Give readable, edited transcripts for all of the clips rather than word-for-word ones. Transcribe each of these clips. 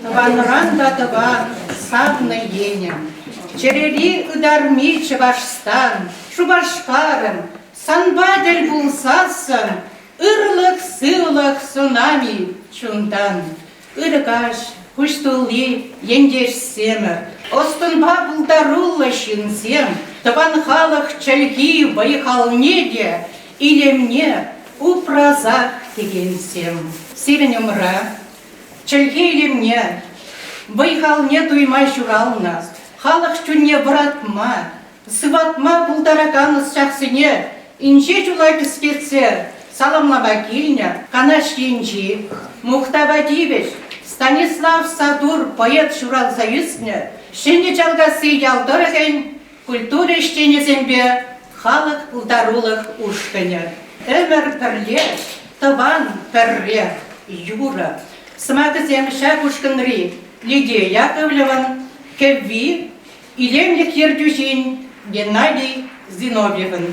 Тӑванран та тӑван, савнӑ енӗм, чӗрери ытарми Чӑвашстан, Шупашкарӑм, санпа тӗл пулсассӑн ырлӑх-сывлӑх сунами чунтан. Ырӑ каҫ, куҫ тулли ентешсемӗр, ӑс-тӑнпа пултаруллӑ ҫынсем, тӑван халӑх чӗлхи вӑй-халне те, илемне упрасах текенсем. Сирӗн умра чӗлхе илемне, вӑй-халне туйма ҫуралнӑ, халӑх чунне вӑратма, сыватма пултаракан ӑсчахсене инҫе ҫула кӗскетсе саламлама килнӗ Канаш енчи мухтава тивӗҫ Станислав Сатур поэт ҫуралса ӳснӗ Ҫӗнӗ Чалкасси ял тӑрӑхӗн культура ӗҫченӗсемпе халӑх пултарулӑх ушкӑнӗ. Ӗмӗр пӗрле, тӑван пӗрре, юрӑ. Сӑмахӗсем ҫак ушкӑнри Лидия Яковлеван кӗвви илемлӗх ертӳҫин Геннадий Зиновьевӑн.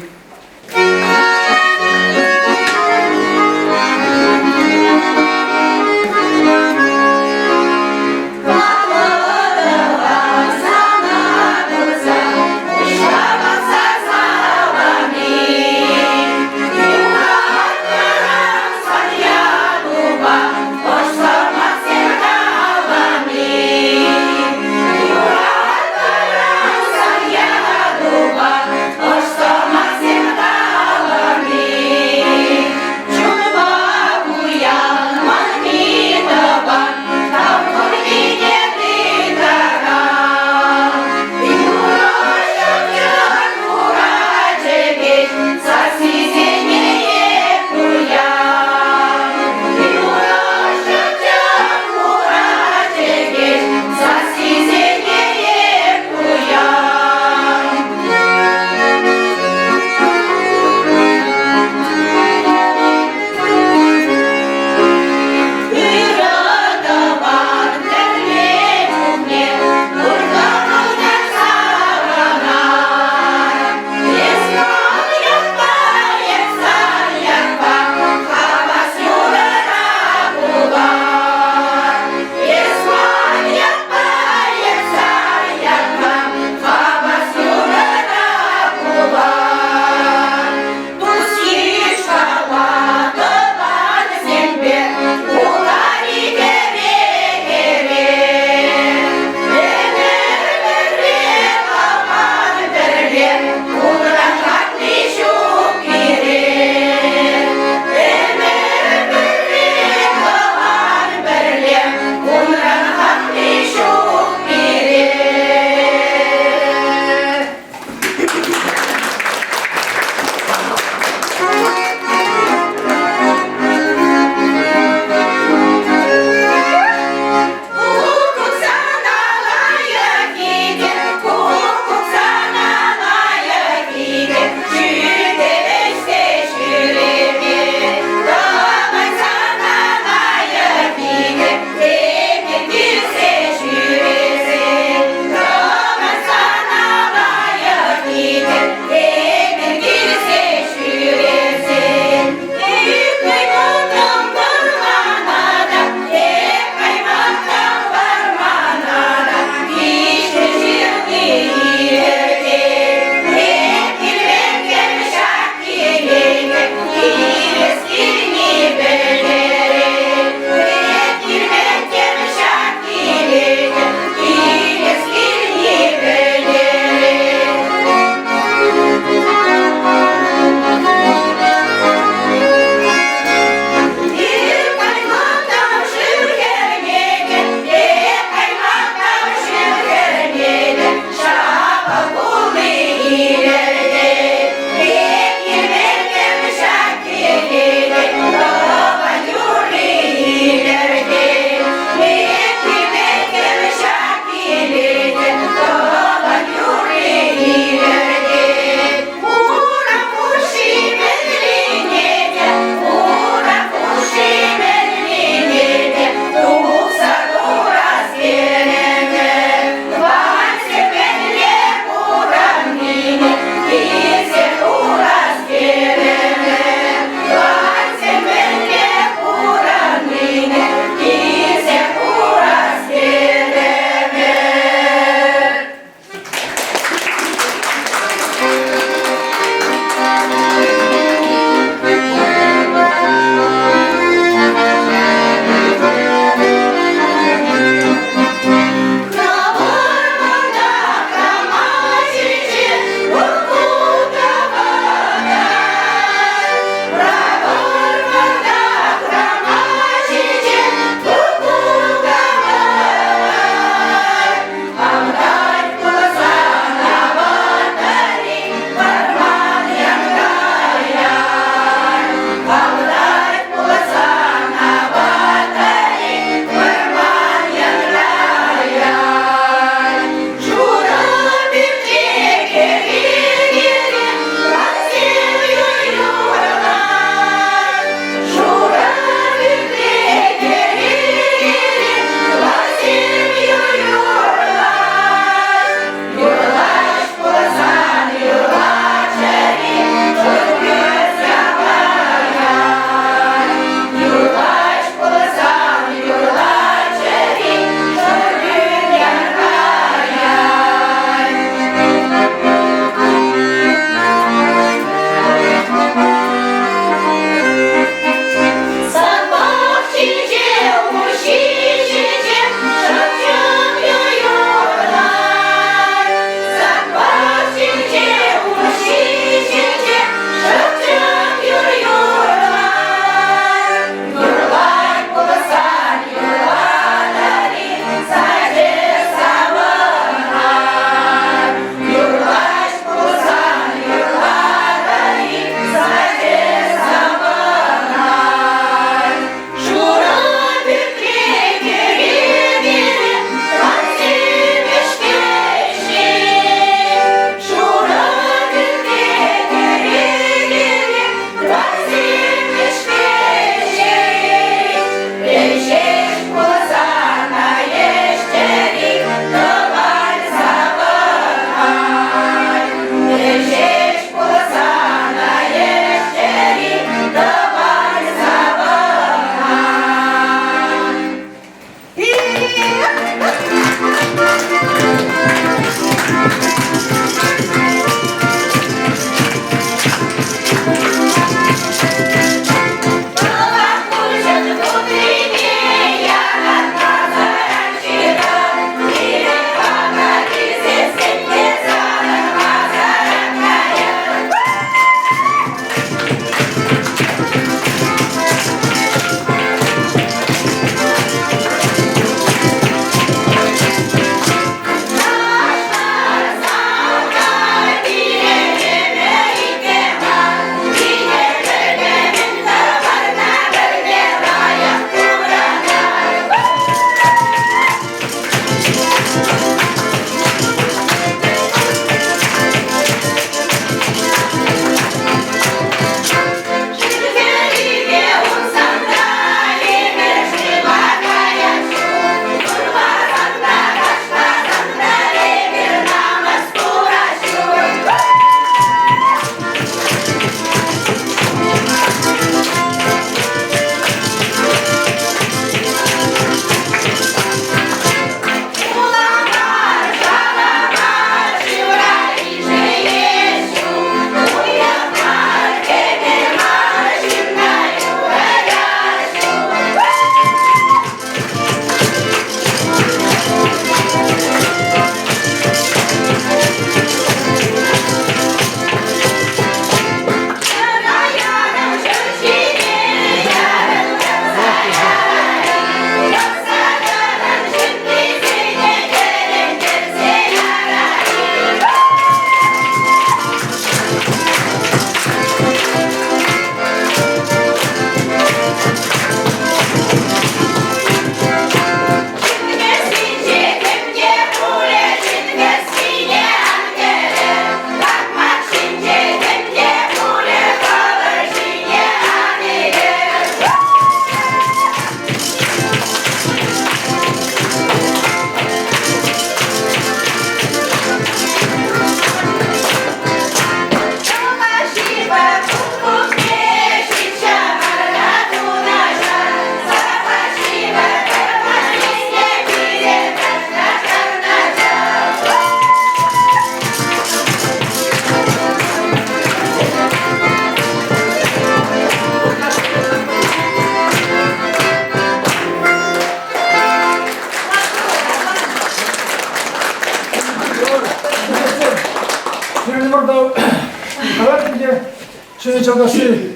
Асанкасси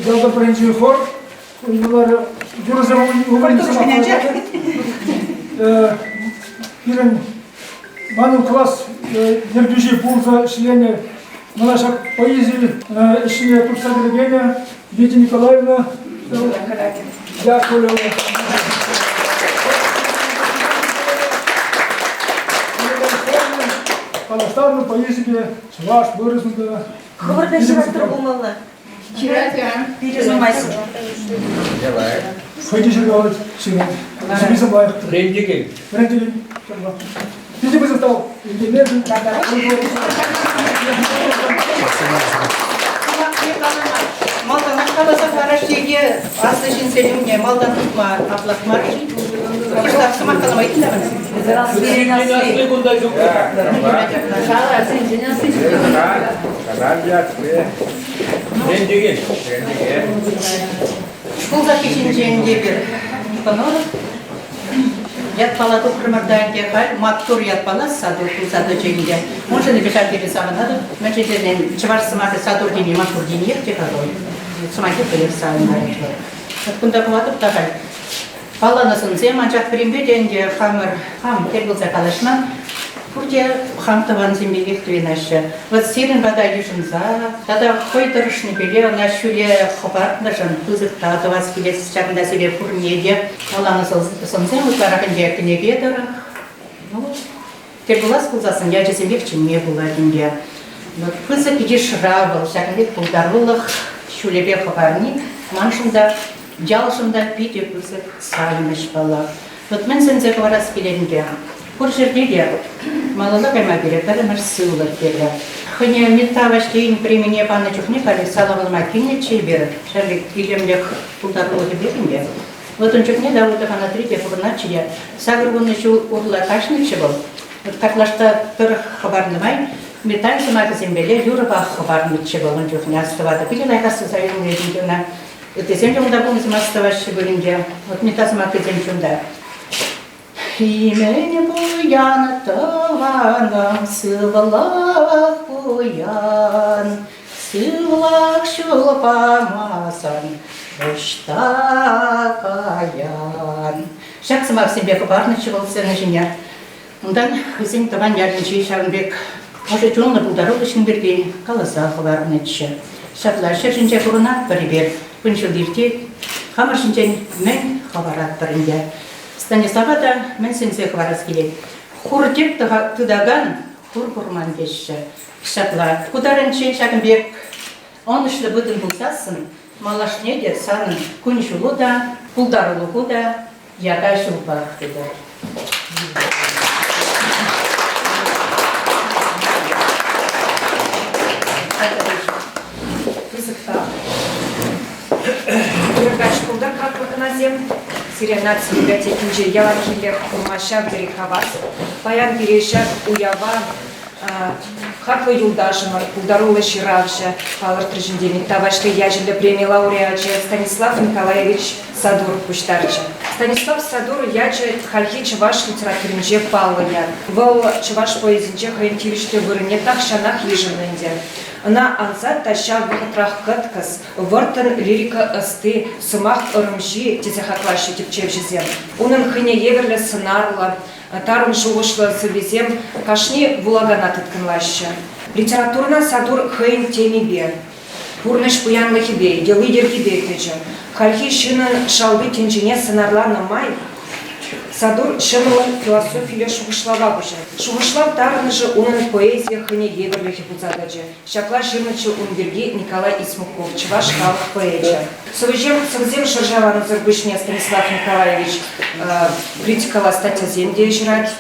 ялта пӗринчи хор юрӑсем Пирӗн манӑн класс ертӳҫи пулса ӗҫленӗ мана ҫак поэзи ӗҫне туртса кӗрекенӗ Лидия Николаевна Яковлева. Паллаштарнӑ поэзипе чӑваш, вырӑс унта. Хӑвӑр та ҫыратӑр пулмалла. Питӗ нумай Хӑй те ҫыркалать, ҫырать. Сӑввисем лайӑх. Вӗрентекен. Вӗрентекен. Питӗ пысӑк тав. Илтемешӗн. Малтанах каласа параҫҫӗ е аслӑ ҫынсен умне малтан тухма аплах мар-ши? Кӑштах сӑмах калама ыйтнӑ мана. Асли кунта ҫук. Вӗрентекен. Шкул сакки ҫинчен эпир Никоноров ятпала тухрӑмӑр та ӗнтӗ халь маттур ятпала сатур пулса тӑчӗ ӗнтӗ. Уншӑн эпӗ ҫав тери савӑнатӑп. Мӗншӗн тесен чӑваш сӑмахӗ сатур тени маттур тениех те-ха вӑл. Сӑмахӗ хӑех савӑнтарать вӑл. Вот кунта пулатӑп та халь. Палланӑ сӑнсем, анчах пӗринпе те ӗнтӗ хамӑр хам тӗл пулса калаҫман. Пурте хам тӑвансем пекех туйӑнаҫҫӗ. Вот сирӗн пата йышӑнса тата хӑй тӑрӑшнипеле ӑна ҫӳле хӑпартнӑшӑн пысӑк тав тӑвас килет. Ҫакӑнта сире пурне те палланӑ сӑнсем ытларах ӗнтӗ кӗнеке тӑрӑх. Ну, тӗл пулас пулсассӑн ячӗсемпех чӗнме пулать ӗнтӗ. Пысӑк йышра вӑл ҫакӑн пек пултарулӑх ҫулӗпе хӑпарни маншӑн та ялшӑн та питӗ пысӑк савӑнӑҫ паллах. Вот мӗн сӗнсе хӑварас килет ӗнтӗ. Пур ҫӗрте те малалла кайма пире пӗрремӗш сывлӑх кирлӗ. Хӑйне Митта Ваҫлейӗн премине панӑ чухне халӗ саламлама килнӗччӗ эпир. Ҫав пек илемлӗх пултарулӑхӗпе ӗнтӗ. Вот ун чухне Давыдов Анатри те пурӑнатчӗ те 80 ҫул урлӑ каҫнӑччӗ вӑл. Вот картлашка тӑрӑх хӑпарнӑ май металл сӑмахӗсемпеле юрӑпах хӑпарнӑччӗ вӑл ун чухне астӑватӑп. Питӗ лайӑх астуса юлнӑ ӑна. Ыттисем те унта пулнисем астӑваҫҫӗ пулин те. Вот металл сӑмахӗсем чунта. Имӗн пуян тӑванӑм, сывлӑх пуян, Сывлӑх ҫул памасан ӑҫта каян? Ҫак сӑмахсемпе хӑпарнӑччӗ вӑл сцена ҫине. Унтан хӑйсен тӑван ялӗнчи ҫавӑн пек ӑшӑ чунлӑ пултаруллӑ ҫын пирки каласа хӑварнӑччӗ. Ҫапла ҫӗр ҫинче пурӑнатпӑр эпир, кун-ҫул иртет. Хамӑр ҫинчен мӗн хӑваратпӑр ӗнтӗ? Станислава та мӗн сӗнсе хӑварас килет? Хур тӗп тытакан хур курман теҫҫӗ. Ҫапла, ку таранччен ҫакӑн пек ӑнӑҫлӑ пытӑн пулсассӑн малашне те санӑн кун-ҫулу та, пултарулӑху та яка ҫулпах тытӑр. Пысӑк тав. Ырӑ шкулта хаклӑ хӑнасем. Сире наци библиотекинче яланхиллех курма ҫав тери хавас. Паян пире ҫак уява хаклӑ юлташӑмӑр, пултаруллӑ ҫыравҫӑ, палӑртрӗҫ ӗнтӗ Митта Ваҫлей ячӗллӗ преми лауреачӗ Станислав Николаевич Садур пуҫтарчӗ. Станислав Садур ячӗ хальхи чӑваш литературинче паллӑ ят. Вӑл чӑваш поэзинче хӑйӗн тивӗҫлӗ вырӑнне тахҫанах йышӑннӑ ӗнтӗ. Ӑна ансат та ҫав вӑхӑтрах кӑткӑс, вӑрттӑн лирика ӑсти, сӑмах ӑрӑмҫи тесе хаклаҫҫӗ тӗпчевҫӗсем. Унӑн хӑйне евӗрлӗ сӑнарлӑ, тарӑн шухӑшлӑ сӑввисем кашни вулакана тыткӑнлаҫҫӗ. Литературӑна Сатур хӑйӗн темипе, пурнӑҫ пуянлӑхӗпе, йӑли-йӗркипе кӗчӗ. Хальхи ҫыннӑн шалти тӗнчине сӑнарланӑ май Сатур ҫӑмӑллӑн философилле шухӑшлава куҫать. Шухӑшлав тарӑнӑшӗ унӑн поэзийӗ хӑйне евӗрлӗхӗ пулса тӑчӗ. Ҫапла ҫырнӑччӗ ун пирки Николай Исмуков, чӑваш халӑх поэчӗ. Сӑвӑҫем сӑвӑсем шӑрҫаланӑсӑр пуҫне Станислав Николаевич критикӑлла статьясем те ҫырать,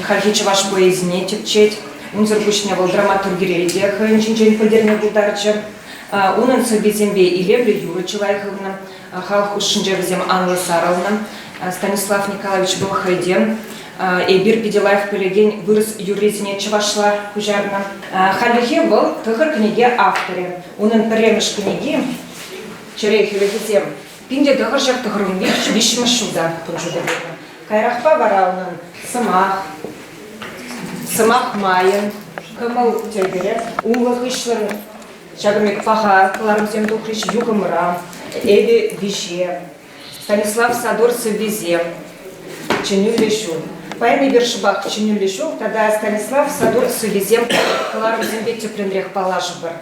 хальхи чӑваш поэзине тӗпчет. Унсӑр пуҫне вӑл драматургире те хӑйӗн ҫинчен пӗлтерме пултарчӗ. Унӑн сӑввисемпе илемлӗ юрӑ чылай хывнӑ. Халӑх хушшинче вӗсем анлӑ сарӑлнӑ. Станислав Николаевич вӑл хӑй те эпир питӗ лайӑх пӗлекен вырӑс юррисене чӑвашла куҫарнӑ. Хальлӗхе вӑл тӑхӑр кӗнеке авторӗ. Унӑн пӗрремӗш кӗнеки «Чӗре хӗлӗхӗсем» 1993 ҫулта кун ҫути курнӑ. Каярахпа вара унӑн «Сӑмах», «Сӑмах майӑн», «Кӑмӑл тӗкӗрӗ», «Умлӑ-хыҫлӑн» Ҫакӑн пек паха кӑларӑмсем тухрӗҫ юхӑмра, Эпӗ виҫе, Станислав Садор сӑввисем, Чӗнӳллӗ ҫул. Паян эпир шӑпах Чӗнӳллӗ ҫул тата Станислав Садор сӑввисем кӑларӑмсемпе тӗплӗнрех паллашӑпӑр.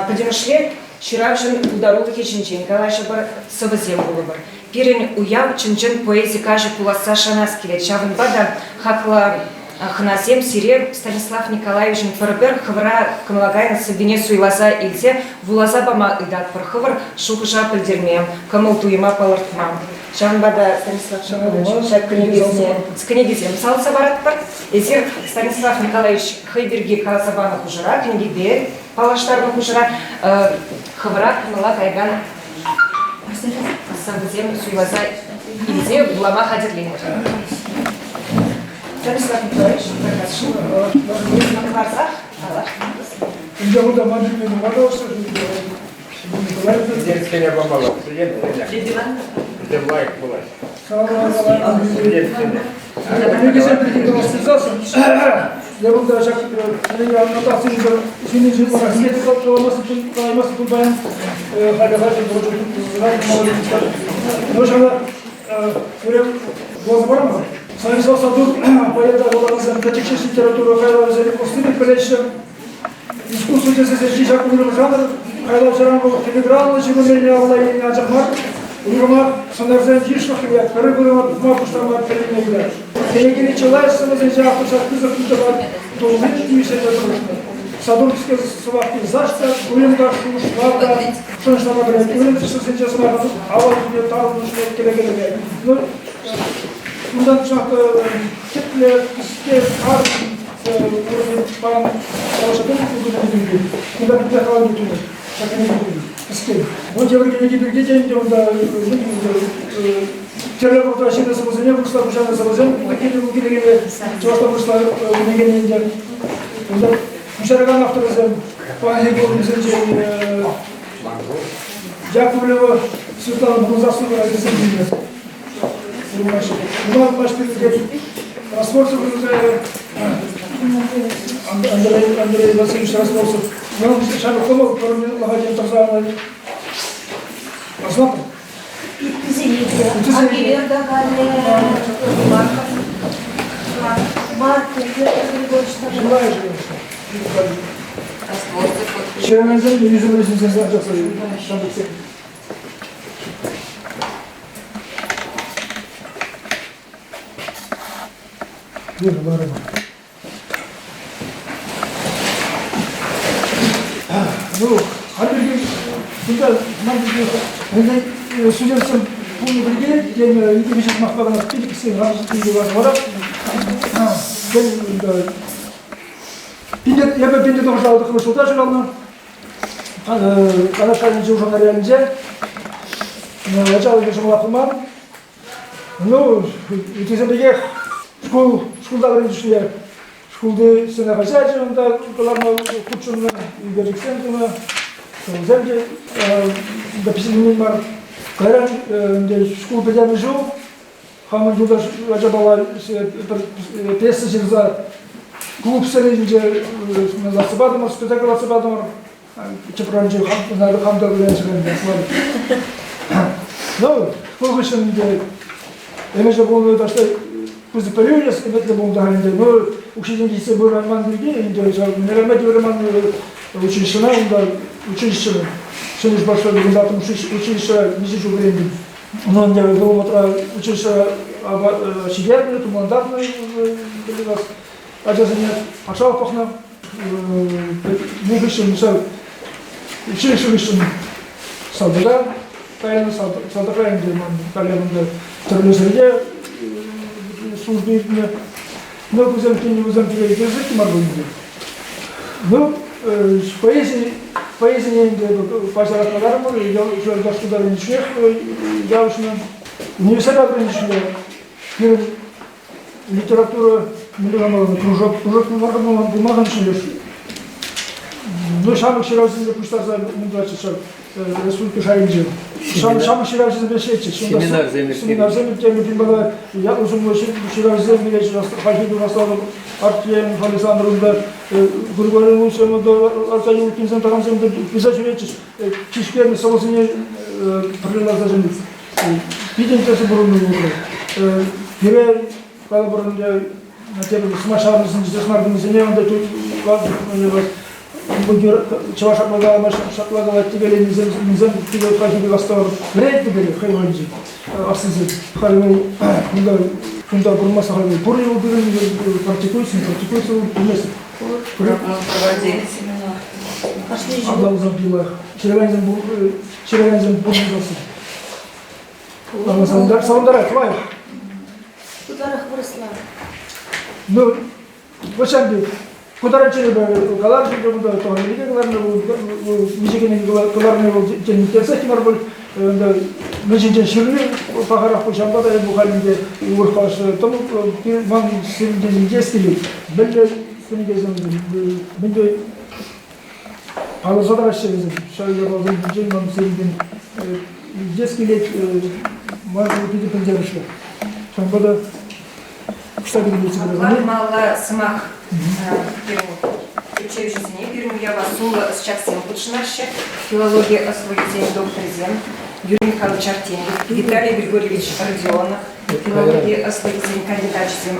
Пӗтӗмӗшле ҫыравҫӑн пултарулӑхӗ ҫинчен калаҫӑпӑр, сӑвӑсем вулӑпӑр. Пирӗн уяв чӑн-чӑн поэзи каҫӗ пуласса шанас килет. Ҫавӑнпа та хаклӑ хӑнасем сире Станислав Николаевичӑн пӗр-пӗр хӑвӑра кӑмӑла кайнӑ сӑввине суйласа илсе вуласа пама ыйтатпӑр, хӑвӑр шухӑша пӗлтерме, кӑмӑл-туйӑма палӑртма. Ҫавӑнпа та Станислав Николаевич ҫак кӗнекесене кӗнекесем салса паратпӑр. Эсир Станислав Николаевич хӑй пирки каласа панӑ хушӑра, кӗнекепе паллаштарнӑ хушӑра хӑвӑра кӑмӑла каякан сӑвӑсем суйласа илсе вулама хатӗрленӗр. Станислав Николаевич, тархасшӑн. Кӑларсах калар. Инҫе хулта ман пирки нумай калаҫса Президентсене памалла, президентсене. Вӗсем лайӑх пулать. Президентсене. Кӗнекесем пирки калаҫсасӑн, я кунта ҫак аннотацийӗнче ҫинче мана хисеп каламастӑп пулпаян халӗ-халӗ Ну, ҫавна пурем вуласа парам-ха. Станислав Сатур поэта вулакансем пӗчӗк ҫеҫ литература хайлавӗсен ӑсти пек пӗлеҫҫӗ. Искусство тӗсӗсенчи ҫак уйрӑм жанр хайлавҫӑран вӑл филигранлӑ ҫыхӑннине алла илни анчах мар, уйрӑмах сӑнарсен йышлӑхне пӗр вырӑна тухма пуҫлама пӗлнине курать. Кӗнекери чылай сӑвӑсенче автор ҫак пысӑк ыйтӑва туллин тивӗҫтерме тӑрӑшнӑ. Садовский сӑмах пейзаж та, туйӑм та, шухӑшлав та шӑнӑҫлама пӗлет. Уйрӑм тӗслӗхсенче сӑмахӑн авалхине тарӑнӑшне кӗлекелеме. Ну, унтан ҫак тӗплӗ, кӗске, тарӑн Вӑл тепӗр кӗнеке пирки те ӗнтӗ унта тӗрлӗ вӑхӑтра ҫырнӑ сӑвӑсене вырӑсла куҫарнӑ сӑвӑсем кӗнекене чӑвашла вырӑсла кӗнекене ӗнтӗ. Унта куҫаракан авторӗсем паянхи кунсенчен Яковлева Светлана Бонзасова вӗсем килнӗ. Росворцев Андрей, Андрей Васильевич Росворцев. Ҫакӑ кӑмӑл пӗр тӑрса Аслапӑр. Ыттисене те. Марков, Петр Григорьевич. Желаю же. Ҫыракансем те ӳсӗмлӗ ҫынсем ҫамрӑксем. Ну, халь кунта ман пирки студентсем пулнӑ пирки тен икӗ-виҫӗ сӑмахпа кӑна питӗ кӗскен вара эпӗ 1959 ҫулта ҫуралнӑ. Канаш районӗнчи Ушанар ялӗнче ачалӑхӗ ҫӑмӑлах пулман. Ну, ыттисем пекех шкул, шкулта вӗреннӗ чухне шкулти стена хаҫачӗ унта кӑларма хутшӑннӑ, ӳкерчӗксем тунӑ. Вӗсем те унта писательмен мар. Кайран ӗнтӗ шкул пӗтернӗ ҫул хамӑн юлташ ачапала пӗр пьеса ҫырса клуб сценинче лартса патӑмӑр, спектакль лартса патӑмӑр. Тӗпранчӗ хам та вылянчӗ Ну, шкул хыҫҫӑн ӗнтӗ ӗмӗчӗ пулнӑ таҫта пысӑк пӗлӳ илес ӗмӗтлӗ пулнӑ ӗнтӗ. Ну, укҫи-тенки ҫитсе пырайман пирки ӗнтӗ ҫав Мӗнереме тивӗрман училищӑна унта училище Ҫӗнӗ Шупашкарти кунта училищӗра миҫе ҫул вӗрентӗм. Ну, ӗнтӗ вӑл вӑхӑтра училищӗра ҫитернӗ, тумлантарнӑ ачасене патшалӑх пӑхнӑ. Мӗн хыҫҫӑн ҫав училище хыҫҫӑн салтака кайнӑ, салтакра ӗнтӗ ман каллех унта тӗрлӗ ҫӗрте служба иртнӗ. Ну, кусем тенӗ вӗсем пире килӗшет мар пулин Ну, поэзи, поэзине ӗнтӗ паҫаратмаларӑмӑр, ял шкулта вӗреннӗ чухнех явӑҫнӑ. Университета вӗреннӗ чухне пирӗн литература мӗнле каланӑ, кружок, кружок пулмасан ҫӳлеш. Ну, ҫамрӑк ҫыравҫӑсене пуҫтарса мӗн ҫав республика шайӗнче. Ҫамрӑк ҫыравҫӑсемпе ӗҫлетчӗҫ. Семинарсем Семинарсем ирттернӗ, пин ятлӑ сумлӑ ҫыравҫӑсем килетчӗҫ, хальхи Югослави. Артемьев Александр унта, Григорий Лучев унта, Аркадий Лукинсем такамсем пырса ҫӳретчӗҫ, тишкернӗ сӑвӑсене пӗрле ларса ҫӗнӗ. Питӗ интереслӗ пурӑннӑ вӑхӑтра. Пире калӑпӑр ӗнтӗ, тепӗр сӑмах ҫаврӑнӑшӗнче сӑнар унта чӑваш шапла калама шапла калать текеленисем питӗ ытлашши астӑвар вӗрентнӗ пире хӑй вӑхӑтӗнче аслисем. Халь вӑл кунта кунта пурӑнмасан халь вӑл пур-и вӑл пирӗн практикуется, не практикуется вӑл пӗлмест. Проводили семинар. Апла пулсан пилах. Ҫыракансем ҫыракансем пурӑнасси. Савӑнтарать, лайӑх. Ытларах вырӑсла. Ну, вӑҫан пек. Ку таранччен эпӗ каларӑм те кунта тӑван кӗнеке кӑларнӑ, миҫе кӗнеке кӑларни вӑл тен интереслех те мар пуль. Ӗнтӗ мӗн ҫинчен ҫырни пахарах пуль, ҫавӑнпа та эпӗ халь ӗнтӗ урӑх калаҫса тӑм, ман сирӗнтен илтес килет. Мӗнле кӗнекесем, мӗнле палӑрса тӑраҫҫӗ вӗсем. Ҫав япаласем ҫинчен ман сирӗнтен илтес килет, маншӑн питӗ пӗлтерӗшлӗ. Ҫавӑнпа та Апла малла сӑмах пирӗн тӗпчевҫӗсене, пирӗн уява сумлӑ ӑсчахсем хутшӑнаҫҫӗ. Филологи ӑслӑхӗсен докторӗсем Юрий Михайлович Артемьев, Виталий Григорьевич Родионов, филологи ӑслӑхӗсен кандидачӗсем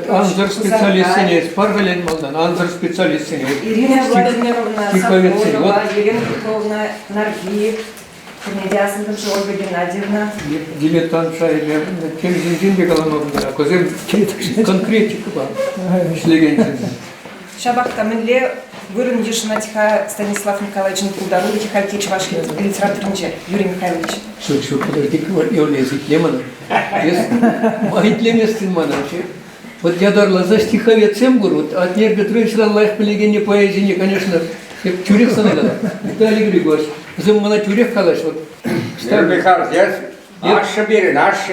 Ансӑр специалистсене пар-ха малтан, ансӑр специалистсене. Ирина Владимировна Сафронова, Елена Петровна Наргиев, Пурне те асӑнтӑмши Ольга Геннадьевна. Дилетант шайӗпе темиҫе те калама пултарать. Кусем конкретикӑпа ӗҫлекенсем. Ҫапах та мӗнле вырӑн йышӑнать-ха Станислав Николаевичӑн пултарулӑхӗ хальхи чӑваш литературинче, Юрий Михайлович? Ҫук, ҫук, подожди, эс итле мана. Эс итлеместӗн мана. Вот ятарласа стиховедсем пур. Вот Атнер Петровичран лайӑх пӗлекенни поэзине, конечно, тӳрех сана калать. Виталий Григорьевич, вӗсем мана тӳрех калаҫ. Вот, Юрий Михайлович, эс ашшӗ пирӗн, ашшӗ,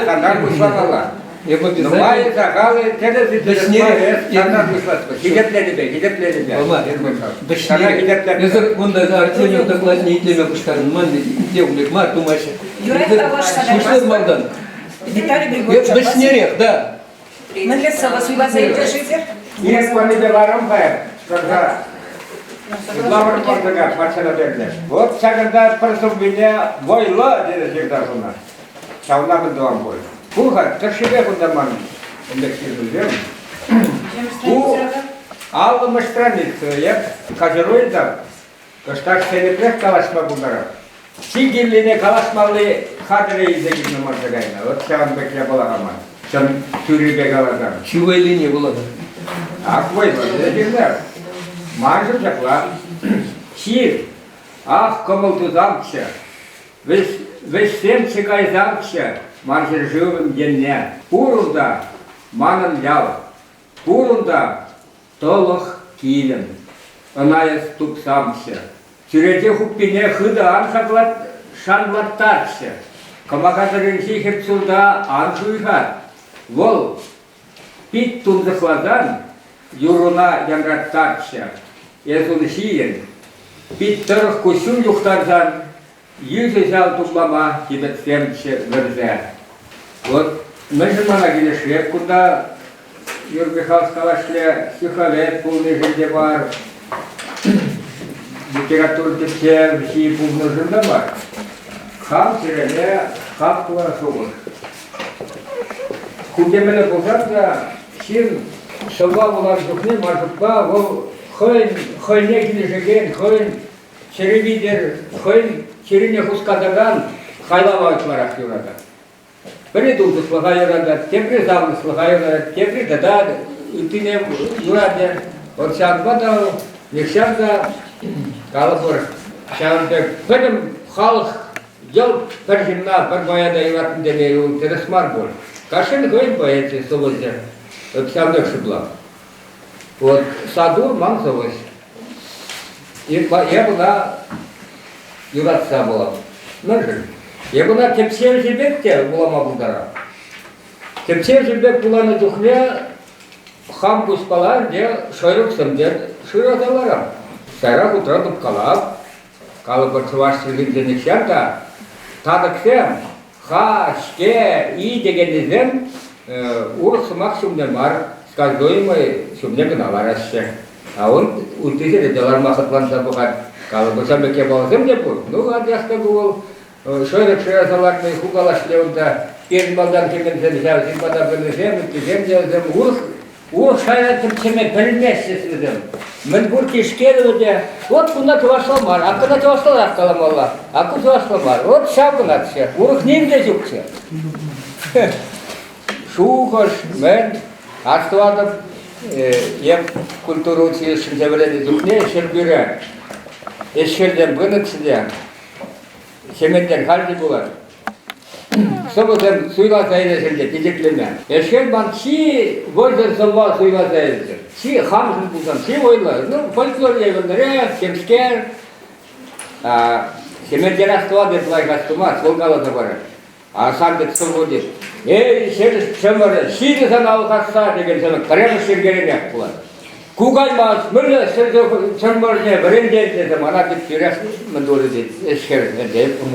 санран пуҫламалла. Нумай сахал тӗрӗс тӗрӗс мар, эс санран пуҫлатпӑр. Хисепленипе, хисепленипе. Эсӗр кунта Артемьев докладне итлеме пуҫтарӑн. Ман итлев пек мар тумаҫҫӗ. Юрать тавлашса Пуҫлар малтан. Виталий Григорьевич. Вӗҫнерех, да. Мӗнле сӑвӑ суйласа илтӗр-ши Ирӗк панипе ларам-ха тӑрса. Лавр пӑртӑка патшана бернӗ. Вот ҫакӑнта пӗр сӑввине вӑйлӑ тесе ҫырса хунӑ. Ҫавна пӗлтӑвам пуль. Ку-ха, тӗршшӗпе кунта ман ӗнтӗ ҫырнисем. Ку аллӑмӗш страница. Эп каҫару та кӑштах ҫӗнӗрех калаҫма пултарап. Чи кирлине калаҫмалли хатӗре илсе килме манса кайнӑ. Вот ҫавӑн пек япала ман. Чӑн тӳррипе каласан. Чи вӑйлине вулатӑр. Ак вӑйлӑ, кирлӗ. Маншӑн ҫапла. Чир, ах, кӑмӑл тусамччӗ. Вӗҫсемччӗ кайсамччӗ ман ҫӗршывӑм енне. Пур унта манӑн ял, пур унта тӑлӑх килӗм. Ӑна эс тупсамччӗ. Чӳрече хуппине хытӑ ан шанлаттарччӗ. Кӑмака тӑрринчи хӗрт-сурта ан шуйхат. Вӑл пит тунсӑхласан юрруна янраттарччӗ. Эс ун ҫийӗн пит тӑрӑх куҫҫуль юхтарсан йышӗ ҫав тумлама типӗтсемччӗ вӗрсе. Вот мӗншӗн мана килӗшрет кунта Юр Михайлович калашле стиховед пулнишӗн те мар, литература тӗпчевҫи пулнӑшӑн та мар. Хам чӗрене хаклӑ шухӑш. Ку темелле пулсан та ҫын сӑвва вуланӑ чухне ман шутпа вӑл хӑйӗн хӑйне килӗшекен, хӑйӗн чӗри витӗр, хӑйӗн чӗрине хускатакан хайлава ытларах юратать. Пӗри тунсӑхлӑха юратать, тепри савӑнӑҫлӑха юратать, тепри тата ыттине юратӗ. Вот ҫавӑнпа та нихҫан та калӑпӑр, ҫавӑн пек пӗтӗм халӑх йӑлт пӗр ҫынна, пӗр поэта юратнӑ теме тӗрӗс мар пуль. Кашнин хӑйӗн поэчӗ, сӑвӑҫӗ. Вот ҫавӑн пек шутлап. Вот Сатур ман сӑвӑҫ. Эп ӑна юратса вулап. Мӗншӗн? Эп ӑна тӗпчевҫӗ пек те вулама пултарап. Тӗпчевҫӗ пек вуланӑ чухне хам куҫпала ӗнтӗ шӑрӑхсем те шыраса ларам. Сайра хутра тупкалап. Калӑпӑр, чӑваш чӗлхинче нихҫан та татӑксем ха, ҫке, и текеннисем урӑх сӑмах ҫумне мар. Сказуемӑй ҫумне кӑна лараҫҫӗ. А он ыттисене те ларма хӑтланса пӑхать. Калӑпӑр, ҫав пек япаласем те пур. Ну, анчах та ку вӑл шӑрӑх шыраса лартни, ху калашле унта. Пирӗн малтан кӗменсем ҫав ҫынпа пӗлнисем, ыттисем те вӗсем урӑх урӑх шайра тӗпчеме пӗлмеҫҫӗ вӗсем. Мӗн пур тишкерӗвӗ те вот кунта чӑвашла мар, а кӑна чӑвашларах каламалла, а ку чӑвашла мар. Вот ҫав кӑначчӗ, урӑх ним те ҫукчӗ. Шухӑш, мӗн, астӑватӑп, эп культура училищинче вӗреннӗ чухне Ҫӗрпӳре ӗҫ-хӗлтен пынӑччӗ те, Сементер халь те пулать. Сӑвӑсем суйласа илесен те пичетлеме. Ӗҫхӗл ман чи вӑйсӑр сӑвва суйласа илчӗ. Чи хамшӑн пулсан чи вӑйлӑ. Ну, фольклор евӗрлӗрех, темскер. Сементер астӑватӑп эп лайӑх астумасть, вӑл каласа парать. А сан пек сӑвву тет. Эй, ҫӗр чӑмӑрӗ, ҫитӗ сана алхасса текен сӑнӑк пӗрремӗш йӗркеренех пулать. Ку каймасть, мӗнле чӑмӑрне вӗрентет тесе мана тет тӳрех мӗн турӗ тет ӗҫ-хӗл.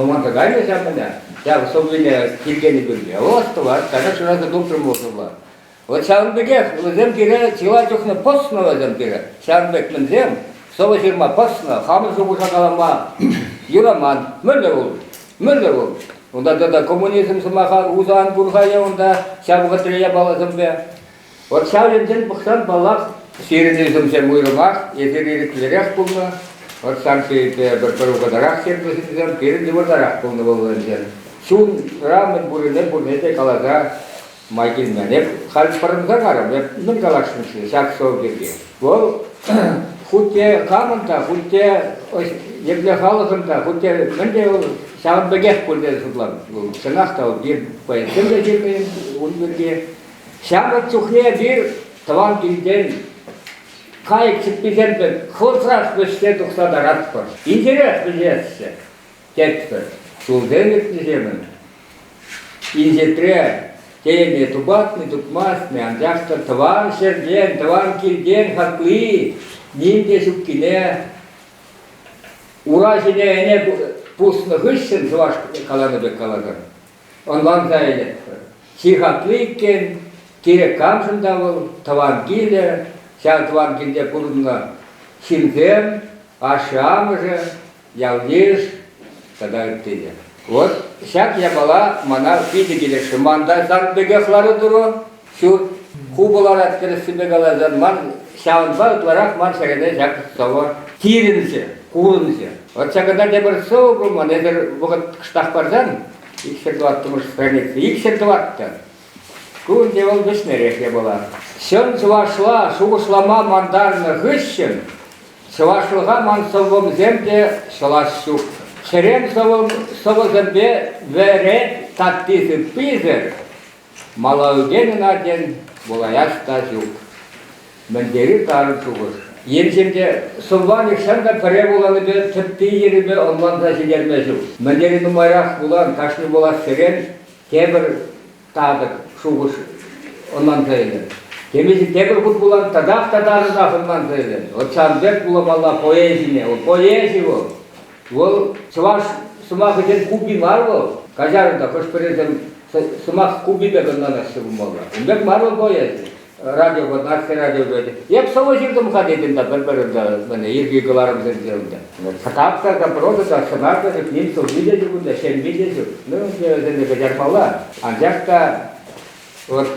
Ӑнланса кайнӑ ҫав мӗне. Ҫав сӑввине тиркенӗ пирки. Вӑл астӑвать, тата шыраса тухрӑм вӑл сӑвва. Вот ҫавӑн пекех вӗсем пире чылай чухне пӑснӑ вӗсем пире. Ҫавӑн пек мӗнсем сӑвӑ ҫырма пӑснӑ, хамӑр шухӑша калама юраман. Мӗнле вӑл? Мӗнле вӑл? Унта тата коммунизм сӑмаха усӑ ан пур-ха е унта ҫав вӑхӑтри япаласемпе. Вот ҫав енчен пӑхсан, паллах, сирӗн ӳсӗмсем уйрӑмах, эсир ирӗклӗрех пулнӑ. Вот санкципе пӗр-пӗр ухӑтарах ҫырнӑ ҫынсем пирӗн йывӑртарах пулнӑ вӑл ӗнтӗ. Чунра мӗн пуррине пурне те каласа май килмен. Эп халь пӑрӑнса карӑм, эп мӗн каласшӑн-ши ҫак сӑвӑ пирки? Вӑл хуть те камӑн та, хуть те епле халӑхӑн та, хуть те мӗн те вӑл ҫавӑн пекех пуль тесе шутлатӑп. Вӑл чӑнах та вӑл пир поэтсем те ҫырнӑ ун пирки. Ҫамрӑк чухне пир тӑван килтен кайӑк чӗпписем пек хӑвӑртрах вӗҫсе тухса таратпӑр. Инҫерех вӗҫесчӗ. Тетпӗр. Ҫулсем иртнӗҫемӗн инҫетре теме тупатни тупмасть-ми, анчах та тӑван ҫӗртен, тӑван килтен хакли ним те ҫуккине ура ҫине ӗне пуснӑ хыҫҫӑн чӑваш каланӑ пек каласан, ӑнланса илетпӗр. Чи хакли иккен, кирек камшӑн та вӑл тӑван килӗ, ҫав тӑван килте пурӑннӑ ҫынсем, ашшӗ-амӑшӗ, ял-йыш тата ытти те. Вот ҫак япала мана питӗ килӗшрӗ. Ман та сан пекех лару-тӑру ҫурт хупӑ ларать тӗрӗссипе каласан. Ман ҫавӑнпа ытларах ман чӗрене ҫак сӑвӑ тирӗнчӗ, курӑнчӗ. Вот ҫакӑнта тепӗр сӑвӑ пулман. Эсир вӑхӑт кӑштах парсан, 204-мӗш страница, 204 Ку ӗнтӗ вӑл вӗҫнерех япала. Чӑн чӑвашла шухӑшлама мантарнӑ хыҫҫӑн Чӑвашлӑха ман сӑввӑмсем те ҫӑлас ҫук. Чӗрем сӑвӑсемпе вӗрет татти-сыпписӗр, мала ӳкен ӑна тен вулаяс та ҫук. Мӗн тери тарӑн шухӑш. Енчен те сӑвва нихҫан та пӗрре вуланипе тӗппи-йӗрӗпе ӑнланса ҫитерме ҫук. Мӗн тери нумайрах вулан кашни вулассерен тепӗр татӑк шухӑш ӑнланса илӗр. Темиҫе тепӗр хут вулан татах та тарӑнах ӑнланса илӗр. Вот ҫавӑн пек вуламалла поэзине. Вӑл поэзи вӑл. Вӑл чӑваш сӑмахӗсен купи мар вӑл. Каҫарӑр та, хӑш-пӗрисем сӑмах купи пек ӑнланаҫҫӗ пулмалла. Ун пек мар вӑл поэзи. Радиопа, наци радиопа. Эп сӑвӑ ҫыртӑм-ха тетӗн та пӗр-пӗр унта мӗне ирхи кӑларӑмсенче унта. Тап та проза та, сӑнар та ҫук, ним сӑвви те ҫук унта, ҫемми те ҫук. Ну, вӗсене каҫармалла. Анчах та вот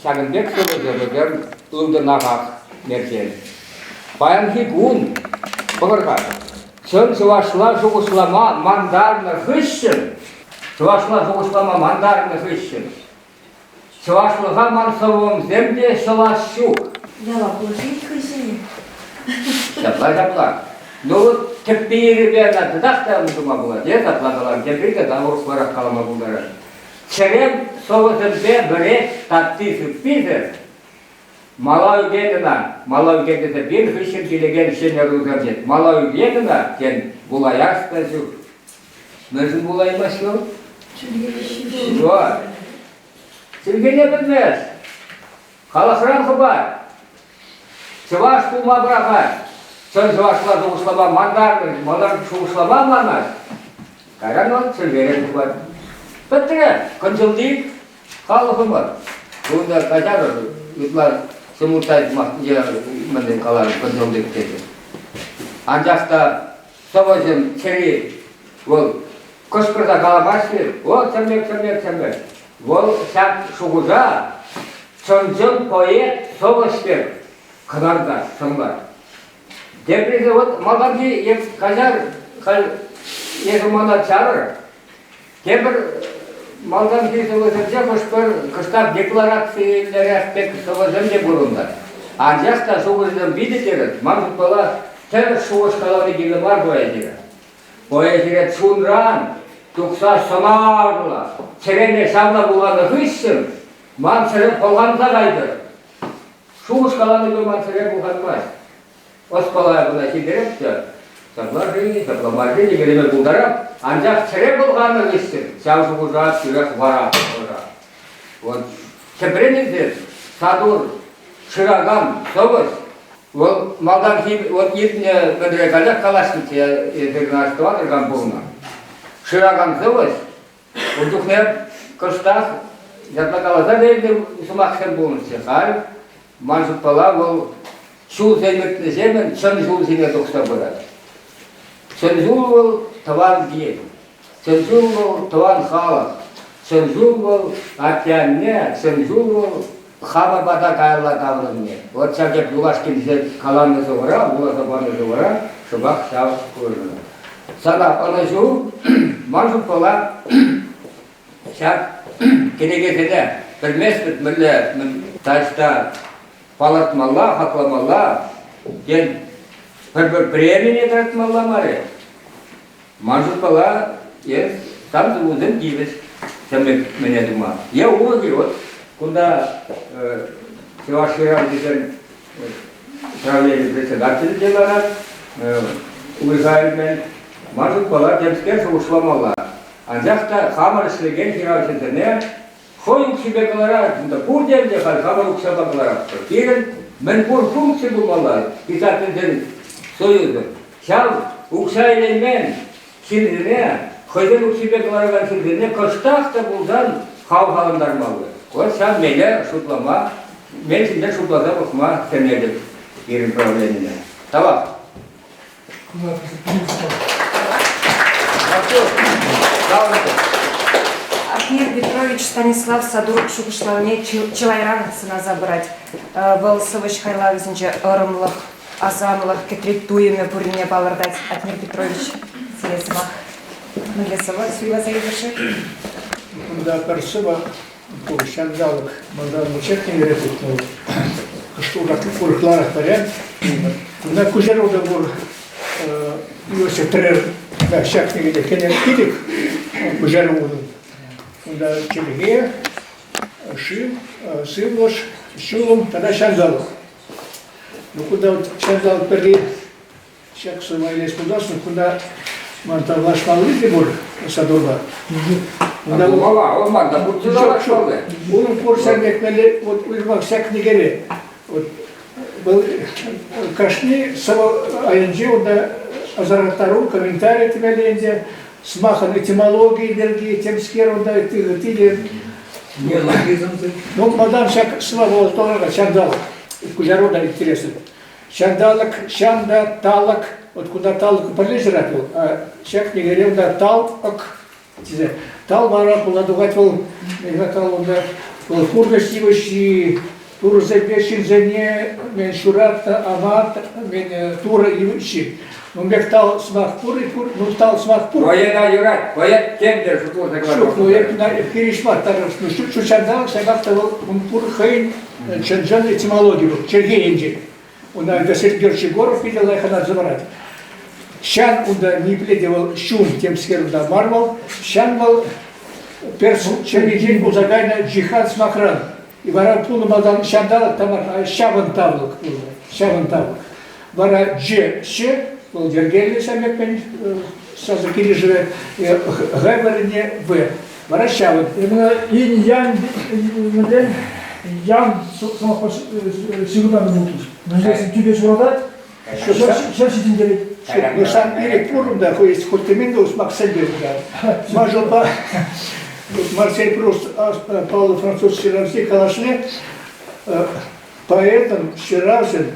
ҫакӑн пек сӑвӑсем вӗсем ылтӑнахах мерчен. Паянхи кун, пӑхӑр-ха, чӑн чӑвашла шухӑшлама мантарнӑ хыҫҫӑн, чӑвашла шухӑшлама мантарнӑ хыҫҫӑн Чӑвашлӑха ман сӑввӑмсем те ҫӑлас ҫук. Яваплӑ-ши хӑйсене? Ҫапла, ҫапла. Ну вот тӗппи-йӗрӗпе ӑна татах та тума пулать. Эс апла калан, тепри те урӑхларах калама пултарать. Чӗрем сӑвӑсемпе вӗрет татти-сыпписӗр мала ӳкен ӑна, мала ӳкен тесе пир хыҫҫӑн килекен ҫӗнӗ ӑрусем тет. Мала ӳкен ӑна, тен, вулаяс та ҫук. Мӗншӗн вулаймасть вӑл? Ҫук. Чӗлхене пӗлмест. Халӑхран хӑпать. Чӑваш пулма пӑрахать. Чӑн чӑвашла шухӑшлама мантарнӑ, малтан шухӑшлама манать. Кайран вӑл чӗлхерен тухать. Пӗтрӗ. Кӑнчӑлти халӑхӑмӑр. Кунта каҫарӑр. ытла ҫӑмӑлттай сӑмах е мӗнле каларӑм, кӑнтӑлтӑк тесе. Анчах та сӑвӑҫӑн чӗри вӑл кӑшкӑрса каламасть-ши? Вӑл чӗрмек, чӗрмек, чӗрмек. Вӑл ҫак шухӑша чӑн-чӑн поэт сӑвӑҫ пек кӑтартать, сӑнлать. Теприсем вот малтанхи эп каҫар, халь эсӗ мана чарӑр. Тепӗр малтанхи сӑвӑсенче хӑш-пӗр кӑштах декларацилерех пек сӑвӑсем те пур унта. Анчах та шухӑшӗсем питӗ тӗрӗс. Ман шутпала тӗрӗс шухӑш калани кирлӗ мар поэзире. Поэзире чунран тухса сӑнарлӑ, чӗрене ҫавна вуланӑ хыҫҫӑн ман чӗре пӑлханса кайтӑр. Шухӑш каланипе ман чӗре пӑлханмасть. Ӑспала кӑна ҫитереп те, ҫапла-ши, ҫапла мар-ши текелеме пултарап, анчах чӗре пӑлханнӑ хыҫҫӑн ҫав шухӑша тӳрех вара ӑша. Вот тӗпрен илсен, сатур шыракан сӑвӑҫ вӑл малтанхи вот иртнӗ мӗнре каллех калаҫнӑччӗ эсир астӑватӑр кам пулнӑ. Шыракан сӑвӑҫ Ун чухне кӑштах ятла каласа та сӑмахсем пулнӑччӗ. Халь ман шутпала вӑл ҫулсем иртнӗҫемӗн чӑн ҫул ҫине тухса пырать. Чӑн ҫул вӑл тӑван кил, чӑн ҫул вӑл тӑван халӑх, чӑн ҫул вӑл атте-анне, чӑн ҫул вӑл хамӑр пата каялла таврӑнни. Вот ҫав тек юлашкинче каланӑ сӑвӑра, вуласа панӑ сӑвӑра шӑпах ҫав курӑннӑ. Сана ӑнӑҫу, ман шутпала ҫак кӗнекесене пӗлместӗп мӗнле таҫта палӑртмалла, хакламалла, тен, пӗр-пӗр премине тӑратмалла мар-и? Ман шутпала, эс сан сӑввусем тивӗҫ тӗмӗк мӗне тума. Е урӑх-и вот кунта Чӑваш ҫыравҫисен правлени председателӗ те ларать, уйӑха илмен. Ман шутпала темскер шухӑшламалла. Анчах та хамӑр ӗҫлекен ҫыравҫӑсене хӑй укҫипе кӑларать. Унта пурте ӗнтӗ халь хамӑр укҫапа кӑларатпӑр. Пирӗн мӗнпур функци пулмалла писательсен союзӗн. Ҫав укҫа илеймен ҫынсене, хӑйсен укҫипе кӑларакан ҫынсене кӑштах та пулсан хавхалантармалла. Вот ҫав меле шутлама, мел ҫинчен шутласа пӑхма сӗнетӗп пирӗн правленине. Тавах. Атнер Петрович Станислав Садур шухӑшлавне чылайран сӑнаса пырать. Вӑл сӑвӑҫ хайлавӗсенче ӑрӑмлӑх, асамлӑх, кӗтрет туйӑмӗ пуррине палӑртать Атнер Петрович. Сире сӑмах. Мӗнле сӑвӑ суйласа илӗр-ши? Кунта пӗр сӑвӑ пур ҫанталӑк малтан вучах кӗнере тухнӑ. Кӑшт урӑхларах вариант. Кунта куҫару та пур. Иосиф Трер ҫак кӗнекене кӗнӗ пилӗк куҫару унӑн. Унта чӗлхе, шыв, сывлӑш, ҫулӑм тата ҫанталӑк. Ну, кунта вот ҫанталӑк пӗрри ҫак сӑвва илес пулсассӑн, кунта ман тавлашмалли те пур Садурпа. Унта пулмалла, ман та пур тавлашмалли. Унӑн пур ҫак лекмелли, вот уйрӑмах ҫак кӗнекере. Вот вӑл кашни сӑвӑ айӗнче унта асӑрхаттару, комментари темелле ӗнтӗ, сӑмахӑн этимологийӗ пирки темскер унта ытти те. Ну, малтан ҫак сӑвӑ вӑл тӑрӑха ҫанталӑк. Куҫару та интереслӗ. Ҫанталӑк, ҫан та талӑк, вот кунта талӑк пӗрле ҫырать вӑл, а ҫак кӗнекере унта тал-ӑк тесе. Тал вара пулса тухать вӑл, тал унта вӑл пурнӑҫ йывӑҫҫи, турӑсемпе ҫынсене мен ҫуратнӑ амат, мен турӑ йывӑҫҫи. Ун пек тал сӑмах пур-и пур, ну тал сӑмах пур. Поэта юрать, поэт тем те шутласа кӑларма. Ҫук, ну эп хирӗҫ мар, ну ҫут ҫанталӑк ҫапах та вӑл ун пур хӑйӗн чӑн-чӑн этимологи вӑл, чӗлхе енчен. Унта Василий Георгиевич Егоров питӗ лайӑх ӑнланса парать. Ҫан унта нипле те вӑл ҫум темскер унта мар вӑл. Ҫан вӑл перс чӗлхинчен пулса кайнӑ джихад сӑмахран. И вара пулнӑ малтан ҫанталӑк та мар, ҫавӑн тавлӑк пулнӑ. Ҫавӑн тавлӑк. Вара дж, щ, вӑл йӗркеллӗ ҫав пек сасӑ килӗшӗвӗ, г вырӑнне в. Вара ҫавӑн. Инь-ян мӗнле ян сӑмахпа ҫыхӑнтарнӑ пулчӗҫ. Мӗнле тӳпе ҫуратать, ҫӗр ҫитӗнтерет. Ну, сан ирӗк пур унта, хӑй хоть темен те усмаксем те унта. Мажорпа Марсель Пруст, Павло француз ҫыравҫи калашле. Поэтӑн, ҫыравҫӑн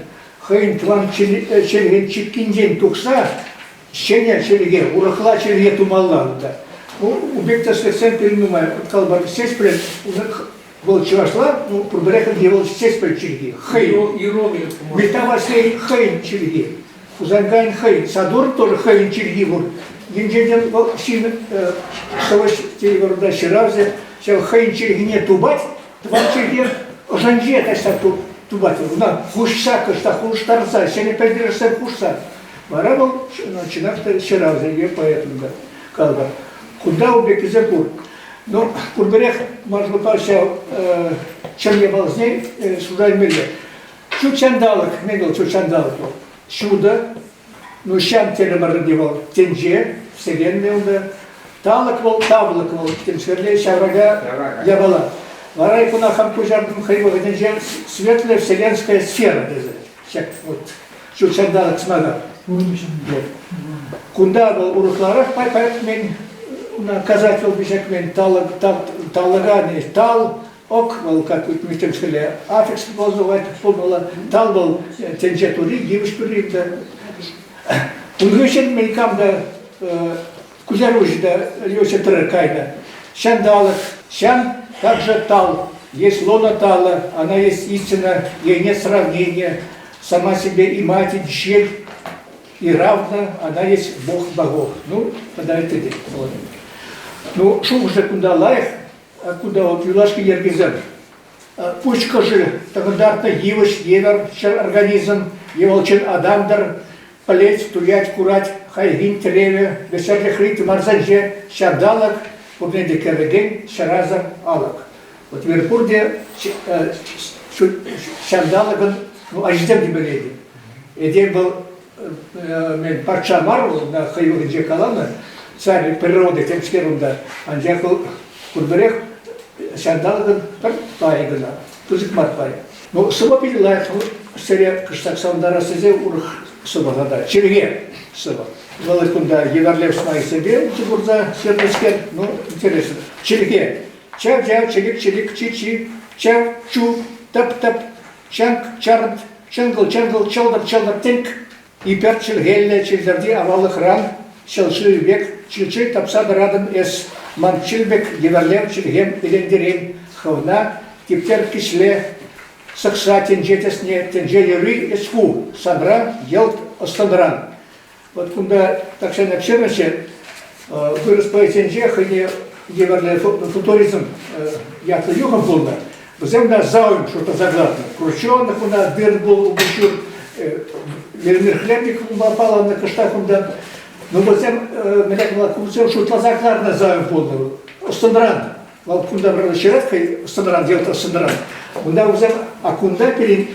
хӑйӗн тӑван чӗлхин чиккинчен тухса ҫӗнӗ чӗлхе, урӑхла чӗлхе тумалла унта. Ун пек тӗслӗхсем пирӗн нумай. Калӑпӑр, Сеспель вӑл чӑвашла, ну, пурпӗрех ӗнтӗ вӑл Сеспель чӗлхи. Хӑй. Митта Ваҫлей хӑйӗн чӗлхи. Хусанкайӑн хӑйӗн, Садур тоже хӑйӗн чӗлхи пур. Енчен те вӑл ҫын сӑвӑҫ тейӗпӗр ҫыравҫӑ ҫав хӑйӗн чӗлхине тупать, тӑван чӗлхе ӑшӗнче таҫта тупать. Ӑна хуҫса, кӑштах улӑштарса, ҫӗнӗ пӗлтерӗшсем хушса. Вара вӑл чӑнах та ҫыравҫӑ е поэт унта калӑпӑр. Кунта ун пеккисем пур. Но пурпӗрех Маршрутпа ҫав чӗр япаласене шута илмелле. Ҫут ҫанталӑк, мӗн вӑл ҫут ҫанталӑк вӑл? Ҫутӑ, ну ҫан терӗмӗр ӗнтӗ вӑл, тӗнче, вселенная унта. Талӑк вӑл, тавлӑк вӑл, темскерле ҫаврака япала. Вара куна хам куҫартӑм хӑй вӑхӑтӗнче светлая вселенская сфера тесе. Ҫак вот ҫут ҫанталӑк сӑмаха. Кунта вӑл урӑхларах пай-пай мӗн, казать вӑл пиҫекмен, талӑк, талӑка, тал, Ок вӑл как темскерле аффикс пулса пулмалла. Тал вӑл тӗнче тури, йывӑҫ тури ӗнтӗ. Ун хыҫҫӑн мӗн кам та куҫаруҫӑ та Леся тӑрӑ кайнӑ. Ҫанталӑк, ҫан также тал. Есть лона тала, она есть истина, ей нет сравнения. Сама себе и мать, и дщерь, и равна, она есть Бог богов. Ну, тогда это Вот. Ну, шухӑшӗ кунта лайӑх, Кунта вот юлашки йӗркесем. Пуҫ кӑшӑл тӑхӑнтартнӑ йывӑҫ евӗр чӗр организм, е вӑл чӑн адам-тӑр, пӗлет, туять, курать, хайхин тӗревӗ, вӗҫерлӗхри тымарсенче ҫанталӑк, пурне те кӗрӗкен ҫӑрасӑр алӑк. Вот теперь пурте ҫанталӑкӑн ну, ачисем темелле. Этем вӑл мен патша мар вӑл, хӑй вӑхӑтӗнче каланӑ, царь природы темскер унта, анчах вӑл пурпӗрех ҫанталӑкӑн пӗр пайӗ кӑна, пысӑк мар пайӗ. Ну, сӑвӑ питӗ лайӑх сӗре кӑштах савӑнтарас тесе урӑх сӑвӑ тата чӗлхе сӑвӑ. Вӑл кунта евӗрлев сӑмахӗсемпе усӑ курса ҫырнӑскер, ну, интересно. Чӗлхе. Чав-чав, чӗлик-чӗлик, чи-чи, чав, чу, тӑп-тӑп, чанк, чарт, Чӑнкӑл-чӑнкӑл, чӑлтӑр-чӑлтӑр тӗнк, ипер чӗлхеллӗ чӗлтӗрти аваллӑхран ҫӑл шывӗ пек чил-чил тапса тӑратӑн эс, ман чил пек евӗрлев чӗлхем илентерен хӑвна типтер кӗҫле сӑхса тӗнче тӗсне тӗнче юрри эс ху, санра йӑлт ӑс-тӑнран. Вот кунта тахҫанах ҫырнӑччӗ, вырӑс поэтсенче хӑйне евӗрлӗ футуризм ятлӑ юхӑм пулнӑ. Вӗсем та заум шутласа кӑларнӑ. Крученых унта дыр был, упӑҫур, Велимир Хлебников унпа палланнӑ кӑштах унта. Ну, вӗсем, мӗне курсем шутласа кӑларнӑ заум пулнӑ. Ӑстӑнран. Вӑл кунта пӗр ҫырать хӑй ӑстӑнран, йӑлт ӑстӑнран. Унта вӗсем, а кунта пирӗн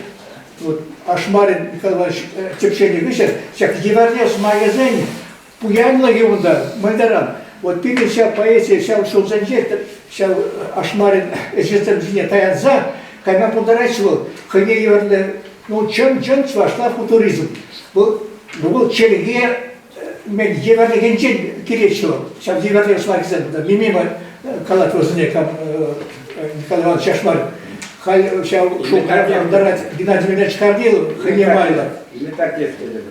вот Ашмарин Михаил Иванович тӗпченӗ хыҫҫӑн ҫак евӗрле сӑмахӗсен пуянлӑхӗ унта мӗнтаран. Вот пирӗн ҫав поэзи ҫав ҫулсенче ҫав Ашмарин ӗҫӗсем ҫине таянса кайма пултаратчӗ вӑл. Хӑйне евӗрлӗ, ну, чӑн-чӑн чӑвашла футуризм. Вӑл, вӑл чӗлхе мен евӗрлӗхӗнчен килетчӗ вӑл. Ҫав евӗрлӗх сӑмахӗсем мимима калать вӗсене Николай Иванович Чашмарь. Халь ҫав шухӑшлантарать Геннадий Леонидович Корнилов хӑйне майлӑ. Имитатив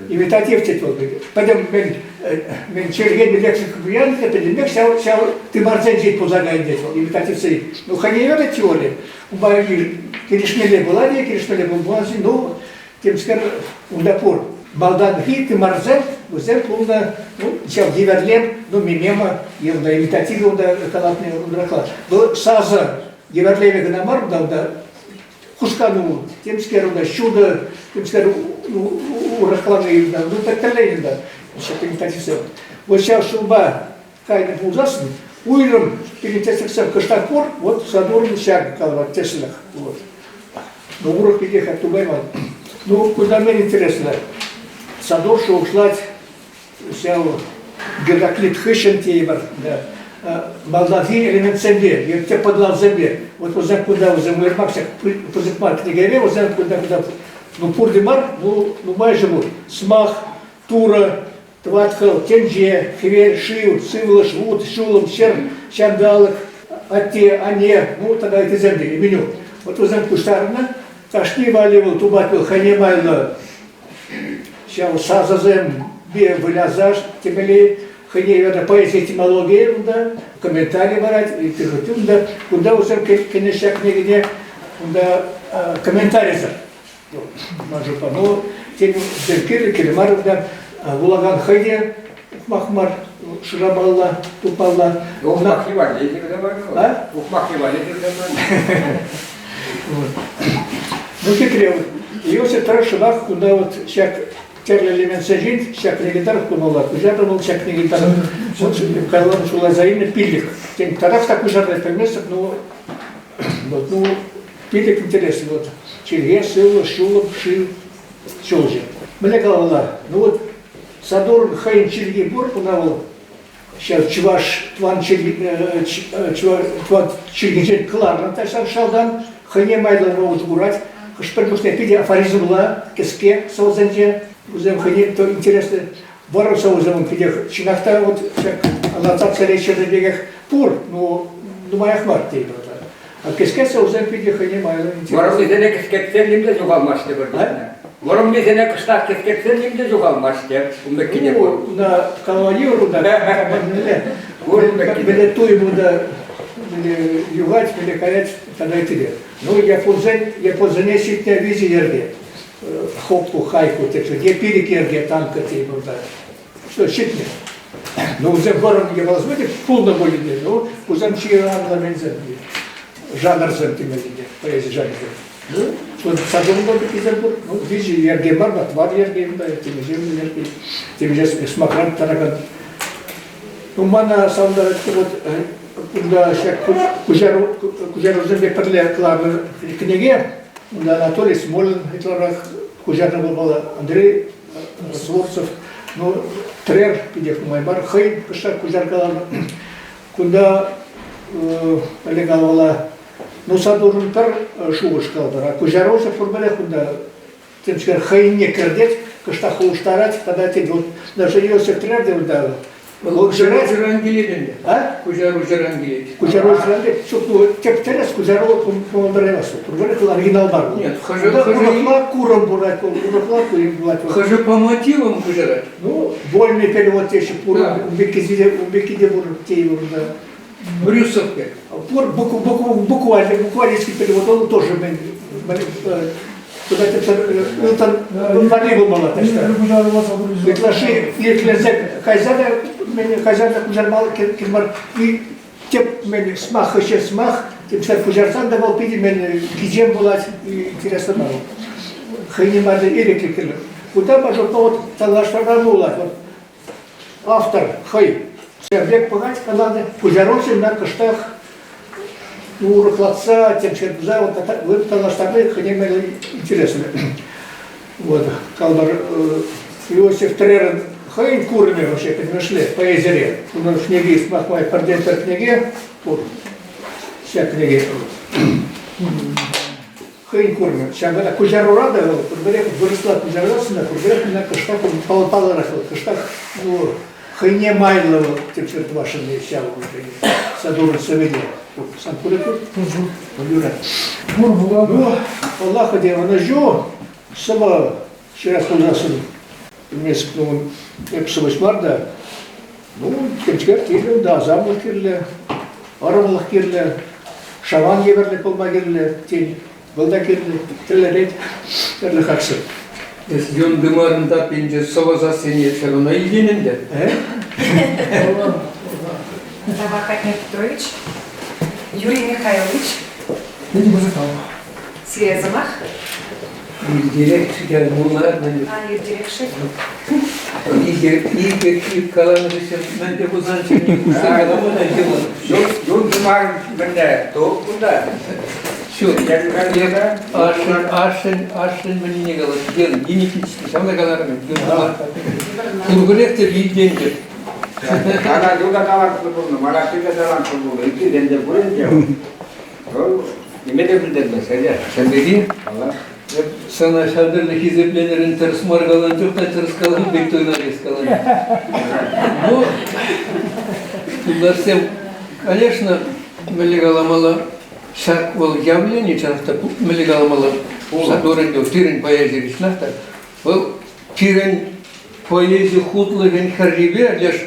Имитатив тет вӑл. Пӗтӗм мен, мен чӗлхен лексика пуянлӑхӗ пӗтӗмпех ҫав, ҫав тымарсенчен пулса кайнӑ тет вӑл, имитативсен. Ну, хӑйне евӗрлӗ теори. Унпа килӗшмелле пулать-и, килӗшмелле пулман-ши, ну, Темскер унта пур. Малтанхи тымарсем вӗсем пулнӑ, ну, ҫав евӗрлем, ну, мимема, е унта имитативлӑ унта калатни унрахла. Вӑл сасӑ евӗрлевӗ кӑна мар унта, унта хускану, темскер унта ҫутӑ, темскер урӑхлани, ну, так тӗрлӗ унта ҫак имитативсем. Вот ҫав ҫулпа кайнӑ пулсассӑн уйрӑм пирӗн тӗслӗхсем кӑштах пур, вот Садурӑн ҫак калама тӗслӗх. Вот. Ну, урӑх пекех тупайман. Ну, кунта мӗн интереслӗ? Садур шухӑшлать ҫав Гераклит хыҫҫӑн тейӗпӗр, да, малтанхи элементсемпе, е тӗп ӑнлавсемпе. Вот вӗсем кунта вӗсем уйрӑмах ҫак пысӑк мар кӗнекере вӗсем кунта кунта ну пурте мар, ну нумайӑшӗ пур. Сӑмах, Турӑ, Тӑватхӑл, тӗнче, хӗвел, шыв, сывлӑш, вут, ҫулӑм, ҫӗр, ҫанталӑк, атте, анне, ну тата ыттисем те, меню. Вот вӗсем пуҫтарӑннӑ. Кашни валли вӑл тупать вӑл хӑйне майлӑ ҫав сасӑсемпе выляса темелле хӑйне юратнӑ поэзи этимологийӗ унта комментари парать, ытти унта кунта вӗсем кӗнӗ ҫак кӗнекене унта комментарисӗр. Ман шутпа, ну, тен, кирлӗ, кирлӗ мар унта вулакан хӑй те ухмах мар, шырамалла, тупмалла. Ухмах валли кирлӗ мар. А? Ухмах валли кирлӗ мар. Ну, хитре вот. Иосиф тӑрӑшшӑнах кунта вот ҫак тӗрлӗ элементсенчен ҫак кӗнеке тӑрӑх тумалла. Куҫарнӑ вӑл ҫак кӗнеке тӑрӑх. Вот кайлан шуласа илнӗ пиллӗк. Тен, татах та куҫарнӑ пӗлместӗп, но вот, ну, питӗ интересно. Вот чӗлхе, сывлӑш, ҫулӑм, шыв, ҫулҫӑ. Мӗнле каламалла? Ну вот Сатурн хӑйӗн чӗлхи пур, куна вӑл ҫав чӑваш тӑван тӑван чӗлхинчен кӑларнӑ та ҫав шалтан хӑйне майлӑ усӑ курать. Хӑш-пӗр чухне питӗ афоризмла, кӗске сӑвӑсенче вӗсем хӑйне интереслӗ вӑрӑм сӑвӑсем питех чӑнах та вот ҫак аннотацире ҫырнӑ пекех пур, но нумаях мар тейӗпӗр. А кӗске сӑвӑсем питӗ хӑйне майлӑ интереслӗ. Вӑрӑммисене кӗскетсен ним те ҫухалмасть тепӗр чухне. Вӑрӑммисене кӑштах кӗскетсен ним те ҫухалмасть те. Ун пеккине пур. Унта калава унта мӗнле туйӑм унта мӗнле юхать, мӗнле каять тата ытти Ну, японсен, японсене ҫитнӗ виҫӗ йӗрке. Хокку, хайку тесе, е пилӗк йӗрке танка тейӗпӗр унта. Что, ҫитнӗ. Ну, вӗсем вӑрӑм япаласем пулнӑ пулин те, ну, кусем чи анлӑ мӗнсем, жанрсем темелле те, поэзи жанрӗсем. Ну, садовый пеккисем пур, ну, виҫӗ йӗрке мар, та тӑватӑ йӗрке унта, темиҫе йӗрке, темиҫе сӑмахран таракан. Ну, мана савӑнтарать, вот кунта ҫак куҫару, куҫарусемпе пӗрле кӑларнӑ кӗнеке, унта Анатолий Смолин ытларах куҫарнӑ пулмалла, Андрей Сворцев, ну, Трер питех нумай мар, хӑй кӑштах куҫаркаланӑ. Кунта Олег Алвала, ну, Сатурн пӗр шухӑш калатӑр, а куҫаруҫӑ пурпӗрех кунта темскер хӑйне кӗртет, кӑштах улӑштарать тата тет, вот даже Иосиф Трер те унта Куҫару килет ӗнтӗ. А? Куҫару килет. Куҫару килет. Ҫук, ну, тӗп тӗрӗс куҫару пултараймасть. Пурпӗрех оригинал мар. Нет, хӑшӗ урӑхла курӑм пулать, урӑхла туйӑм пулать. Хӑшӗ по мотивам куҫарать. Ну, вольный перевод теҫҫӗ, пур, ун пекки те пур тейӗ унта. Брюсов пек. Пур буквально, буквалистский перевод, он тоже куда ылтӑн варри пулмалла таҫта. Ытлашши иртленсе кайса та кайса та куҫармалла кирлӗ мар. И тӗп мен сӑмах хыҫҫӑн сӑмах, темскер куҫарсан та вӑл питӗ мен кичем пулать, интересно мар. Хӑйне марлӗ ирӗклӗ кирлӗ. Кунта пожалуйста, вот танлаштарма пулать. Вот автор хӑй ҫав пек пӑхать каланӑ, куҫаруҫӑ ӑна кӑштах урӑхлатса, темскер туса вот танлаштарни хӑйне майлӑ интереслӗ. Вот, калӑпӑр, Иосиф Трерӑн хӑйӗн курӑмӗ вообще пӗтӗмӗшле поэзире. Унӑн кӗнеки, сӑмах май, пӗртен-пӗр кӗнеке пур. Ҫак кӗнеке хӑйӗн курӑмӗ. Ҫавӑнпа та куҫарура та вӑл пурпӗрех вырӑсла куҫарасӑн та пурпӗрех ӑна кӑштах паллӑрах вӑл кӑштах ну, хӑйне майлӑ вӑл тӗпчев тӑвасшӑн ҫав Садурӑн сӑввине. Сан пурӗ пур? Юрать. Пур вуланӑ. Ну, паллах, ӗнтӗ ӑнӑҫу сӑвӑ ҫырас пулсассӑн пӗлместӗп, ну, эп сӑвӑҫ мар та, ну, темскер кирлӗ унта, асамлӑх кирлӗ, ӑрӑмлӑх кирлӗ, шаман евӗрлӗ пулма кирлӗ, тен, вӑл та кирлӗ, тӗрлӗрен, тӗрлӗ хаксем. Эс юн тымарӑн таппинче сӑвӑ сассине все равно илтен ӗнтӗ. Э? Тавах, Атнер Петрович. Юрий Михайлович. Питӗ пысӑк тав. Сире сӑмах. Иртерех муллар мӗн. А, иртерех-ши? Икӗ каланӑ хыҫҫӑн мӗн те пулсан ҫӗнӗ хушса калама та йывӑр. Юн тымар мӗнле туп кунта? Ҫук. Ашшӗн, ашшӗн, ашшӗн мӗнне калать? Ген, генетически ҫавна каларӑм. Юн тымар. Пурпӗрех те илтентӗп. Мана юта талантлӑ пулнӑ, мана питӗ талантлӑ пулнӑ. Ытти те пур ӗнтӗ. Вӑл ниме те пӗлтермест, ӗнтӗ. Ҫав пирки Паллах. эп сана ҫав тӗрлӗ хисепленӗрен тӗрӗс мар каланӑ чух та тӗрӗс каланӑ пек туйӑнать эс калани. Ну, юлташсем, конечно, мӗнле каламалла, ҫак вӑл явлени чӑнах та мӗнле каламалла. Сатур ӗнтӗ пирӗн поэзи чӑнах та вӑл пирӗн поэзи хутлӑхӗн хӗррипе леш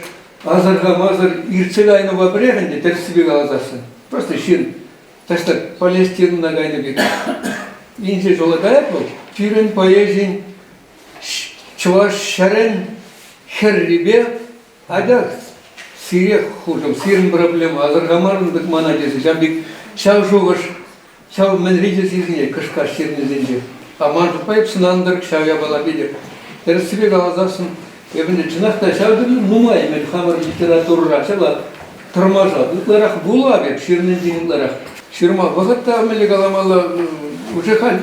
асӑрхамасӑр иртсе кайнӑпа пӗрех ӗнтӗ тӗрӗссипе каласассӑн. Просто ҫын таҫта Палестинӑна кайнӑ пек инҫе ҫула каять вӑл. Пирӗн поэзин чӑваш ҫӗрӗн хӗррипе Атя сире хушӑм, сирӗн проблема, асӑрхамарӑн тӑк мана тесе ҫав пек ҫав шухӑш, ҫав мӗнри те сисӗнет кӑшкаш ҫырнисенче. А ман шутпа эп сӑнантӑр ҫав япала питӗ. Тӗрӗссипе каласассӑн, эпӗ ӗнтӗ чӑнах та ҫав тӗрлӗ нумай мӗн хамӑр литературӑра ҫапла тӑрмашап. Ытларах вулап эп ҫырнинчен ытларах. Ҫырма вӑхӑт та мӗнле каламалла, уже халь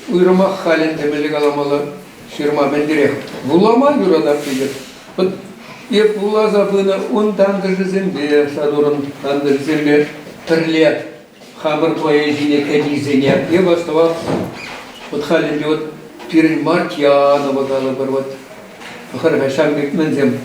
уйрӑмах халь ӗнтӗ мӗнле каламалла, ҫырма мӗнлерех. Вулама юратап питӗ. Вот эп вуласа пынӑ ун тантӑшӗсемпе, Сатурӑн тантӑшӗсемпе пӗрле хамӑр поэзине кӗнисене эп астӑвап. Вот халь ӗнтӗ вот пирӗн Мартьянова калӑпӑр, вот пӑхӑр-ха ҫав пек мӗнсем.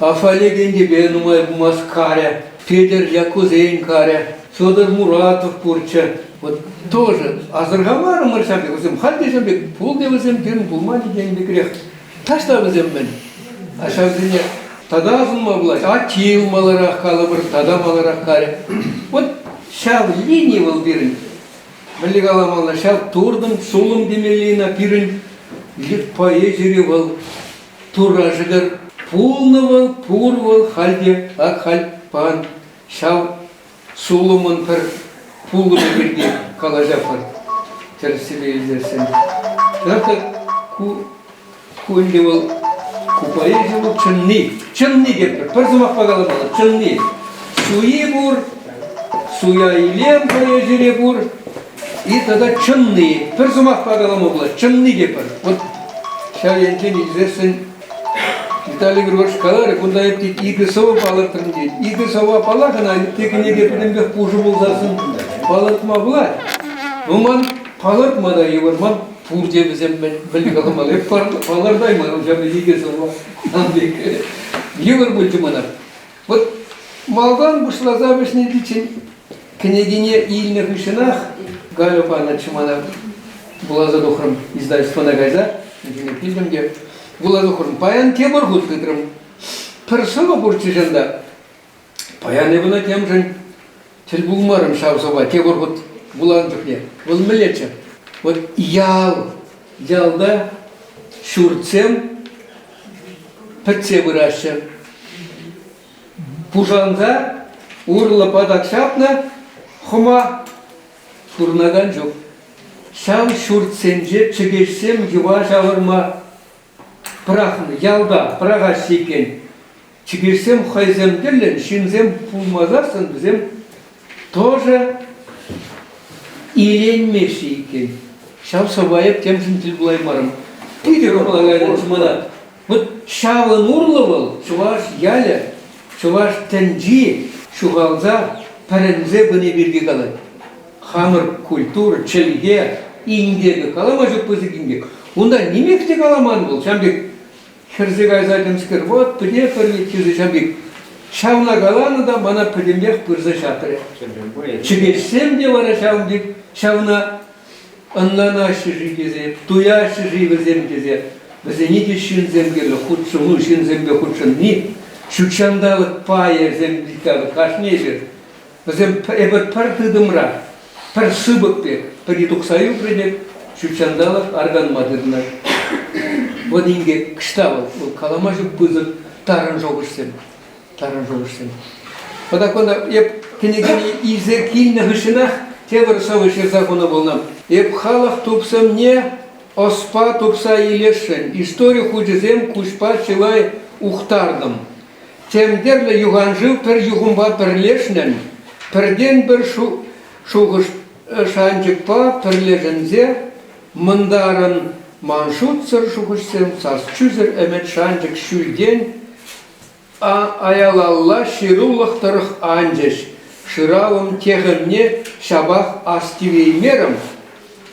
Афалек ӗнтӗпе нумай пулмасть карӗ, Петӗр Яккусен карӗ, Федор Муратов пурччӗ. Вот тоже асӑрхамарӑмӑр ҫав пек. Вӗсем халь те ҫав пек пулнӑ вӗсем пирӗн пулман тенӗ пекрех. Таҫта вӗсем мӗн? А ҫавсене тата асӑнма пулать. Аттил маларах калӑпӑр, тата маларах карӗ. Вот ҫав лини вӑл пирӗн. Мӗнле каламалла, ҫав туртӑм, сулӑм темелли ӑна пирӗн поэзире вӑл Турра шӗкӗр пулнӑ вӑл, пур вӑл, халь те ак халь пан ҫав сулӑмӑн пӗр пулӑмӗ пирки калаҫатпӑр тӗрӗссипе илсессӗн. Чӑнах та ку, ку ӗнтӗ вӑл ку поэзи вӑл чӑнни. Чӑнни тетпӗр. Пӗр сӑмахпа каламалла. Чӑнни. Суи пур, суя илем поэзире пур, и тата чӑнни. Пӗр сӑмахпа калама пулать. Чӑнни тетпӗр. Вот ҫав енчен илсессӗн Виталий Григорьевич каларӗ, кунта эп тет икӗ сӑвӑ палӑртрӑм тет. Икӗ сӑвва паллах ӑна ытти кӗнеке пӗтӗмпех пушӑ пулсассӑн палӑртма пулать. Ну, ман палӑртма та йывӑр, ман пурте вӗсем мӗнле каламалла, эп палӑртаймарӑм ҫав икӗ сӑвва. Ан пек йывӑр пулчӗ мана. Вот малтан пуҫласа вӗҫне кӗнекене илнӗ хыҫҫӑнах Галя панӑччӗ мана вуласа тухрӑм издательствӑна кайса, килтӗм те вуласа тухрӑм. Паян тепӗр хут тытрӑм. Пӗр сӑвӑ пурччӗ ҫанта. Паян эп ӑна темшӗн тӗл пулмарӑм ҫав сӑвва тепӗр хут вуланӑ чухне. Вӑл мӗнлеччӗ? Вот ял, ялта ҫуртсем пӗтсе пыраҫҫӗ. Пушанса урлӑ патак ҫапнӑ хӑма пурӑнакан ҫук. Ҫав ҫуртсенче чӗкеҫсем йӑва ҫавӑрма пӑрахнӑ, ялта пӑрахаҫҫӗ иккен. Чӗкеҫсем хӑйсем тӗллӗн ҫынсем пулмасассӑн вӗсем тоже иленмеҫҫӗ иккен. Ҫав сӑвва эп темшӗн тӗл пулаймарӑм. Питӗ кӑмӑла кайнӑччӗ мана. Вот ҫавӑн урлӑ вӑл чӑваш ялӗ, чӑваш тӗнчи ҫухалса пӗрӗнсе пыни пирки калать. Хамӑр культура, чӗлхе инкекӗ, калама ҫук пысӑк инкек. Унта нимех те каламан вӑл, ҫав пек хӗрсе кайса темскер, вот пӗтетпӗр вӗт тесе ҫав пек ҫавна каланӑ та мана пӗтӗмпех пырса ҫапрӗ. Чӗкеҫсем те вара ҫавӑн пек ҫавна ӑнланаҫҫӗ-ши тесе, туяҫҫӗ-ши вӗсем тесе, вӗсене те ҫынсем кирлӗ, хутшӑну ҫынсемпе хутшӑнни, ҫутҫанталӑк пайӗсем кашни эпир вӗсем эпир пӗр тытӑмра, пӗр сыпӑк пек, пӗри тухса ӳкрӗ пек, ҫутҫанталӑк арканма тытӑнать. Вот инкек ӑҫта вӑл? Вӑл калама ҫук пысӑк тарӑн шухӑшсем. Тарӑн шухӑшсем. Вӑта кунта эп кӗнекене илсе килнӗ хыҫҫӑнах тепӗр сӑвӑ ҫырса хунӑ пулнӑ. Эп халӑх тупсӑмне ӑспа тупса илесшӗн истори хучӗсем куҫпа чылай ухтартӑм. Тем тӗрлӗ юханшыв пӗр юхӑмпа пӗрлешнӗн пӗртен-пӗр шухӑш шанчӑкпа пӗрлешӗнсе мӑнтарӑн ман шутсӑр шухӑшсем сас-чӳсӗр ӗмӗт-шанчӑк ҫӳлтен аялалла ҫырулӑх тӑрӑх анчӗҫ. Шыравӑм техӗмне ҫапах астивеймерӗм.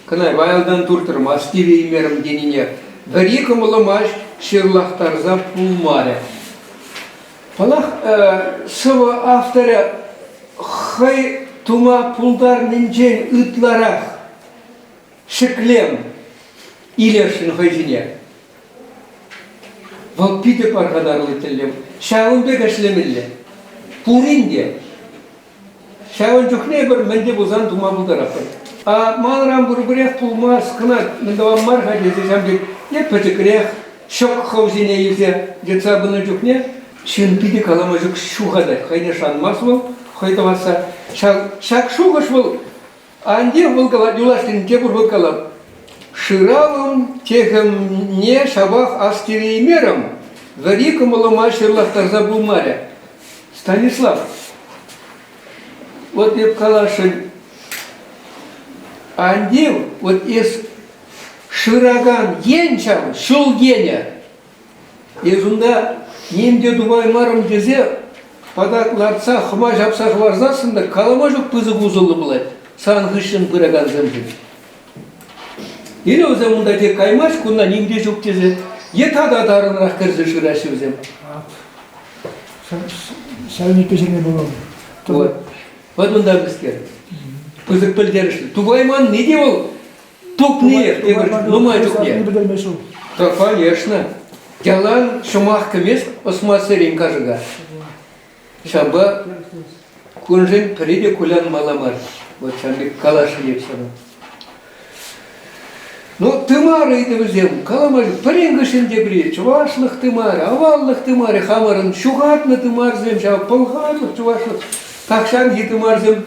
Кӑна аялтан туртрӑм, астивеймерӗм тенине вӗри кӑмӑлӑма ҫырлахтарса пулмарӗ. Паллах, сӑвӑ авторӗ хӑй тума пултарнинчен ытларах. ҫӗклем илесшӗн хӑй ҫине. Вӑл питӗ пархатарлӑ тӗллев. Ҫавӑн пек ӗҫлемелле. Пурин те. Ҫавӑн чухне эпир мӗн те пулсан тума пултаратпӑр. А манран пурпӗрех пулмасть кӑна мӗн тӑвам мар-ха тесе ҫав пек е пӗчӗкрех ҫӑк хӑв ҫине илсе йӑтса пынӑ чухне ҫын питӗ калама ҫук ҫухатать. Хӑйне шанмасть вӑл, хӑй тӑвасса. Ҫак, ҫак шухӑш вӑл ан тив вӑл калать, юлашкин тепӗр хут калап. Шыравӑм техӗмне ҫапах астивеймерӗм, вӗри кӑмӑлӑма ҫырлахтарса пулмарӗ. Станислав, вот эп каласшӑн, ан тив, вот эс шыракан ен ҫав, ҫул енӗ. Эс унта ним те тупаймарӑм тесе патак лартса хӑма ҫапса хӑварсассӑн та калама ҫук пысӑк усӑллӑ пулать сан хыҫҫӑн пыракансемшӗн. Или вӗсем унта тек каймасть, кунта ним те ҫук тесе, е тата тарӑнрах кӗрсе шыраҫҫӗ вӗсем. Ҫавӑн пӗҫерме пулать. Вот. Вот унта мӗскер. Пысӑк пӗлтерӗшлӗ. Тупайманни те вӑл тупниех тепӗр нумай чухне. Да, конечно. Ялан ҫӑмах кӗмест ӑсмассерен кашӑка. Ҫавӑнпа куншӑн пӗри те кулянмалла мар. Вот ҫавӑн пек каласшӑн эп сана. Ну, тымар ыйтӑвӗсем, калама ҫук, пӗрин хыҫҫӑн тепри, чӑвашлӑх тымарӗ, аваллӑх тымарӗ, хамӑрӑн ҫухатнӑ тымарсем, ҫав пӑлхарлӑх, чӑвашлӑх, тахҫанхи тымарсем,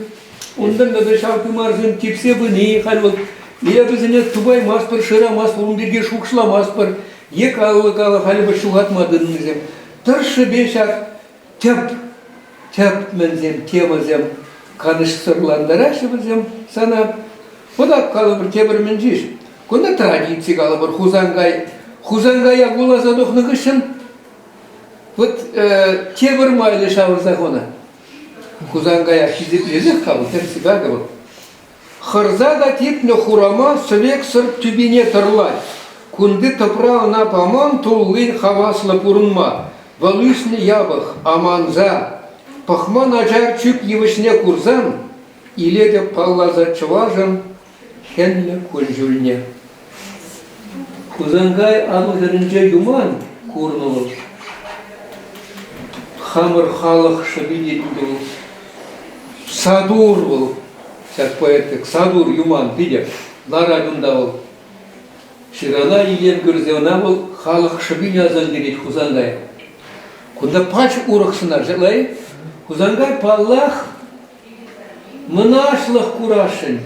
унтан тата ҫав тымарсем типсе пыни, халь вӑл е вӗсене тупаймастпӑр, шырамастпӑр, ун пирки шухӑшламастпӑр, е каллӑ-каллӑ халӗ вӑл ҫухатма тытӑннисем. Тӑршшӗпе ҫак тӗп, тӗп мӗнсем, темӑсем канӑҫсӑрлантараҫҫӗ вӗсем сана. Вӑтак калӑпӑр тепӗр мӗн ҫеҫ. Кунта традици калӑпӑр Хусанкай. Хусанкая вуласа тухнӑ хыҫҫӑн вот тепӗр майлӑ ҫавӑрса хунӑ. Хусанкая хисеплесех-ха вӑл, тӗрӗссипе вӑл. Хӑрса та типнӗ хурама сӗвек сӑрт тӳпине тӑрлать. Кунти тӑпра ӑна паман туллин хаваслӑ пурӑнма. Вӑл ӳснӗ япӑх, аманса. Пӑхма начар чӳк йывӑҫне курсан илетӗп палласа чӑвашӑн хӗнлӗ кун-ҫулне. Хусанкай Атӑл хӗрринче юман курнӑ вӑл. Хамӑр халӑх шӑпи тет вӑл. Сатур вӑл, ҫак поэт пек, сатур юман питӗ. Ларать унта вӑл. Ҫырана илем кӳрсе ӑна вӑл халӑх шӑпине аса илтерет Хусанкай. Кунта пач урӑх сӑнар ҫапла-и? Хусанкай, паллах, мӑнаҫлӑх курасшӑн.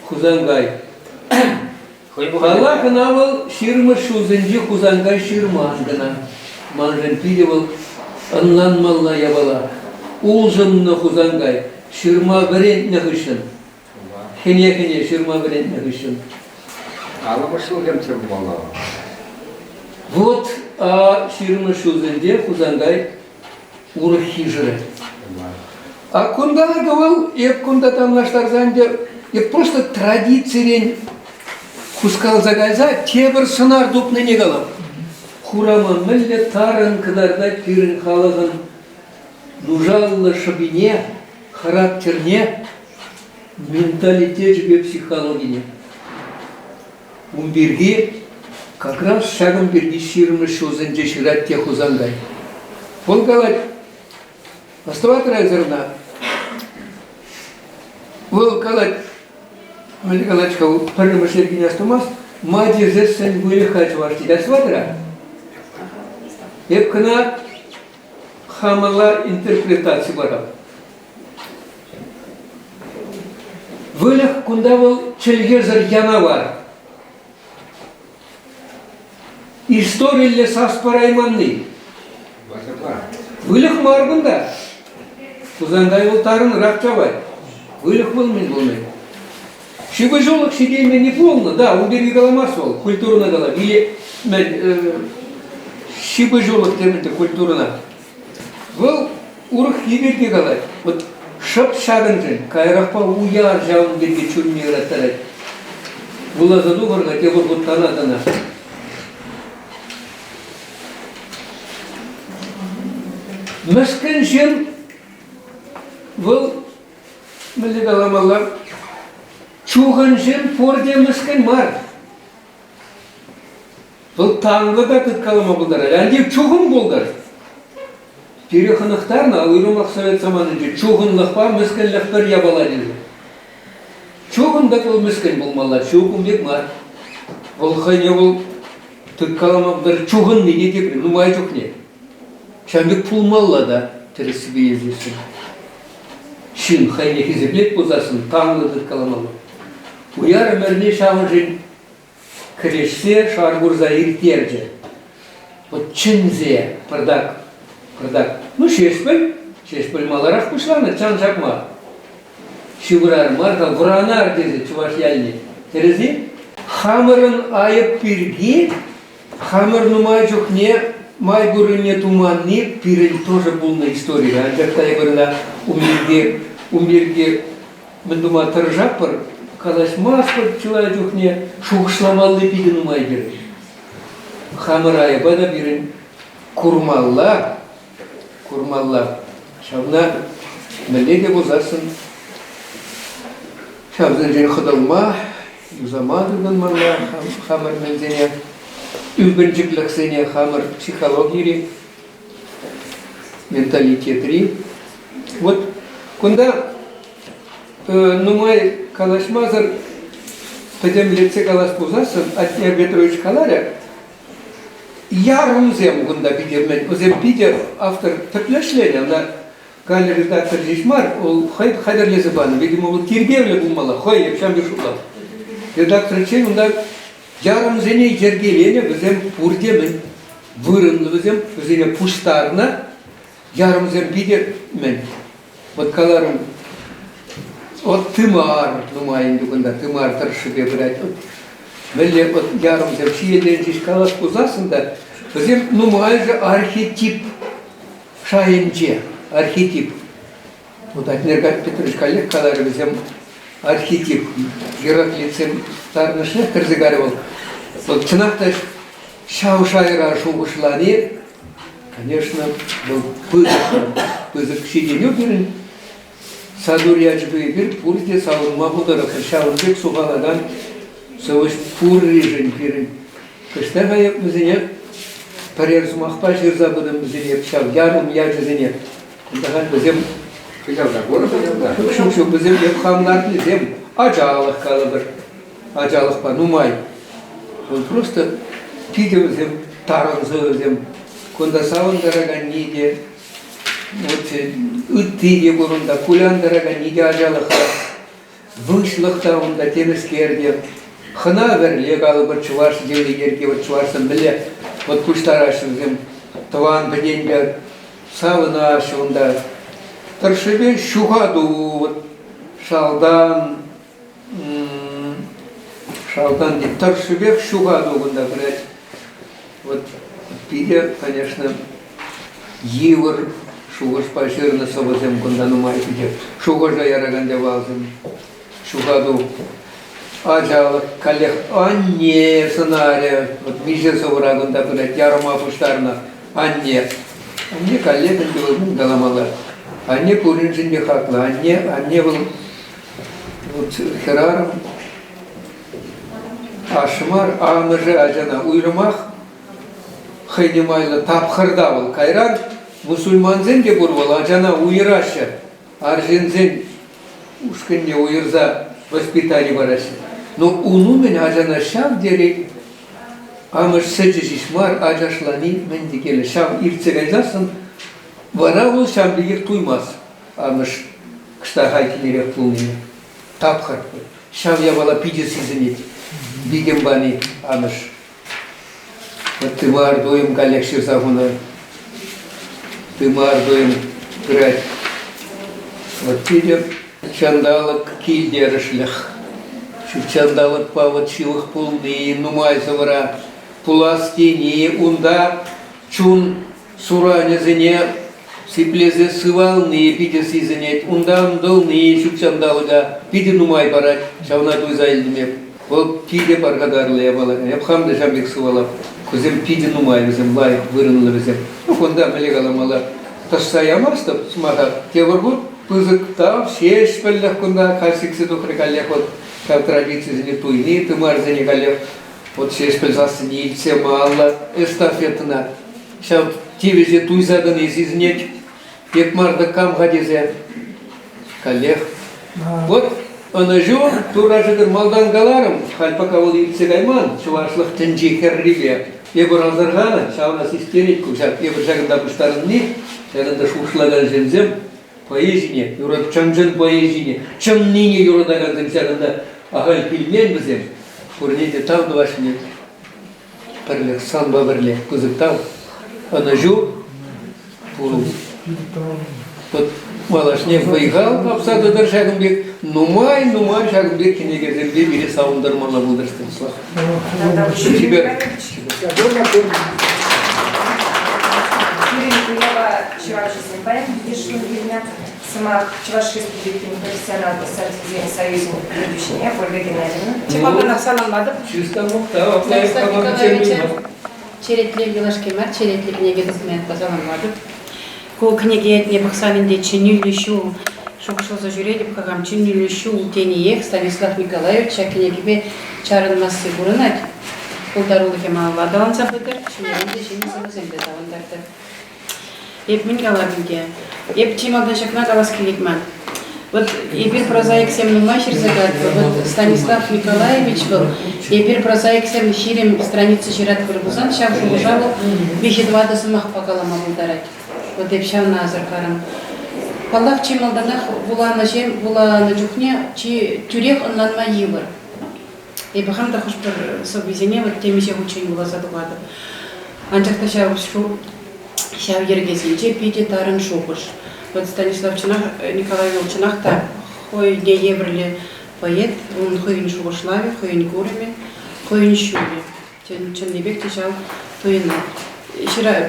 Хусанкай. Паллах, ӑна вӑл ҫирмӗш ҫулсенчи Хусанкай ҫырман кӑна. Маншӑн питӗ вӑл ӑнланмалла япала. Улшӑннӑ Хусанкай ҫырма вӗрентнӗ хыҫҫӑн. Хӗне-хӗне ҫырма вӗрентнӗ хыҫҫӑн. Аллӑмӗш ҫулсемччӗ пулмалла. Вот ҫирмӗш ҫулсенче Хусанкай урӑххи шырать. А кунта акӑ вӑл, эп кунта танлаштарсан те, эп просто традицирен хускалса кайса тепӗр сӑнар тупнине калам. Хурама мӗнле тарӑн кӑтартать пирӗн халӑхӑн нушаллӑ шӑпине, характерне, менталитечӗпе психологине. Ун пирки как раз ҫакӑн пирки ҫирӗммӗш ҫулсенче ҫырать те Хусанкай. Вӑл калать, астӑватӑр эсӗр ӑна? Вӑл калать, мӗн калать-ха, пӗрремӗш йӗркине астумасть, ма тесессӗн выльӑха чӑваш тет. Астӑватӑр-а? Эп кӑна хамӑрла интерпретаци парап. Выльӑх кунта вӑл чӗлхесӗр янавар. Историлле сас парайманни. Выльӑх мар кунта. Хусанкай вӑл тарӑнрах чавать. Выльӑх вӑл мӗн пулнӑ? Ҫыпӑҫулӑх ҫитейменни пулнӑ, да, ун пирки каламасть вӑл, культурӑна калать. Или мӗн, ҫыпӑҫулӑх темӗн культурӑна. Вӑл урӑххи пирки калать. Вот шӑп ҫакӑншӑн каярахпа уяр ҫавӑн пирки чунне ыраттарать. Вуласа тухӑр-ха тепӗр хут тана-тана. Мӗскӗн ҫын вӑл, мӗнле каламалла, Чухӑн ҫын пурте мӗскӗн мар. Вӑл танлӑ та тыткалама пултарать. Ан чухӑн пултӑр. Пире хӑнӑхтарнӑ, уйрӑмах совет саманинче, чухӑнлӑхпа мӗскӗнлӗх пӗр япала тесе. Чухӑн та вӑл мӗскӗн пулмалла, ҫук ун пек мар. Вӑл хӑйне вӑл тыткалама пултарать, чухӑнни те тепри нумай чухне. Ҫавӑн пек пулмалла та тӗрӗссипе илсессӗн. Ҫын хӑйне хисеплет пулсассӑн танлӑ тыткаламалла. Уяр ӗмӗрне ҫавӑншӑн кӗрешсе шар курса ирттерчӗ. Вот чӗнсе пӑртак, пӑртак. Ну, Ҫеҫпӗл, Ҫеҫпӗл маларах пуҫланӑ чан ҫакма. Ҫывӑрар мар-ха, вӑранар тесе чӑваш ялне. Тӗрӗс-и? Хамӑрӑн айӑп пирки хамӑр нумай чухне май пуррине туманни пирӗн тоже пулнӑ историре. Анчах та эпир ӑна ун пирки, ун пирки мӗн тума тӑрӑшатпӑр, калаҫмастпӑр чылай чухне, шухӑшламалли питӗ нумай пирӗн. Хамӑр айӑпа та пирӗн курмалла, курмалла. Ҫавна мӗнле те пулсассӑн ҫавсенчен хӑтӑлма, юсама тытӑнмалла хамӑр мӗнсене, ӳпӗнчӗклӗхсене хамӑр психологири, менталитетри. Вот кунта нумай калаҫмасӑр пӗтӗмлетсе калас пулсассӑн Атнер Петрович каларӗ, ярӑмсем кунта питӗ мӗн, вӗсем питӗ автор тӗплӗ ӗҫленӗ, ӑна Галя редактор ҫеҫ мар, вӑл хӑй хатӗрлесе панӑ, видимо, вӑл тиркевлӗ пулмалла, хӑй эп ҫавӑн пек шутлап. Редакторччен унта ярӑмсене йӗркеленӗ, вӗсем пурте мӗн вырӑнлӑ вӗсем, вӗсене пуҫтарнӑ, ярӑмсем питӗ мӗн. Вот каларӑм, вот тымар нумай ӗнтӗ кунта, тымар тӑршшӗпе пырать. Мӗнле вот ярӑмсем ҫиелтен ҫеҫ калас пулсассӑн та, вӗсем нумайӑшӗ архетип шайӗнче, архетип. Вот Атнер Петрович каллех каларӗ, вӗсем архетип, Гераклитсем тарӑнӑшнех кӗрсе карӗ вӑл. Вӑл чӑнах та ҫав шайра шухӑшлани, конечно, вӑл пысӑк, пысӑк ҫитӗнӳ пирӗн. Сатур ячӗпе эпир пурте савӑнма пултаратпӑр. Ҫавӑн пек сухалакан сӑвӑҫ пурришӗн пирӗн. Кӑштах эп вӗсене пӗрер сӑмахпа ҫырса пытӑм вӗсене, ҫав ярӑм ячӗсене. Кунта халь вӗсем Хыҫалта пур, хыҫалта. Ҫук, ҫук, вӗсем эп хам лартнисем. Ачалӑх калӑпӑр. Ачалӑхпа нумай. Вӑл просто питӗ вӗсем тарӑн сӑвӑсем. Кунта савӑнтараканни те, вот ытти те пур унта, кулянтараканни те ачалӑхра. Выҫлӑх та унта темӗскер те. Хӑна-вӗрле калӑпӑр чӑваш йӑли-йӗрки, вот чӑвашсем мӗнле вот пуҫтараҫҫӗ вӗсем тӑван-пӗтенпе савӑнаҫҫӗ унта. Тӑршшӗпе ҫухату вот шалтан шалтан тӑршшӗпех ҫухату кунта пырать. Вот питӗ, конечно, йывӑр шухӑшпа ҫырнӑ сӑвӑсем кунта нумай питӗ. Шухӑша яракан япаласем. Ҫухату. Ачалӑх, каллех анне сӑнарӗ. Вот миҫе сӑвӑра кунта пырать, ярӑма пуҫтарнӑ анне. Анне каллех ӗнтӗ вӑл мӗн каламалла. Анне пуриншӗн те хаклӑ. Анне, анне вӑл вот хӗрарӑм ашшӗ мар, амӑшӗ ачана уйрӑмах хӑйне майлӑ тапхӑрта вӑл. Кайран мусульмансем те пур вӑл, ачана уйӑраҫҫӗ. Арҫынсен ушкӑнне уйӑрса воспитани параҫҫӗ. Но ун умӗн ачана ҫав тери амӑш сӗчӗ ҫеҫ мар, ачашлани мӗн те кирлӗ. Ҫав иртсе кайсассӑн вара вӑл ҫав пекех туймасть амӑш кӑштах айккинерех пулнине. Тапхӑр. Ҫав япала питӗ сисӗнет. Витӗм пани амӑш. Тымар туйӑм каллех ҫырса хунӑ. Тымар туйӑм пырать. Вот питӗ ҫанталӑк килтерӗшлӗх. Ҫутҫанталӑкпа вот ҫывӑх пулни, нумай сӑвӑра пулас тени, унта чун суранӗсене сиплесе сывални питӗ сисӗнет. Унта ӑнтӑлни ҫутҫанталӑка питӗ нумай парать. Ҫавна туйса илтӗм эп. Вӑл питӗ пархатарлӑ япала. Эп хам та ҫав пек сывалап. Кусем питӗ нумай вӗсем, лайӑх, вырӑнлӑ вӗсем. Ну, кунта мӗнле каламалла, тӑсса ямастӑп сӑмаха. Тепӗр хут пысӑк тав, ҫеҫпӗллӗх кунта халь сиксе тухрӗ каллех вот. Ҫав традицисене туйни, тымарсене каллех вот Ҫеҫпӗл сассине илтсе малалла эстафетӑна ҫав тивӗҫе туйса тӑни сисӗнет. Эп мар та кам-ха тесе каллех. Вот ӑнӑҫу Турра шӗкӗр малтан каларӑм, халь пока вӑл иртсе кайман чӑвашлӑх тӗнчи хӗррипе. Эпир асӑрханӑ, ҫавна систерет ку ҫак эпир ҫакӑнта пуҫтарӑнни, ҫакӑнта шухӑшлакан ҫынсем поэзине, чӑн-чӑн поэзине, чӑннине юратакансем ҫакӑнта ахаль килмен вӗсем. Пурне те тав тӑваҫҫӗ. Пӗрлех санпа пӗрле пысӑк тав, ӑнӑҫу пур. Вот малашне вӑй-хал тапса тӑтӑр ҫакӑн пек нумай-нумай ҫакӑн пек кӗнекесемпе пире савӑнтармалла пултӑр Станислав. Чипер. Пирӗн уява ҫыравҫӑсем паян йышлӑн килнӗ. Сӑмах Чӑваш Республикин профессионал писательсен союзӗн ертӳҫине Ольга Геннадьевна. Чи малтанах саламлатӑп. Чыста мухтав, Станислав Николаевича черетлӗ юлашки мар, черетлӗ кӗнеке документпа саламлатӑп. Ку кӗнеке ятне пӑхсан ӗнтӗ чӗнӳллӗ ҫул шухӑшласа ҫӳретӗп хам чӗнӳллӗ ҫул тениех Станислав Николаевич ҫак кӗнекепе чарӑнмасси курӑнать. Пултарулӑхӗ малалла аталанса пытӑр, ҫӗнӗрен те ҫӗнӗ сӑвӑсемпе савӑнтартӑр. Эп мӗн калап ӗнтӗ? Эп чи малтан ҫакна калас килет ман. Вот эпир прозаиксем нумай ҫырса кӑтартнӑ. Вот Станислав Николаевич вӑл эпир прозаиксем 20 страница ҫыратпӑр пулсан ҫав шухӑша вӑл виҫӗ-тӑватӑ сӑмахпа калама пултарать. Вот эп ҫавна асӑрхарӑм. Паллах, чи малтанах вуланӑ вуланӑ чухне чи тӳрех ӑнланма йывӑр. Эпӗ хам та хӑш-пӗр сӑввисене вот темиҫе хутчен вуласа тухатӑп. Анчах та ҫав ҫав йӗркесенче питӗ тарӑн шухӑш. Вот Станислав чӑнах, Николай Иванович чӑнах та хӑйне евӗрлӗ поэт, ун хӑйӗн шухӑшлавӗ, хӑйӗн курӑмӗ, хӑйӗн ҫулӗ. Чӑннипех те ҫав туйӑнать.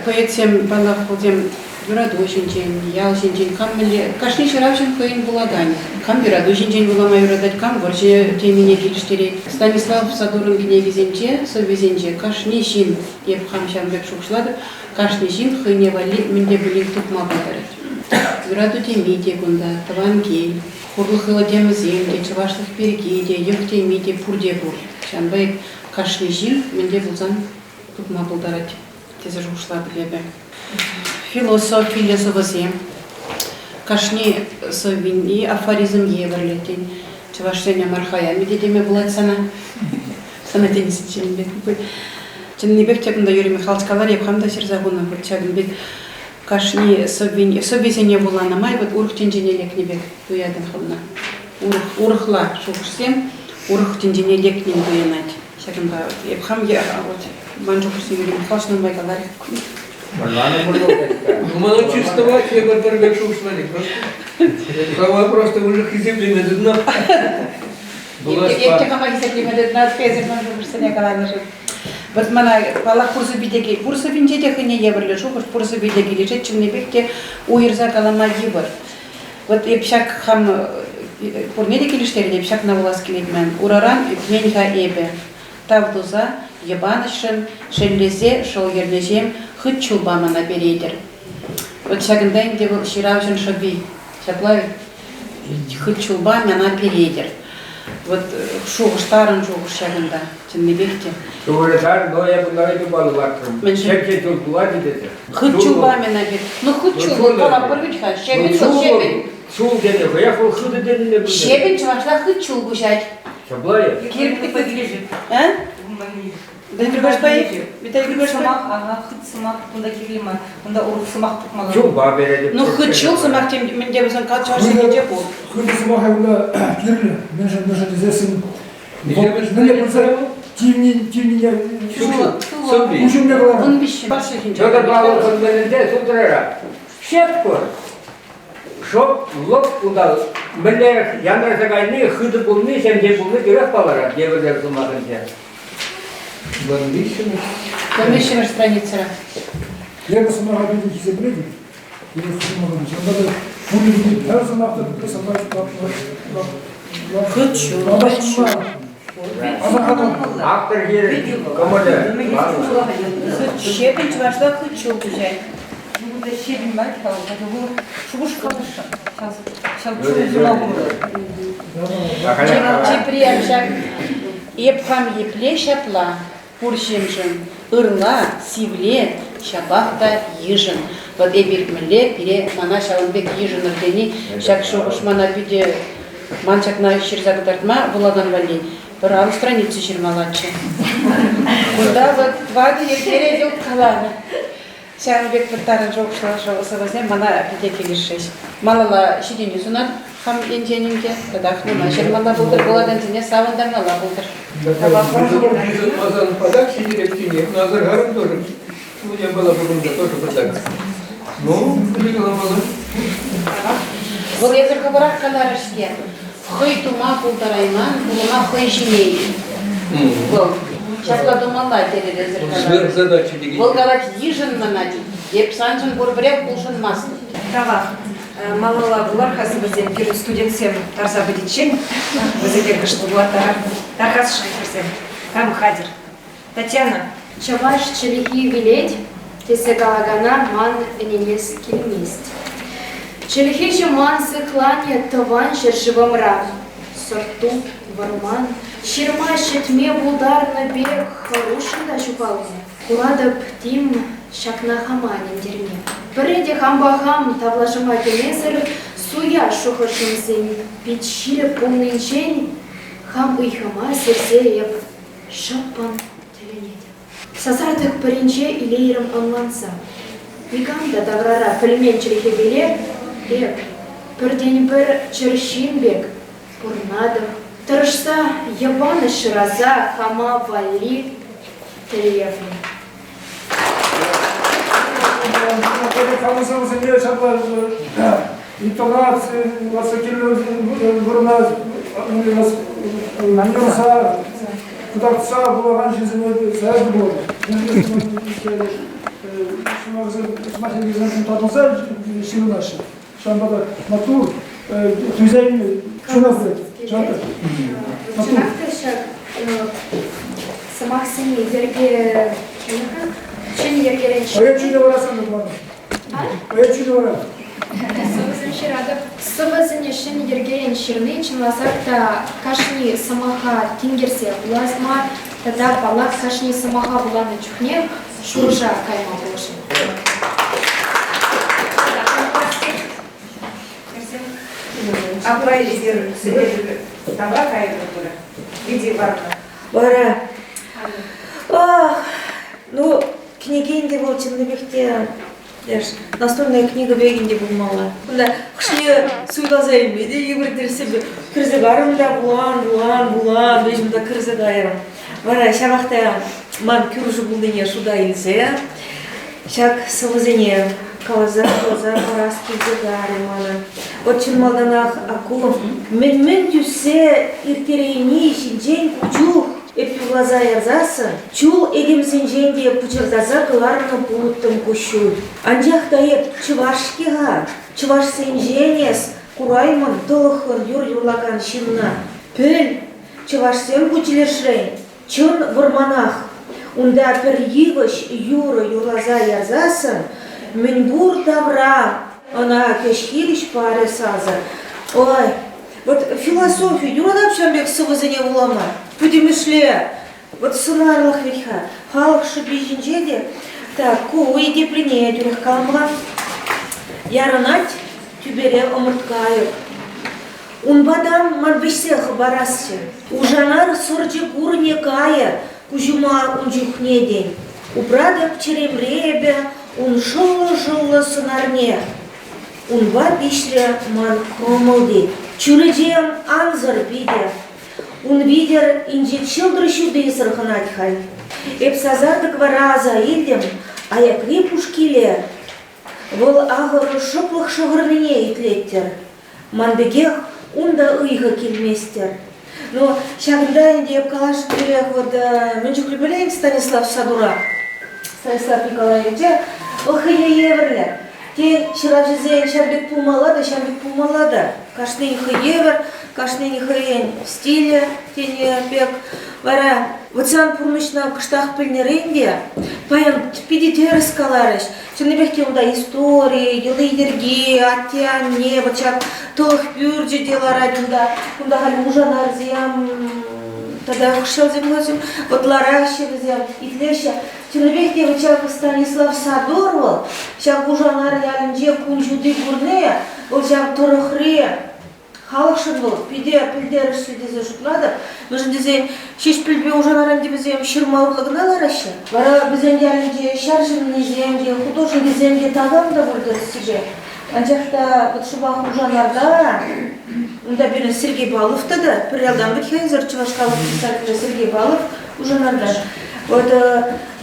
Поэтсем, паллах, вӗсем юрату ҫинчен, ял ҫинчен, кам мӗнле, кашни ҫыравҫӑн хӑйӗн вулаканӗ. Кам юрату ҫинчен вулама юратать, кам вӑрҫӑ темине килӗштерет. Станислав Сатурӑн кӗнекисенче, сӑввисенче кашни ҫын, эп хам ҫавӑн пек шухӑшлатӑп, кашни ҫын хӑйне валли мӗн те пулин тупма пултарать. Юрату теми те кунта, тӑван кил, хурлӑхлӑ темӑсем те, чӑвашлӑх пирки те, йӑх теми те пурте пур. Ҫавӑнпа эп кашни ҫын мӗн те пулсан тупма пултарать тесе шухӑшлатӑп эпӗ. Философиллӗ сӑвӑсем, кашни сӑввине афоризм евӗрлӗ, тен, чӑвашсен Омар Хайями те теме пулать сана. Сана тенӗ пек пуль. Чӑннипех те кунта Юрий Михайлович каларӗ, эп хам та ҫырса хунӑ вот ҫакӑн пек кашни сӑввин, сӑввисене вуланӑ май вот урӑх тӗнчене лекнӗ пек туятӑн хӑвна. Урӑх, урӑхла шухӑшсем урӑх тӗнчене лекнӗн туйӑнать. Ҫакӑнпа эп хам вот ман шухӑшсем Юрий Михайлович нумай каларӗ. Ну, мана чувствовать, я пӗр пек шухӑшлани просто. Хама просто уже хисеплеме тытнӑ. Эп те хама хисеплеме тытнӑ, эсӗ ман шухӑшсене каланӑшӑн. Вот мана, паллах, пур сӑвви пур сӑввинче те хӑйне евӗрлӗ шухӑш, пур сӑвви те килӗшет, чӑннипех те уйӑрса калама йывӑр. Вот эп ҫак хам пурне те килӗштеретӗп, ҫакна вулас килет ман. Ураран ӳкмен-ха эпӗ. Тав туса, йӑпанӑҫшӑн, шеллесе шӑл йӗрнӗҫем хыт чулпа мана перетӗр. Вот ҫакӑнта ӗнтӗ вӑл ҫыравҫӑн шӑпи. Ҫапла хыт чулпа мана перетӗр. Вот шухӑш, тарӑн шухӑш ҫакӑнта, чӑннипех те. Шухӑшар, но я кунта ыйтупа лартрӑм. Мӗншӗн? чул пулать-и тесе. Хыт чулпа мана пер. Ну хыт чул вӑл калап пӗр вӗт-ха. Щебень вӑл, щебень. Чул тенӗ, хӑях вӑл хытӑ тенине пӗлнӗ. Щебень чӑвашла хыт чул куҫать. Ҫапла-и? Кирпӗч подлежит. А? Виталий Григорьевич, Виталий Григорьевич. Сӑмах, ага, хыт сӑмах кунта кирлӗ мар. Кунта урӑх сӑмах тупмалла. Чулпа перетӗп. Ну, хыт чул сӑмах тем мӗнде пулсан чӑваш чӗлхинче пур. Хытӑ сӑмаха кунта кирлӗ. Мӗншӗн мӗншӗн тесессӗн мӗнле пулса тивнине куҫ умне кӑларнӑ. Федор Павловӑн мӗнӗнче сутрара шеп пур. Шӑп лӑп унта мӗнлерех янраса кайни, хытӑ пулни, ҫемҫе пулни тӳрех палӑрать евӗрлер сӑмахӗнче. Вунвиҫҫӗмӗш. Вунвиҫҫӗмӗш страницӑра. Эпӗ сӑмаха питӗ хисеплетӗп. Эпӗ сӑмаха ҫавӑнпа та пурин пӗр сӑмах та пӗр сӑмах Хыт ҫул, хыт ҫул. Автор хирӗ кӑмӑлӗ. Щепӗн чӑвашла хыт ҫул куҫать. Халӗ ҫепӗн мар-ха вӑл, шухӑш каласшӑн. Ҫав чун пулнӑ. Тепри ҫак эп хам епле ҫапла пур ҫыншӑн ырла, сивле, ҫапах та йышӑн. Вӑт эпир мӗнле пире мана ҫавӑн пек йышӑнӑр тени ҫак шухӑш мана питӗ ман ҫакна ҫырса кӑтартма вулакан валли пӗр ал страница ҫырмаллаччӗ. Кунта вӑт тӑватӑ йӗркере йӑлт каланӑ. Ҫавӑн пек пӗр тарӑн шухӑшлӑ сӑвӑсем мана питӗ килӗшрӗҫ. Малалла ҫитӗнӳ сунатӑп хам енчен ӗнтӗ. Татах нумай ҫырмалла пултӑр, вулакансене савӑнтармалла пултӑр. Масан патак ҫитерессине асӑрхарӑм тоже. Ну, я была бы тоже патак. Ну, каламалла. Вӑл эсӗр хӑвӑрах каларӑр-ҫке. Хӑй тума пултарайман пулӑма хӑй ҫине Вӑл ҫапла тумалла терӗ эсӗр Сверхзадача деген. Вӑл калать, йышӑн мана тет. Эп саншӑн пурпӗрех улшӑнмастӑп. Тавах. Малалла вулар-ха сӑвӑсем. Пирӗн студентсем тарса пӗтиччен вӗсене кӑшт вулаттарар. Тархасшӑн хӗрсем. Кам хатӗр? Татьяна. Чӑваш чӗлхи вилет тесе калакана ман ӗненес килмест. Чӗлхеҫӗ ман сыхланӗ тӑван ҫӗршывӑмра. Сӑрт-ту, вӑрман, ҫырма ҫӗтме пултарнӑ пек хӑрушшӑн та ҫухалнӑ. Куратӑп, тим, ҫакна хама ӗнентерме. Пӗрре те хампа хам тавлашӑва кӗмесӗр суя шухӑшӑмсем пит ҫирӗп пулнинчен хам ыйхӑма сирсе эп Шӑппӑн тӗлӗнетӗп. Сасартӑк пӗринче илейрӗм ӑнланса. Никам та таврара пӗлмен чӗлхепеле эп, пӗртен-пӗр чӗр ҫын пек, пурӑнатӑп. Тӑрӑшса йӑпанӑҫ шыраса хама валли тӗллевлӗ. Хамӑрсене ҫапла интонаци кирлӗ вырӑна уйӑрса кӑтартса вулакан ҫынсене сайра пулать. Сӑмах йӗркисем татӑлса ҫырӑнаҫҫӗ. Ҫавӑнпа та маттур туйса илнӗ чуна пырать. Чӑнах та ҫак сӑмахсене йӗрке ҫӗнӗ йӗркерен Ӑя чунӗ вара сан тумана. Ӑя чунӗ вара. Сӑвӑсем ҫыратӑп. Сӑвӑсене ҫӗнӗ йӗркерен ҫырни чӑнласах та кашни сӑмаха тинкерсе вулас мар тата, паллах, кашни сӑмаха вуланӑ чухне шухӑша кайма пулӑшнӑ. Апла эсир тавра кайрӑр пулӗ. Лидия Ивановна. Вара, ах, ну, кӗнеке ӗнтӗ вӑл чӑннипех те настольная книга пек ӗнтӗ пулмалла. Кунта хӑшне суйласа илме те йывӑр тӗрӗссипе кӗрсе карӑм та вулан, вулан, вулан, вӗҫӗм та кӗрсе кайрӑм. Вара ҫавах та ман кӳршӗ пулнине шута илсе ҫак сӑвӑсене каласа каласа парас килсе карӗ манӑн. Вот чӑн малтанах акулов мӗн-мӗн тӳссе ирттерейни ҫинчен ку чух эп юрласа ярсассӑн чул этемсенчен те пӑчӑртаса кӑларнӑ пулӑттӑм куҫҫуль. Анчах та эп чӑваш-ҫке-ха, чӑвашсенчен эс кураймӑн тӑлӑххӑн юр юрлакан ҫынна. Пӗл, Чӑвашсем ку тӗлӗшрен чӑн вӑрманах. Унта пӗр йывӑҫ юрӑ юрласа ярсассӑн мӗнпур тавра ӑна кӗҫ хирӗҫ парӗ сасӑ. Ой, вот философи юратап ҫавӑн пек сӑвӑсене вулама. Пӗтӗмӗшле вот сӑнарлӑх вӗт-ха. Халӑх шӑпи ҫинче те так ку теприне тӳрех каламалла. Ярӑнать тӳпере ӑмӑрткайӑк. Унпа та ман вӗҫсе хӑпарасчӗ. Ушанар сӑрчӗ курнӗ кайӗ куҫӑма ун чухне тен. Упратӑп чӗремре эпӗ ун шӑллӑ-шӑллӑ сӑнарне. Унпа пиҫрӗ ман кӑмӑл тет. Чӳречем ансӑр питӗ. Ун витӗр инҫет ҫӑлтӑр ҫути сӑрхӑнать халь. Эп сасартӑк вара аса илтӗм аякри пушкиле. Вӑл ахӑр шӑплӑх шӑхӑрнине итлеттӗр. Ман пекех унта ыйхӑ килмест-тӗр. Ну, ҫакӑнта ӗнтӗ эп каласшӑн тӳрех вот мӗн чухлӗ пӗлен Станислав Садура, Станислав Николаевича, вӑл хӑйне евӗрлӗ. Тен, ҫыравҫӑсен ҫав пек пулмалла та, ҫав пек пулмалла та. Кашнин хӑй евӗр, кашнин хӑйӗн стилӗ тенӗ пек. Вара вот сан пурнӑҫна кӑштах пӗлнӗрен те паян питӗ тӗрӗс каларӗҫ. Чӑннипех те унта истори, йӑли-йӗрки, атте-анне, вот ҫак тӑлӑх пӳрчӗ те ларать унта. Кунта халь мушанарсем тата хӑшҫӑлсем хӑшсем вот лараҫҫӗ вӗсем, итлеҫҫӗ. Чӑннипех те вот ҫак Станислав Садор вӑл ҫак Ушанар ялӗнче кун ҫути курни, вӑл ҫав тӑрӑхри халӑхшӑн вӑл питӗ пӗлтерӗшлӗ тесе шутлатӑп. Мӗншӗн тесен Ҫеҫпӗлпе Ушанаран вӗсем ҫырма урлӑ кӑна лараҫҫӗ. Вара вӗсен ялӗнче ҫар ҫыннисем те, художникӗсем те такам та пур тӗрӗссипе. Анчах та вот шӑпах Ушанарта унта пирӗн Сергей Павлов та та пӗр ялтан вӗт хӑйсӗр чӑваш халӑх писателӗ Сергей Павлов Ушанарта. Вот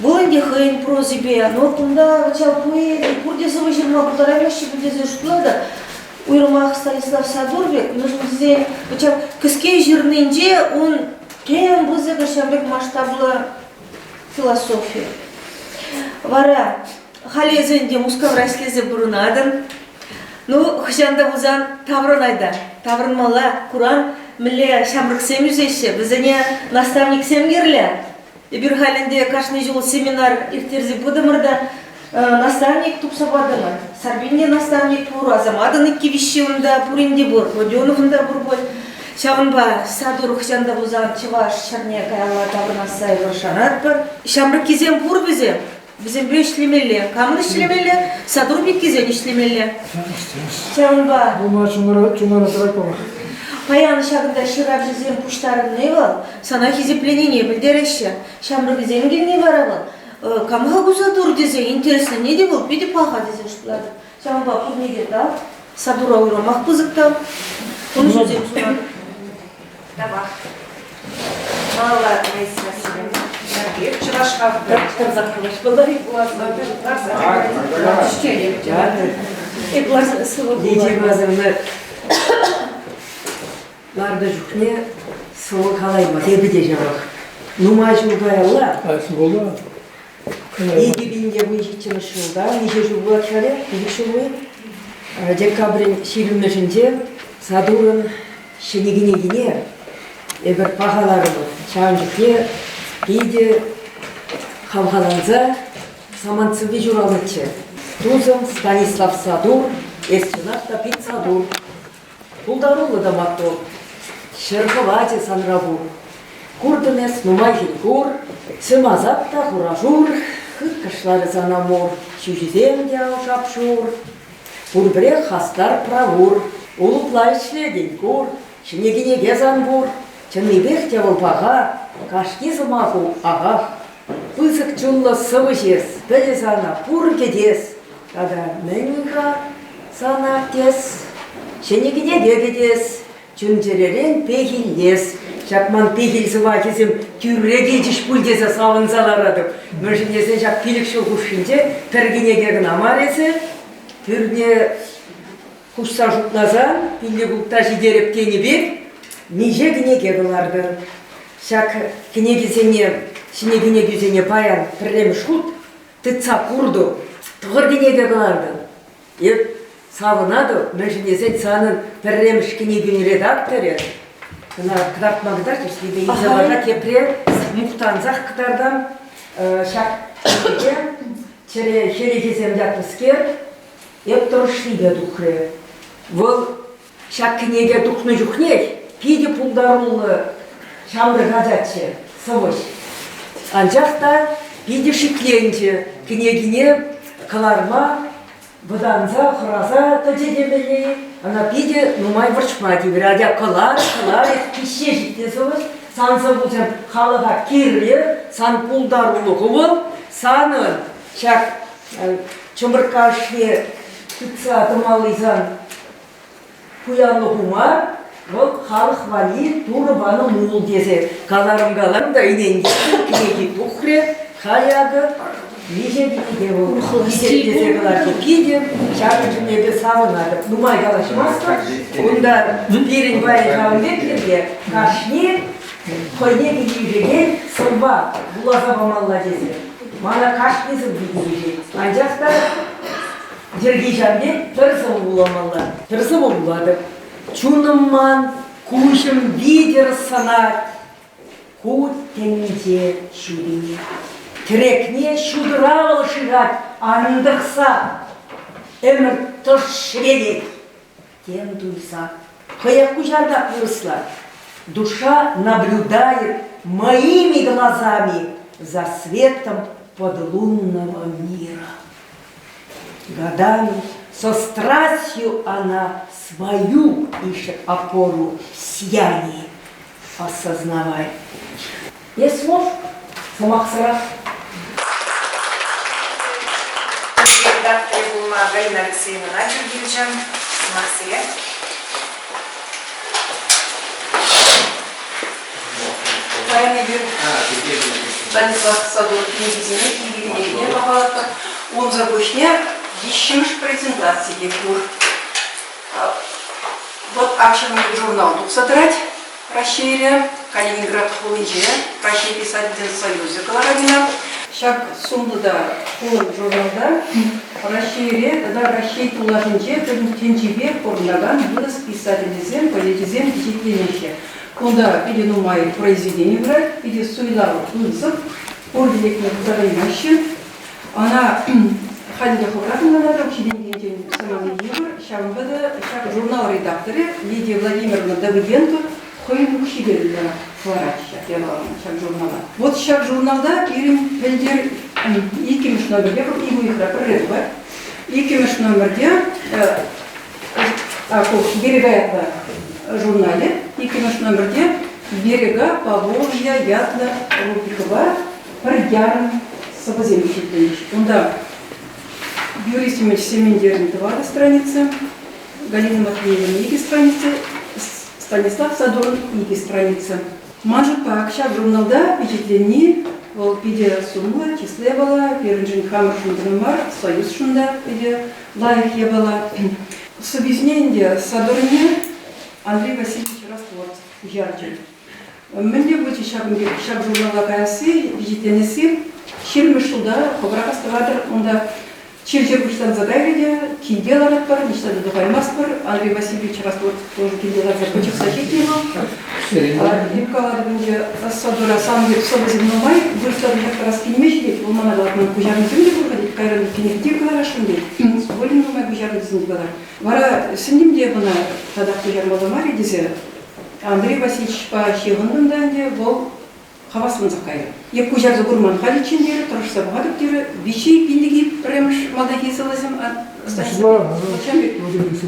вӑл ӗнтӗ хӑйӗн прозипе, но кунта вот ҫав поэзи пурте сӑвӑ ҫырма пултараймаҫҫӗ пуль тесе шутлатӑп. Уйрӑмах Станислав Садур пек, мӗншӗн тесен ҫав кӗске ҫырнинче ун тем пысӑкӑш ҫав пек масштаблӑ философи. Вара халь эсӗ ӗнтӗ Мускавра ӗҫлесе пурӑнатӑн. Ну, хӑҫан та пулсан таврӑнай та. Таврӑнмалла, куран, мӗнле ҫамрӑксем ӳсеҫҫӗ, вӗсене наставниксем кирлӗ. Эпир халь ӗнтӗ кашни ҫул семинар ирттерсе пытӑмӑр та наставник тупса патӑмӑр. Сарпин те наставник пур, Асаматӑн икки-виҫҫи унта, пурин те пур, Родионовӑн та пур пуль. Ҫавӑнпа сатур хӑҫан та пулсан чӑваш ҫӗрне каялла таврӑнасса эпир шанатпӑр. Ҫамрӑккисем пур вӗсем. Вӗсемпе ӗҫлемелле. Камӑн ӗҫлемелле? Сатур пеккисен ӗҫлемелле. Ҫавӑнпа Пулма чунра чунра тӑрать паллах. Паян ҫакӑнта ҫыравҫӑсем пуҫтарӑнни вӑл сана хисепленине пӗлтереҫҫӗ. Ҫамрӑксем килни вара вӑл кам-ха ку сатур тесе интересленни те вӑл питӗ паха тесе шутлатӑп. Ҫавӑнпа пурне те тав. Сатура уйрӑмах пысӑк тав. Ӑнӑҫусем сунатӑп. Тавах. Малалла Раиса Васильевна. Чӑваш халӑх Лидия Вазовна ларнӑ чухне сӑвӑ калаймасть. Эпӗ те ҫавах. Нумай ҫул каялла 2017 ҫулта, миҫе ҫул пулать халӗ? Пилӗк ҫул-и? Декабрӗн ҫирӗммӗшӗнче Сатурӑн ҫӗнӗ кӗнекине эпир пахаларӑмӑр. Ҫавӑн чухне питӗ хавхаланса самантсемпе ҫуралнӑччӗ. Тусӑм Станислав Сатур, эс чӑнах та пит сатур. Пултаруллӑ та маттур, ҫӗр хӑвачӗ санра пур. Куртӑн эс нумай хӗн-хур, сӗм асап та хура-шур, хыт кӑшларӗ сана мур, ҫӳҫӳсем те ав шап-шур. Пурпӗрех хастар правур, улӑпла ӗҫлетӗн, кур, ҫӗнӗ кӗнеке сан пур. Чӑннипех те вӑл паха, кашни сӑмаху ахах. Пысӑк чунлӑ сӑвӑҫ эс, пӗлӗ сана пур кӗтес. Тата мӗн-ха сана тес? Ҫӗнӗ кӗнеке кӗтес, чун-чӗререн пехиллес. Ҫак ман пехил сӑмахӗсем тӳрре килчӗҫ пуль тесе савӑнса ларатӑп. Мӗншӗн тесен ҫак пилӗк ҫул хушшинче пӗр кӗнеке кӑна мар эсӗ, пӳрне хушса шутласан пилӗк-ултта ҫитерӗп тенӗ пек миҫе кӗнеке кӑлартӑн. Ҫак кӗнекесене, ҫӗнӗ кӗнекӳсене паян пӗрремӗш хут тытса куртӑм, тӑхӑр кӗнеке кӑлартӑм. Эп савӑнатӑп, мӗншӗн тесен санӑн пӗрремӗш кӗнекӳн редакторӗ ӑна кӑтартма кӑтартрӗҫ, эпӗ илсе парса тепре мухтансах кӑтартам. Ҫак кӗнеке чӗре хӗлӗхӗсем ятлӑскер эп тӑрӑшнипе тухрӗ. Вӑл ҫак кӗнеке тухнӑ чухнех питӗ пултаруллӑ ҫамрӑк ачаччӗ, сӑвӑҫ. Анчах та питӗ шикленчӗ кӗнекине кӑларма вӑтанса, хӑраса тӑчӗ темелле-и, ӑна питӗ нумай вӑрҫма тиврӗ. Атя кӑлар, кӑлар, пиҫсе ҫитнӗ сӑвӑҫ, сан сӑввусем халӑха кирлӗ, сан пултарулӑху вӑл, санӑн ҫак чӑмӑркка ӑшне тытса тӑмалли сан пуянлӑху мар, вӑл халӑх валли Турӑ панӑ мул тесе каларӑм-каларӑм та ӗнентертӗм, кӗнеки тухрӗ, халӗ акӑ миҫе кӗнеке вӑл хисеплесе кӑларчӗ. Питӗ ҫакӑншӑн эпӗ савӑнатӑп. Нумай калаҫмастӑп. Унта пирӗн паян ҫавӑн пек йӗрке. Кашни хӑйне килӗшекен сӑвва вуласа памалла тесе. Мана кашни сӑвви килӗшет. Анчах та. Йӗрки ҫав пек пӗр сӑвӑ вуламалла. Пӗр сӑвӑ вулатӑп. Чунӑм ман куҫӑм витӗр сӑнать ку тӗнче ҫутине. Тӗрекне ҫутӑра вӑл шырать антӑхса, ӗмӗр тӑршшӗпе тем туйса. Хӑех куҫарта вырӑсла. Душа наблюдает моими глазами за светом подлунного мира. Годами со страстью она свою ищет опору в сиянии, осознавая. Без слов, сӑмахсӑрах. Редакторӗ пулма Галина Алексеевнӑна тӳр килчӗ. Сӑмах сире. Паян эпир Станислав Садов кӗнекисене икӗ кӗнекене пахалатпӑр. Унсӑр пуҫне виҫҫӗмӗш презентаци те пур. Вот Акҫӑн журнал тухса тӑрать Раҫҫейре, Калининград хулинче Раҫҫей писательсен союзӗ кӑларать ӑна. Ҫак сумлӑ та хулӑн журналта Раҫҫейре тата Раҫҫей тулашӗнче пӗтӗм тӗнчипе пурӑнакан вырӑс писателӗсем, поэчӗсем пичетленеҫҫӗ. Кунта питӗ нумай произведени пырать, питӗ суйлав пысӑк, пурте лекме пултараймаҫҫӗ. Ӑна халӗ те хӑвӑрах ӑнланатӑр, укҫи-тенкинчен сӑнани йывӑр. Ҫавӑнпа та ҫак журнал редакторӗ Лидия Владимировна Давыденко хӑйӗн укҫипе кӑларать ҫак япалана, ҫак журнала. Вот ҫак журналта пирӗн пӗлтӗр иккӗмӗш номерте, вӑл ик уйӑхра пӗрре тухать, иккӗмӗш номерте ку «Берега» ятлӑ журналӗ, иккӗмӗш номерте «Берега Поволжья» ятлӑ рубрикӑпа пӗр ярӑм сӑвӑсем пичетленӗҫ. Унта Юрий Семенович Сементерӗн тӑватӑ страница, Галина Матвееван икӗ страница, Станислав Садорӑн икӗ страница. Ман шутпа, ҫак журналта пичетленни вӑл питӗ сумлӑ, чыслӑ япала, пирӗншӗн хамӑршӑн кӑна мар, союзшӑн та питӗ лайӑх япала. Сӑввисене ӗнтӗ Садорне Андрей Васильевич Растворцев куҫарчӗ. Мӗнле пулчӗ ҫакӑн пек ҫак журнала каясси, пичетленесси? Ҫирӗммӗш ҫулта хӑвӑрах астӑватӑр, унта чир-чӗр пуҫланса кайрӗ те, килте ларатпӑр, ниҫта та тухаймастпӑр. Андрей Васильевич Растворцев тоже килте ларса пӑчӑхса ҫитнӗ вӑл. Эп калатӑп ӗнтӗ, Садура сан пек сӑвӑсем нумай, вырӑсла тӑрас килмест тет. Вӑл мана калать, ман куҫарнисем те пур-ха тет, кайран кӗнеке те кӑларасшӑн тет. Волин нумай куҫарнисем те калать. Вара сӗнтӗм те ӑна татах куҫармалла мар-и тесе. Андрей Васильевичпа ҫыхӑнтӑм та ӗнтӗ, вӑл хаваслансах кайрӗ. Эп куҫарса курман халиччен терӗ, тӑрӑшса пӑхатӑп терӗ. Виҫҫи пиллӗк-и пӗрремӗш малтанхи сӑвӑсем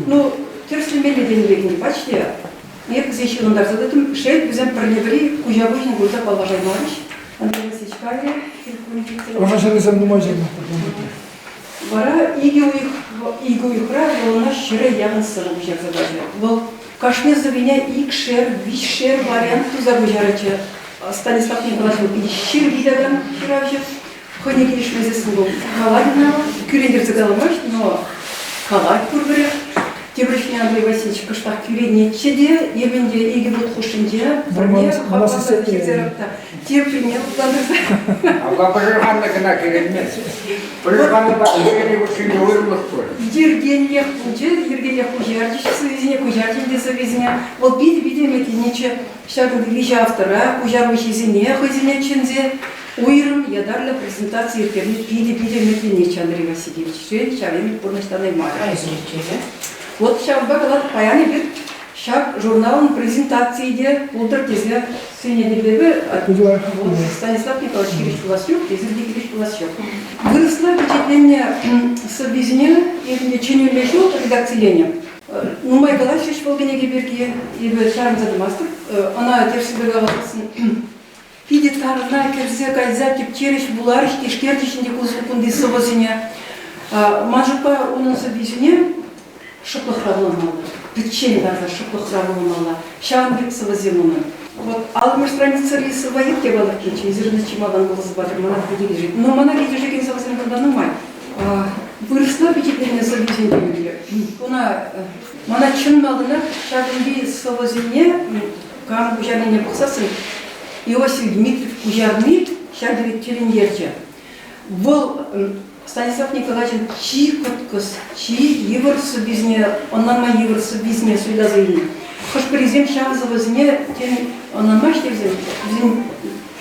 Ну, тӗрӗслемелле тенӗ пек ӗнтӗ пач те. Эп вӗсене ҫыхӑнтарса тӑтӑм. Шел, вӗсем пӗрне-пӗри куҫа-куҫӑн курса паллашаймарӗҫ. Андрей Васильевич кайрӗ. Ӑша ҫыннисем нумай ҫырнӑ. Вара икӗ уйӑх икӗ уйӑхра вӑл ӑна ҫӗре яхӑн сӑвӑ куҫарса пачӗ. Вӑл кашни сӑввине икшер, виҫшер вариант туса куҫарӗччӗ. Станислав Николаевич питӗ ҫирӗп ыйтакан ҫыравҫӑ. Хӑйне килӗшмесессӗн вӑл калать ӑна, кӳрентерсе каламасть, но калать пурпӗрех. Тепӗр чухне Андрей Васильевич кӑштах кӳренетчӗ те, эпӗ те икӗ вут хушшинче пӗрне хавхаланса ҫитсе теприне лӑплантарса. Апла пӑшӑрханнӑ кӑна кӳренмест. Пӑшӑрханнӑпа кӳренни хушшинче уйрӑмлӑх пур. Йӗркеллех пулчӗ, йӗркеллех куҫарчӗҫ сӑввисене, куҫарчӗ ӗнтӗ сӑввисене. Вӑл питӗ-питӗ ӗмӗтленетчӗ ҫакӑнти виҫӗ автора, куҫаруҫисене хӑйсене чӗнсе уйрӑм ятарлӑ презентаци ирттерни питӗ-питӗ ӗмӗтленетчӗ Андрей Васильевич. Ҫав ӗмӗт пурнӑҫланаймарӗ. Вот ҫавӑнпа калатӑп, паян эпир ҫак журналӑн презентацийӗ те пултӑр тесе сӗнетӗп эпӗ. Станислав Николаевич хирӗҫ пулас ҫук, эсир те хирӗҫ пулас ҫук. Вырӑсла пичетленнӗ сӑввисене эпӗ чӗнӳллӗ ҫул редакциленӗ. Нумай калаҫрӗҫ вӑл кӗнеке пирки, эпӗ чарӑнса тӑмастӑп. Ӑна тӗрӗссипе каласан, питӗ тарӑна кӗрсе кайса тӗпчерӗҫ, вуларӗҫ, тишкерчӗҫ ӗнтӗ кунти сӑвӑсене. Ман шутпа, унӑн сӑввисене шӑплӑхра вуламалла, пӗччен ларса шӑплӑхра вуламалла. Ҫавӑн пек сӑвӑсем унӑн. Вот аллӑмӗш страницӑри сӑвва епле палӑртнӑччӗ, эсир ӑна чи малтан вуласа патӑр, мана питӗ килӗшет. Но мана килӗшекен сӑвӑсем кунта нумай. Вырӑсла пичетленнӗ сӑввисем темелле. Куна мана чӑн малтанах ҫакӑнти сӑвӑсене кам куҫарнине пӑхсассӑн Иосиф Дмитриев куҫарни ҫав тери тӗлӗнтерчӗ. Вӑл. Станислав Николаевичӑн чи кӑткӑс, чи йывӑр сӑввисене, ӑнланма йывӑр сӑввисене суйласа илнӗ. Хӑш-пӗрисем ҫав сӑвӑсене, тен, ӑнланмаҫҫӗ те вӗсем, вӗсен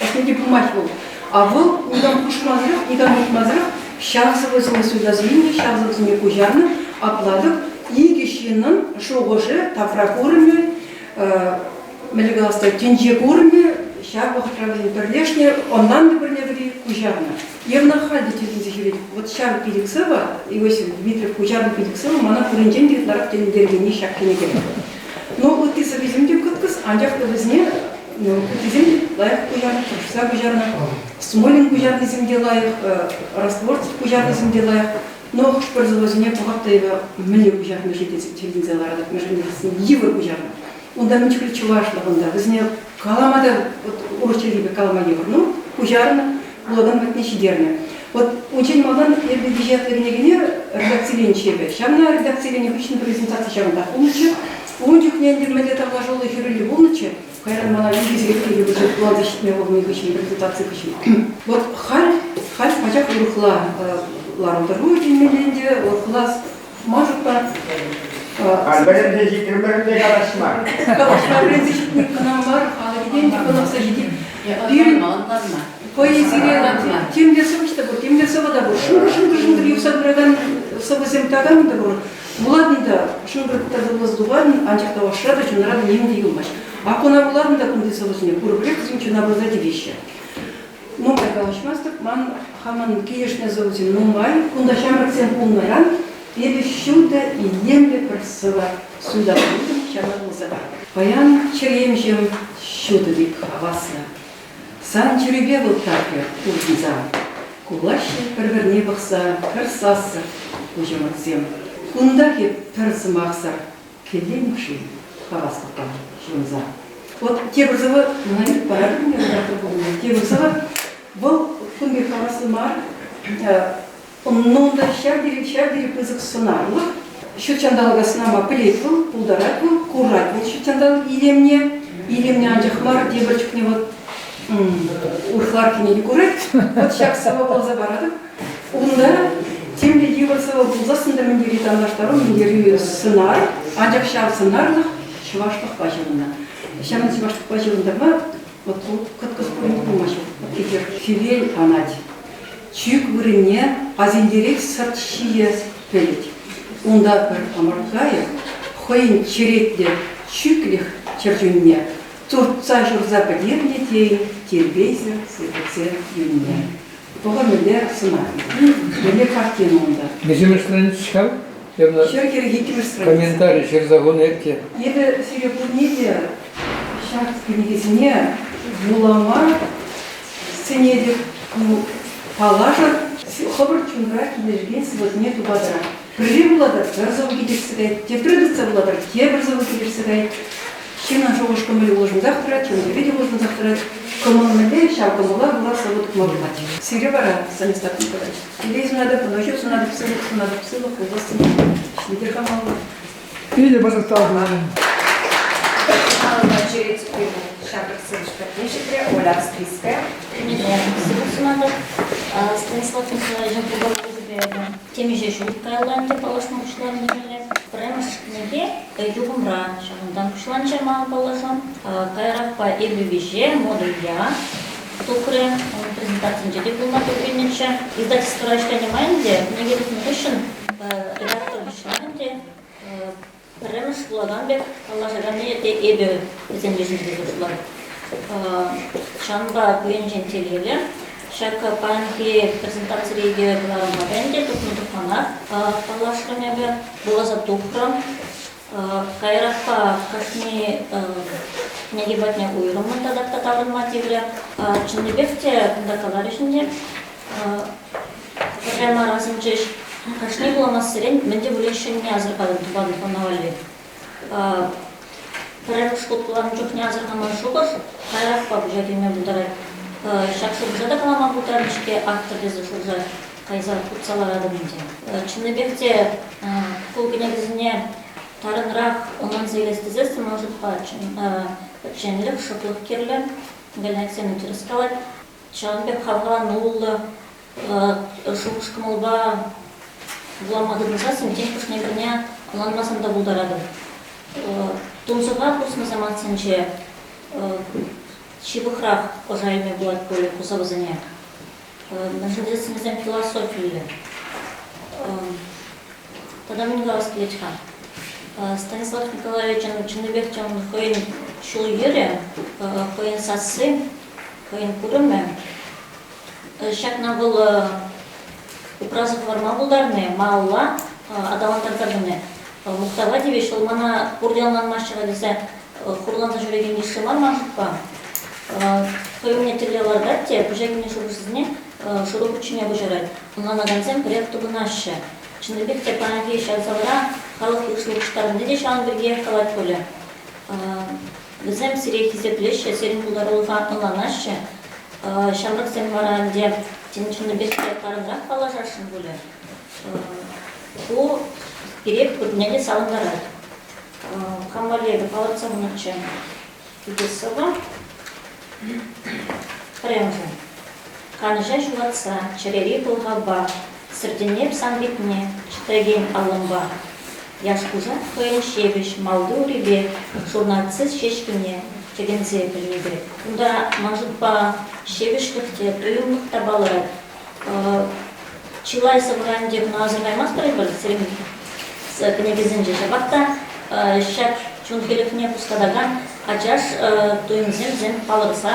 ӑсне те пулмасть вӑл. А вӑл никам хушмасӑрах, никам ыйтмасӑрах ҫав сӑвӑсене суйласа илнӗ, ҫав сӑвӑсене куҫарнӑ. Апла-тӑк икӗ ҫыннӑн шухӑшӗ, тавра курӑмӗ, мӗнле калас та, тӗнче курӑмӗ ҫав вӑхӑтра вӗсем пӗрлешнӗ, ӑнланнӑ пӗрне-пӗри куҫарнӑ. Эпӗ халь те тӗлӗнсе ҫӳретӗп. Вот ҫав пилӗк сӑвӑ, Иосиф Дмитриев куҫарнӑ пилӗк сӑвӑ мана пуринчен те ытларах тӗлӗнтерекенни ҫак кӗнекере. Ну, ытти сӑввисем те кӑткӑс, анчах та вӗсене ну, ыттисем те лайӑх куҫарнӑ, тӑрӑшса куҫарнӑ. Смолин куҫарнисем те лайӑх, Ростворцев куҫарнисем те лайӑх. Но хӑш-пӗр сӑвӑсене пӑхап та эпӗ мӗнле куҫарнӑ-ши тесе тӗлӗнсе ларатӑп, мӗншӗн тесен йывӑр куҫарнӑ. Унта мӗн чухлӗ чӑвашлӑх унта, вӗсене калама та вот урӑх чӗлхепе калама йывӑр. Ну, куҫарнӑ, вулакан патне ҫитернӗ. Вот унччен малтан эпӗ виҫӗ ятлӑ кӗнекене редакциленӗччӗ эпӗ. Ҫавна редакциленӗ хыҫҫӑн презентаци ҫавӑнтах пулнӑччӗ. Ун чухне ӗнтӗ мӗнле тавлашуллӑ хӗрӳллӗ пулнӑччӗ. Кайран мана икӗ сехет те вуласа ҫитме пулни хыҫҫӑн, презентаци хыҫҫӑн. Вот халь, халь пачах урӑхла лару-тӑру темелле ӗнтӗ, урӑхла ман шутпа. Халь вӗренсе ҫитрӗмӗр ӗнтӗ калаҫма. Калаҫма вӗренсе ҫитни кӑна мар, халӑхӗнчен те хӑнӑхса ҫитет. Пирӗн поэзире темле сӑвӑҫ та пур, темле сӑвӑ та пур. Шӑнкӑр-шӑнкӑр-шӑнкӑр юхса пыракан сӑвӑсем такам та пур. Вулатӑн та шӑнкӑр тата вуласа тухатӑн, анчах та ӑшра та чунра та нимӗн те юлмасть. А куна вулатӑн та кунти сӑвӑсене пурпӗрех вӗсем чуна пырса тивеҫҫӗ. Нумай калаҫмастӑп, ман хамӑн килӗшнӗ сӑвӑсем нумай. Кунта ҫамрӑксем пулнӑран эпӗ ҫутӑ, илемлӗ пӗр сӑвӑ суйласа илтӗм, ҫавна вуласа паратӑп. Паян чӗремҫӗм ҫутӑ пек хаваслӑ. Сан чӗрӳпе вӑл тапрӗ туртӑнса. Кулаҫҫӗ пӗр-пӗрне пӑхса пӗр сассӑр куҫӑмӑрсем. Кунтах эп пӗр сӑмахсӑр кӗлленӗп-ши хаваслӑхпа ҫунса. Вот тепӗр сӑвӑ мана паратӑп редактор пулнӑ. Тепӗр сӑвӑ вӑл кун пек хаваслӑ мар. Унта ҫав тери ҫав тери пысӑк сӑнарлӑх. Ҫут ҫанталӑка сӑнама пӗлет вӑл, пултарать вӑл, курать вӑл ҫут ҫанталӑк илемне. Илемне анчах мар, тепӗр чухне вот урӑхларкине те курать. Вот ҫак сӑвӑ вуласа паратӑп. Унта темле йывӑр сӑвӑ пулсассӑн та мӗн тери танлаштару, мӗн тери сӑнар, анчах ҫав сӑнарлӑх чӑвашлӑхпа ҫыхӑннӑ. Ҫавӑн чӑвашлӑхпа ҫыхӑнтарма вот кӑткӑс пулин пулмасть. Эпир хӗвел анать. Чӳк вырӑнне асилтерет сӑрт ҫийӗ пӗлӗт. Унта пӗр ӑмӑрткайӑк хӑйӗн черетлӗ чӳклӗх чӗрчунне туртса ҫурса пӗтернӗ тейӗн тирпейсӗр сирпӗтсе юнне. Пӑхӑр мӗнле сӑнар, мӗнле картина унта. Миҫемӗш страница ҫав? 142-мӗш страница. Комментари ҫырса хунӑ эп те. Эпӗ сире пурне те ҫак кӗнекесене вулама сӗнетӗп. Паллашӑр, хӑвӑр чунра килӗшекен сӑвӑсене тупатӑрах. Пӗрре вулатӑр, пӗр сӑвӑ килӗшсе каять, тепре тытса вулатӑр, тепӗр сӑвӑ килӗшсе каять. Ҫыннӑн шухӑш-кӑмӑлӗ улшӑнсах тӑрать, чун-чӗре те улшӑнсах тӑрать. Кӑмӑл мӗнле, ҫав кӑмӑла вула сӑвӑ тупма пулать. Сире вара, Станислав Николаевич, телей сунатӑп, ӑнӑҫу сунатӑп, сывлӑх сунатӑп, сывлӑх пулсассӑн ҫитӗр-ха малалла. Питӗ пысӑк тав пултӑм. Малалла черет пирӗн ҫамрӑк сывлӑш патне ҫитрӗ Оля Австрийская. Сывлӑх сунатӑп. Станислав Николаевичӑн пултарулӑхӗпе эпӗ темиҫе ҫул каялла ӗнтӗ паллашма пуҫларӑм темелле. Пӗрремӗш кӗнеке юхӑмра ҫавӑнтан пуҫланчӗ ман паллашам. Каярахпа эпӗ виҫе, модуль я тухрӗ. Унӑн презентацийӗнче те пулма тӳр килнӗччӗ. Издательствӑра ӗҫленӗ май ӗнтӗ кӗнеке тухнӑ хыҫҫӑн редактор пуҫланӑ ӗнтӗ. Пӗрремӗш вулакан пек паллашаканни те эпӗ вӗсен йышӗнче тесе шутлатӑп. Ҫавӑнпа ку енчен телейлӗ. Ҫак паянхи презентацире те кӑларӑмпа та ӗнтӗ тухнӑ-тухманах паллашрӑм эпӗ, вуласа тухрӑм. Каярахпа кашни кӗнеке патне уйрӑммӑн татах та таврӑнма тиврӗ. Чӑннипех те кунта каларӗҫ ӗнтӗ. Пӗрре мар асӑнчӗҫ. Кашни вуламассерен мӗн те пулин ҫӗнни асӑрхатӑн тупатӑн хӑна валли. Пӗрремӗш хут вуланӑ чухне асӑрхаман шухӑш каярахпа пуҫа килме пултарать. Ҫак шухӑша та калама пултарнӑ-ҫке автор тесе шухӑша кайса утса ларатӑн ӗнтӗ. Чӑннипех те ку кӗнекесене тарӑнрах ӑнланса илес тесессӗн ман шутпа пӗчченлӗх, шӑплӑх кирлӗ. Галина Алексеевна тӗрӗс калать. Ҫавӑн пек хавхалануллӑ. Шухӑш-кӑмӑлпа вулама тытӑнсассӑн тен хӑшне-пӗрне ӑнланмасан та пултаратӑп. Тунсӑха пуснӑ самантсенче ҫывӑхрах ӑша илме пулать пулӗ ку сӑвӑсене. Мӗншӗн тесен вӗсем философиллӗ. Тата мӗн калас килет-ха? Станислав Николаевичӑн чӑннипех те ун хӑйӗн ҫул-йӗрӗ, хӑйӗн сасси, хӑйӗн курӑмӗ. Ҫакна вӑл упраса хӑварма пултарни, малалла аталантарса пыни. Мухтава тивӗҫ, вӑл мана пурте ӑнланмаҫҫӗ-ха тесе хурланса ҫӳрекен йышши мар ман шутпа. Хӑй умне тӗллев лартать те пуҫа килнӗ шухӑшӗсене шурӑ хут ҫине куҫарать. Ӑнланакансем пӗрех тупӑнаҫҫӗ. Чӑннипех те паянхи ҫав залра халӑх йышлӑ пуҫтарӑнни те ҫавӑн пиркиех калать пулӗ. Вӗсем сире хисеплеҫҫӗ, сирӗн пултарулӑха ӑнланаҫҫӗ. Ҫамрӑксем вара ӗнтӗ тен чӑннипех те тарӑнрах паллашасшӑн пулӗ. Ку пире пурне те савӑнтарать. Хам валли эпӗ палӑртса хунӑччӗ икӗ сӑвӑ. Пӗрремӗшӗ. Канӑҫа ҫухатса чӗрери пӑлхавпа сӗртӗнеп сан питне чӗтрекен аллӑмпа. Яш кушак хӑйӗн ҫепӗҫ малти урипе шурнацис ҫеҫкине тӗкӗнсе пӗлнипе. Кунта ман шутпа ҫепӗҫлӗх те, туйӑмлӑх та палӑрать. Чылай сӑвӑра ӗнтӗ кӑна асӑрхаймастпӑр эпир сирӗн кӗнекесенче. Ҫапах та ҫак чун хӗлӗхне хускатакан ачаш туйӑмсем вӗсем палӑрса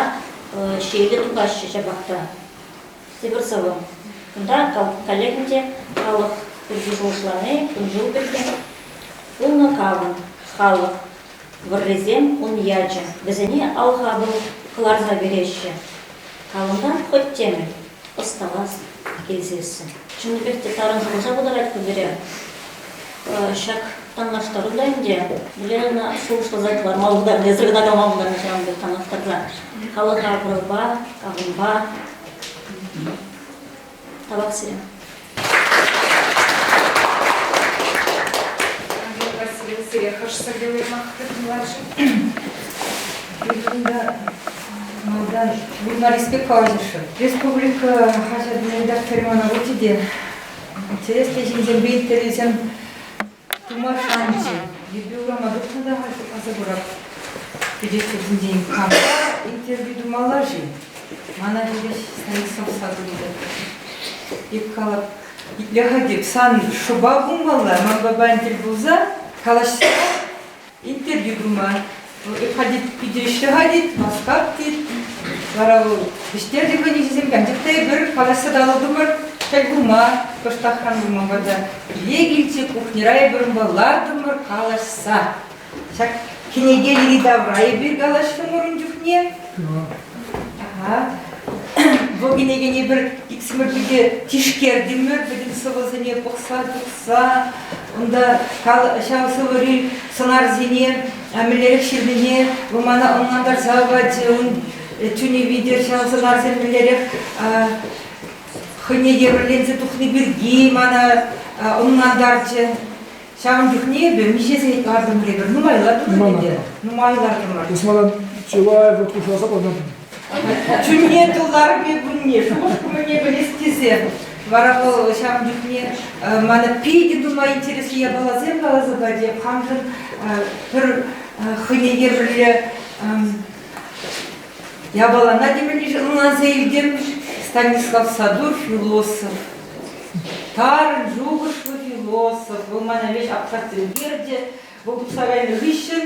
ҫиеле тухаҫҫӗ ҫапах та. Тепӗр сӑвӑ. Кунта каллех ӗнтӗ халӑх пирки шухӑшлани, кун-ҫул пирки. Пулнӑ кавӑн, халӑх, вӑррисем ун ячӗ. Вӗсене алхапӑл кӑларса переҫҫӗ. Кавӑнтан хӑть темӗн ӑсталас килсессӗн. Чӑннипех те тарӑн шухӑша путарать ку пире. Ҫак танлаштару та ӗнтӗ Лена шухӑшласа кӑларма пултарнӑ, эсир кӑна калама пултарнӑ ҫавӑн пек танлаштарса. Халӑха вӑрӑпа, кавӑнпа тавах сире. Анжела Васильевна, сире хӑш сӑвви уйрӑмах тытӑнларӗ-ши? Кунта малтан журналист пек калаҫасшӑн. Республика хаҫатӑн редакторӗ мана пулчӗ те интереслӗ ҫынсемпе интервьюсем тума шанчӗ. Эпӗ урама тухнӑ та халь шутласа курап. Пӗчӗкскерсенчен кампа интервью тумалла-ши? Мана хирӗҫ Станислав Садуллин. Эп калап, итле-ха теп, сан шӑпа пулмалла, манпа паян тӗл пулса калаҫса интервью тума. Эп ходить питӗ ӗҫлӗ ходить, васкап тет. Вара вӑл вӗҫтерчӗ хӑйне ҫисем, анчах та эпир калаҫса татӑлтӑмӑр, тӗл пулма, кӑштахран пулма пата. Киле килчӗ, кухньӑра эпир унпа лартӑмӑр калаҫса. Ҫак кӗнеке йӗри-тавра эпир калаҫрӑмӑр ун чухне. Ага. Вӑл кӗнекене пӗр иксӗмӗр питӗ тишкертӗмӗр, пӗтӗм сӑвӑсене пӑхса тухса, унта ҫав сӑвӑри сӑнарсене мӗнлерех ҫырнине вӑл мана ӑнлантарса пачӗ, ун чунӗ витӗр ҫав сӑнарсем мӗнлерех хӑйне евӗрленсе тухни пирки мана ӑнлантарчӗ. Ҫавӑн чухне эпӗ миҫе сехет лартӑмӑр эпир? Нумай лартӑмӑр ӗнтӗ. Нумай лартӑмӑр. Эс мана чылай вӑхӑт хушӑласа пӑхнӑ. Чунне тултарӑп кунне, шухӑш-кӑмӑлне пӗлес тесе. Вара вӑл ҫавӑн чухне мана питӗ нумай интереслӗ япаласем каласа пачӗ. Хамшӑн пӗр хӑйне евӗрлӗ япалана темӗнле ӑнланса илтӗм. Станислав Садур философ. Тарӑн шухӑшлӑ философ. Вӑл мана веҫ аптрать ӳкерчӗ. Вӑл тухса кайнӑ хыҫҫӑн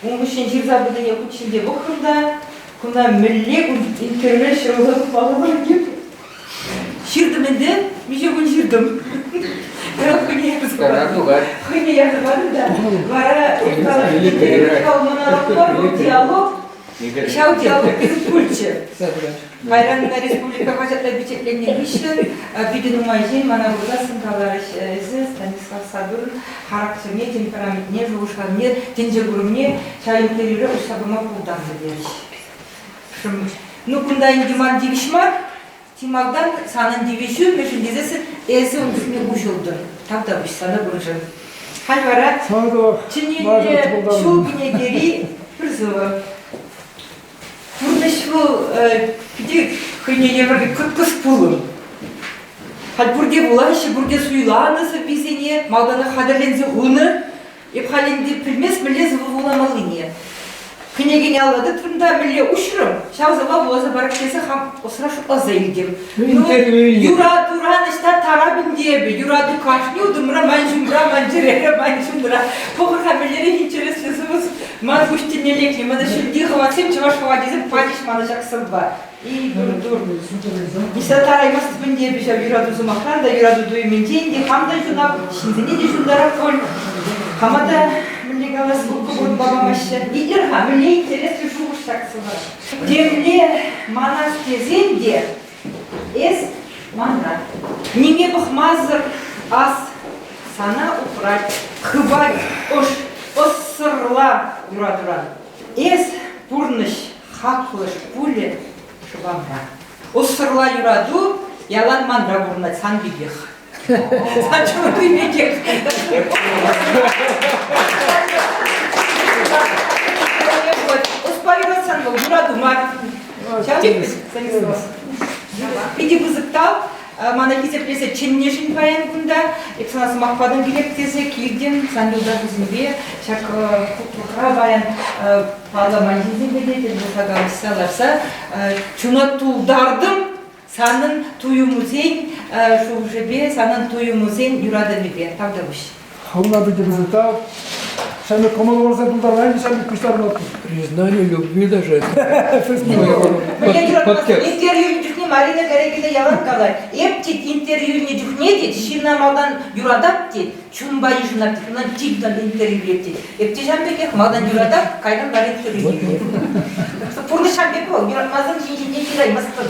ун хыҫҫӑн ҫырса пынине хут ҫинче пӑхрӑм та куна мӗнле интернет ҫырса тухмалла теп. Ҫыртӑм ӗнтӗ, миҫе кун ҫыртӑм. Хӑйне ярса патӑм. Хӑйне ярса патӑм та вара монолог диалог Ҫав диалог пысӑк пулчӗ. Кайран республика хаҫатра пичетленнӗ хыҫҫӑн питӗ нумай ҫын мана курсассӑн каларӗҫ, эсӗ Станислав Садурӑн характерне, темпераментне, шухӑшлавне, тӗнче курӑмне ҫав интервьюре уҫса пама пултарнӑ терӗҫ. Ну, кунта ӗнтӗ ман тивӗҫ мар, Чи малтан санӑн тивӗҫӳ, мӗншӗн тесессӗн эсӗ ун чухне уҫӑлтӑн. Тавтапуҫ сана куншӑн. Халь вара чӗнӳллӗ ҫул кӗнекери пӗр сӑвӑ. Пурнӑҫ вӑл питӗ хӑйне евӗрлӗ кӑткӑс пулӑм. Халь пурте вулаҫҫӗ, пурте суйланӑ сӑввисене, малтанах хатӗрленсе хунӑ. Эп халь ӗнтӗ пӗлмес мӗнле сӑвӑ вуламаллине. Кӗнекене алла тытрӑм та мӗнле уҫрӑм, ҫав сӑвва вуласа парас тесе хам ӑсра шутласа илтӗм. Интервью илнӗ. Юратуран ӑҫта тарап ӗнтӗ эпӗ, юрату кашни утӑмра ман ҫумра, ман чӗрере, ман чунра. Пӑхӑр-ха, мӗнлерех интереслӗ сӑвӑ ман куҫ тӗлне лекнӗ. Мана ҫӳлти хӑватсем, чӑваш хӑвачӗсем пачӗҫ мана ҫак сӑвва. И, тур, тур. Ниҫта тараймастӑп ӗнтӗ эпӗ ҫав юрату сӑмахран та, юрату туйӑмӗнчен те, хам та ҫунап, ҫынсене те ҫунтарап пуль. Хама та, мӗнле калас, лӑпкӑ вырӑнпа памаҫҫӗ. Итлӗр-ха, мӗнле интереслӗ шухӑш ҫак сӑвӑра. Темле манас тесен те эс манра. Ниме пӑхмасӑр ас сана упрать, хыпать ӑш, ӑссӑрла юратуран. Эс пурнӑҫ хаклӑш пулӗ шӑпамра. Уссӑрла юрату ялан манра пурӑнать сан пекех. Сан чунри пекех. Ӑспа юратсан вӑл юрату мар. Ҫав пек Станислав. Питӗ пысӑк тав. Мана хисеплесе чӗннӗшӗн паян кунта. Эп сана сӑмах патӑм килеп тесе килтӗм сан юлташусемпе. Ҫак хутлӑхра паян палламан ҫынсемпе те тӗл пулса калаҫса ларса чуна тултартӑм. Санӑн туйӑмусен шухӑшӗпе, санӑн туйӑмусен юратӑвӗпе. Тавтапуҫ. Хӑвна питӗ пысӑк тав. Ҫамрӑк кӑмӑл парса тултарнӑ ҫамрӑк пуҫтарнӑ. Признание любви даже. Интервью чухне Марина Карягина ялан калать. Эп тет интервью чухне тет ҫынна малтан юратап тет, чунпа йышӑнап тет, унан типтан интервью тет. Эп те ҫавӑн пекех малтан юратап, кайран вара интервью. Пурнӑҫ ҫавӑн пек вӑл, юратмасан ҫын ҫинчен ҫыраймастӑн,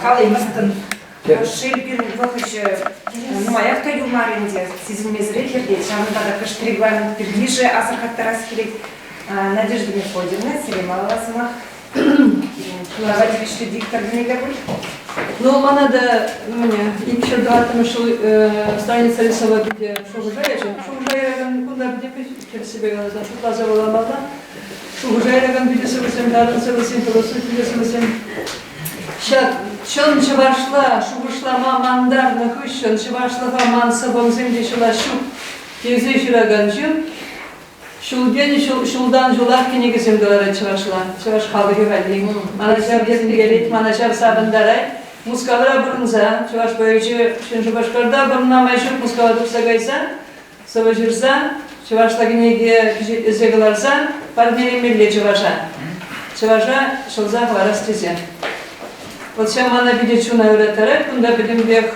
калаймастӑн. Шел, пирӗн вӑхӑчӗ нумаях та юлмарӗ ӗнтӗ, сисӗнмесӗрех иртет. Ҫавӑнпа та кӑшт регламент пирки асӑрхаттарас килет. Надежда Мефодьевна, сире малалла сӑмах. Тава тивӗҫлӗ диктор темелле пуль. Ну, мана та, мӗне, 204 ҫул страница рисовать питӗ шухӑша ячӗ. Шухӑша яракан кунта питӗ тӗрӗссипе каласан шутласа вуламалла. Шухӑша яракан питӗ сӑвӑсем, тарӑн сӑвӑсем, философиллӗ сӑвӑсем. Ҫак чӑн чӑвашла шухӑшлама мантарнӑ хыҫҫӑн чӑвашлӑха ман сӑввӑмсем те ҫӑлас ҫук тесе ҫыракан ҫын ҫултен ҫултан ҫулах кӗнекесем кӑларать чӑвашла, чӑваш халӑхӗ валли. Мана ҫав тӗлӗнтерет, мана ҫав савӑнтарать. Мускавра пурӑнса, чӑваш поэчӗ Ҫӗн Шупашкарта пурӑнма май ҫук Мускава тухса кайса, сӑвӑ ҫырса, чӑвашла кӗнеке пичетлесе кӑларса парнелемелле чӑваша. Чӑваша ҫӑлса хӑварас тесе. Вӑт ҫав мана питӗ чуна ыраттарать, кунта пӗтӗмпех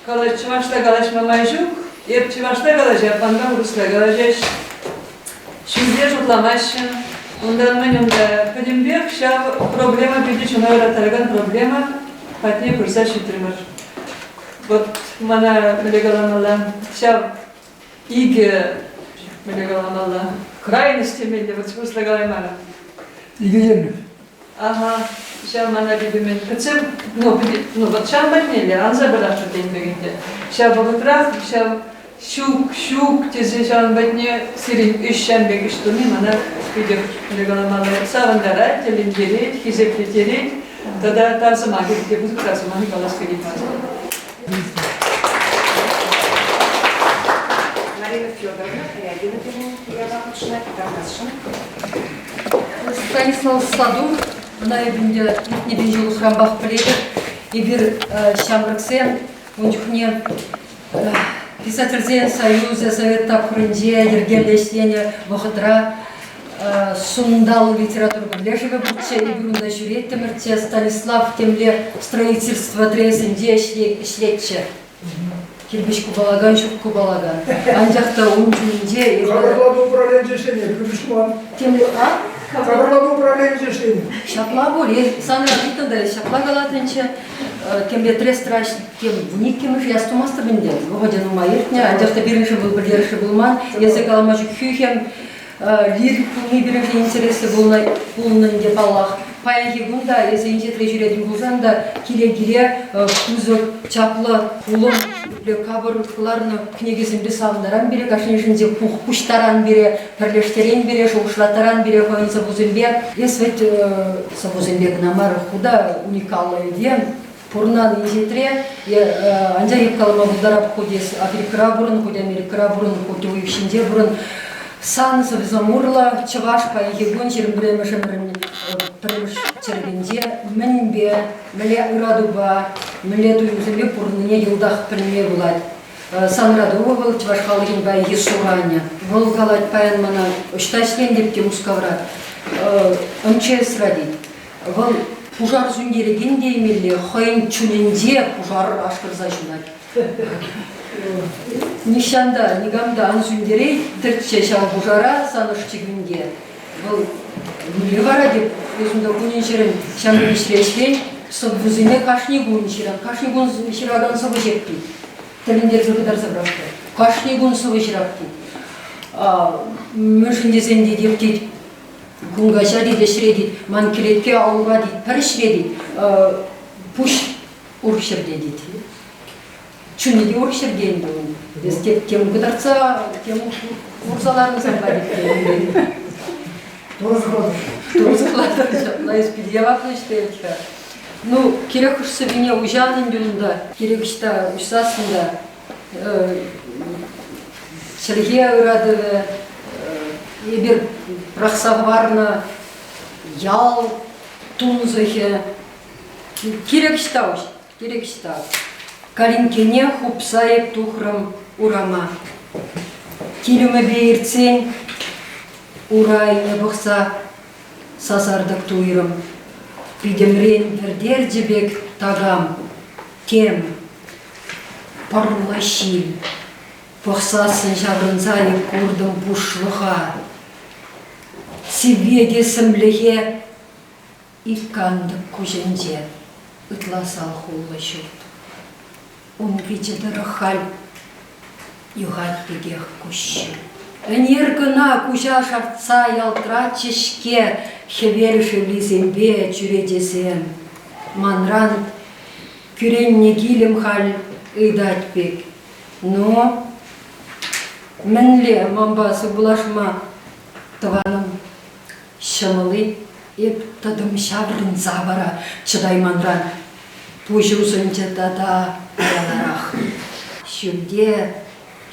чӑвашла калаҫма май ҫук. Эп чӑвашла калаҫап, манпа вырӑсла калаҫаҫ. Ҫӳлте шутламаҫҫӗ. Унтан мӗн унта пӗтӗмпех ҫав проблема питӗ чуна ыраттаракан проблема патне пырса ҫитрӗмӗр. Вот мана мӗнле каламалла, ҫав икӗ, мӗнле каламалла, крайность темелле, вот вырӑсла калаймарӑм. Икӗ енлӗ. Ага, ҫав мана питӗ мӗн, пӗтсем, ну, ну вот ҫав патнелле анса пыратпӑр тенӗ пек ӗнтӗ. Ҫав вӑхӑтрах ҫав ҫук, ҫук тесе ҫавӑн патне сирӗн ӗҫ ҫавӑн пек ӗҫ туни мана питӗ, мӗнле каламалла, савӑнтарать, тӗлӗнтерет, хисеплеттерет. Тата тав сӑмахӗ те пысӑк тав сӑмахӗ калас килет ман. Марина Федоровна Фрягина пирӗн уява хутшӑнать, тархасшӑн. Станислав Садур, ӑна эпӗ ӗнтӗ иртнӗ ҫулӑхранпах пӗлетӗп. Эпир ҫамрӑксем ун чухне Писательсен союзӗ совет тапхӑрӗнче йӗркеллӗ ӗҫленӗ вӑхӑтра Сунтал литература пӗрлешӗвӗ пурччӗ, эпир унта ҫӳреттӗмӗрччӗ. Станислав темле строительство тресӗнче ӗҫлетчӗ. Кирпӗч купалакан, ҫурт купалакан. Анчах та ун чунӗнче... Кадрлану управленийӗнче ӗҫленӗ, кирпӗч купалан. Темле, а? Кадрлану управленийӗнче ӗҫленӗ. Ҫапла пуль. Санран ыйтнӑ та ҫапла калатӑнччӗ. Темле трестра тем иккӗмӗш яс тумастӑп ӗнтӗ. Вӑхӑчӗ нумай иртнӗ, анчах та пирӗншӗн вӑл пӗлтерӗшлӗ пулман. Эсӗ калама ҫук хӳхӗм, лирик пулни пирӗншӗн интереслӗ пулнӑ, пулнӑ ӗнтӗ паллах. Паянхи кун та эсӗ инҫетре ҫӳретӗн пулсан та киле-киле пысӑк, чаплӑ хулӑм капӑр кӑларнӑ кӗнекесемпе савӑнтаран пире, кашнийӗшӗнче пуҫтаран пире, пӗрлештерен пире, шухӑшлаттаран пире хӑйӗн сӑввусемпе. Эс вӗт сӑввусемпе кӑна мар, ху та уникаллӑ этем. Пурӑнан инҫетре, анчах эп калама пултарап, хуть эс Африкӑра пурӑн, хуть Америкӑра пурӑн, хуть уйӑх ҫинче пурӑн. Сан сӑввусем урлӑ чӑваш паянхи кун 21-мӗш ӗмӗрӗн пӗрремӗш чӗрӗкӗнче мӗнпе, мӗнле ыратупа, мӗнле туйӑмсемпе пурӑннине йӑлтах пӗлме пулать. Сан ырату вӑл чӑваш халӑхӗн паянхи суранӗ. Вӑл калать паян мана ӑҫта ӗҫлен те Мускавра, МЧСра тет. Вӑл пушар сӳнтерекен теемелле хӑйӗн чунӗнче пушар ашкӑрса ҫунать. Нихҫан та, никам та ан сӳнтерейтӗрччӗ ҫав пушара сан ӑшчикӳнте. Вӑл мӗнле вара теп, эс унта кунӗн-ҫӗрӗн ҫамрӑк ӗҫре ӗҫлен, сӑввусене кашни кун ҫыран, кашни кун ҫыракан сӑвӑ ҫеппи. Тӗлӗнтерсе хытарса пӑрахрӗ. Кашни кун сӑвӑ ҫырап тет. Мӗншӗн тесен тетеп тет, Кун каҫа тет, ӗҫре тет, ман кӗлетке алла тет, пӗр ӗҫре тет, пуҫ урӑх ҫӗрте тет. Чунӗ те урӑх ҫӗрте ӗнтӗ ун. Эс тем, тем кӑтартса, тем курса ларнӑ санпа тет. Турӑ сыхлатӑр ҫапла, эс питӗ яваплӑ ӗҫлет-ха. Ну, кирек хӑш сӑввине уҫан ӗнтӗ унта, кирек ӑҫта уҫсассӑн та чӗлхе ыратӑвӗ, эпир пӑрахса хӑварнӑ ял тунсӑхӗ кирек ӑҫта уҫ, кирек ӑҫта. Калинккене хупса эп тухрӑм урама. Килӗмӗпе иртсен урайне пӑхса сасартӑк туйрӑм. Питӗмрен вӗртерчӗ пек такам, тем. Пӑрлӑ ҫил. Пӑхсассӑн ҫаврӑнса эп куртӑм пушлӑха. Сивве те сӗмлӗхе ик кантӑк куҫӗнче ытла салхуллӑ ҫурт. Ун пичӗ тӑрӑх халь юхать пекех куҫҫуль. Ӗнер кӑна куҫа шартса ялтратчӗ-ҫке хӗвел шевлисемпе чӳречесем. Манран Кӳреннӗ килӗм халь ыйтать пек. Ну, мӗнле манпа сывпуллашма, тӑванӑм, ҫӑмӑл-и? Эп тӑтӑм ҫаврӑнса вара чӑтайманран. Пуҫ усӑнчӗ тата аяларах. Ҫӳлте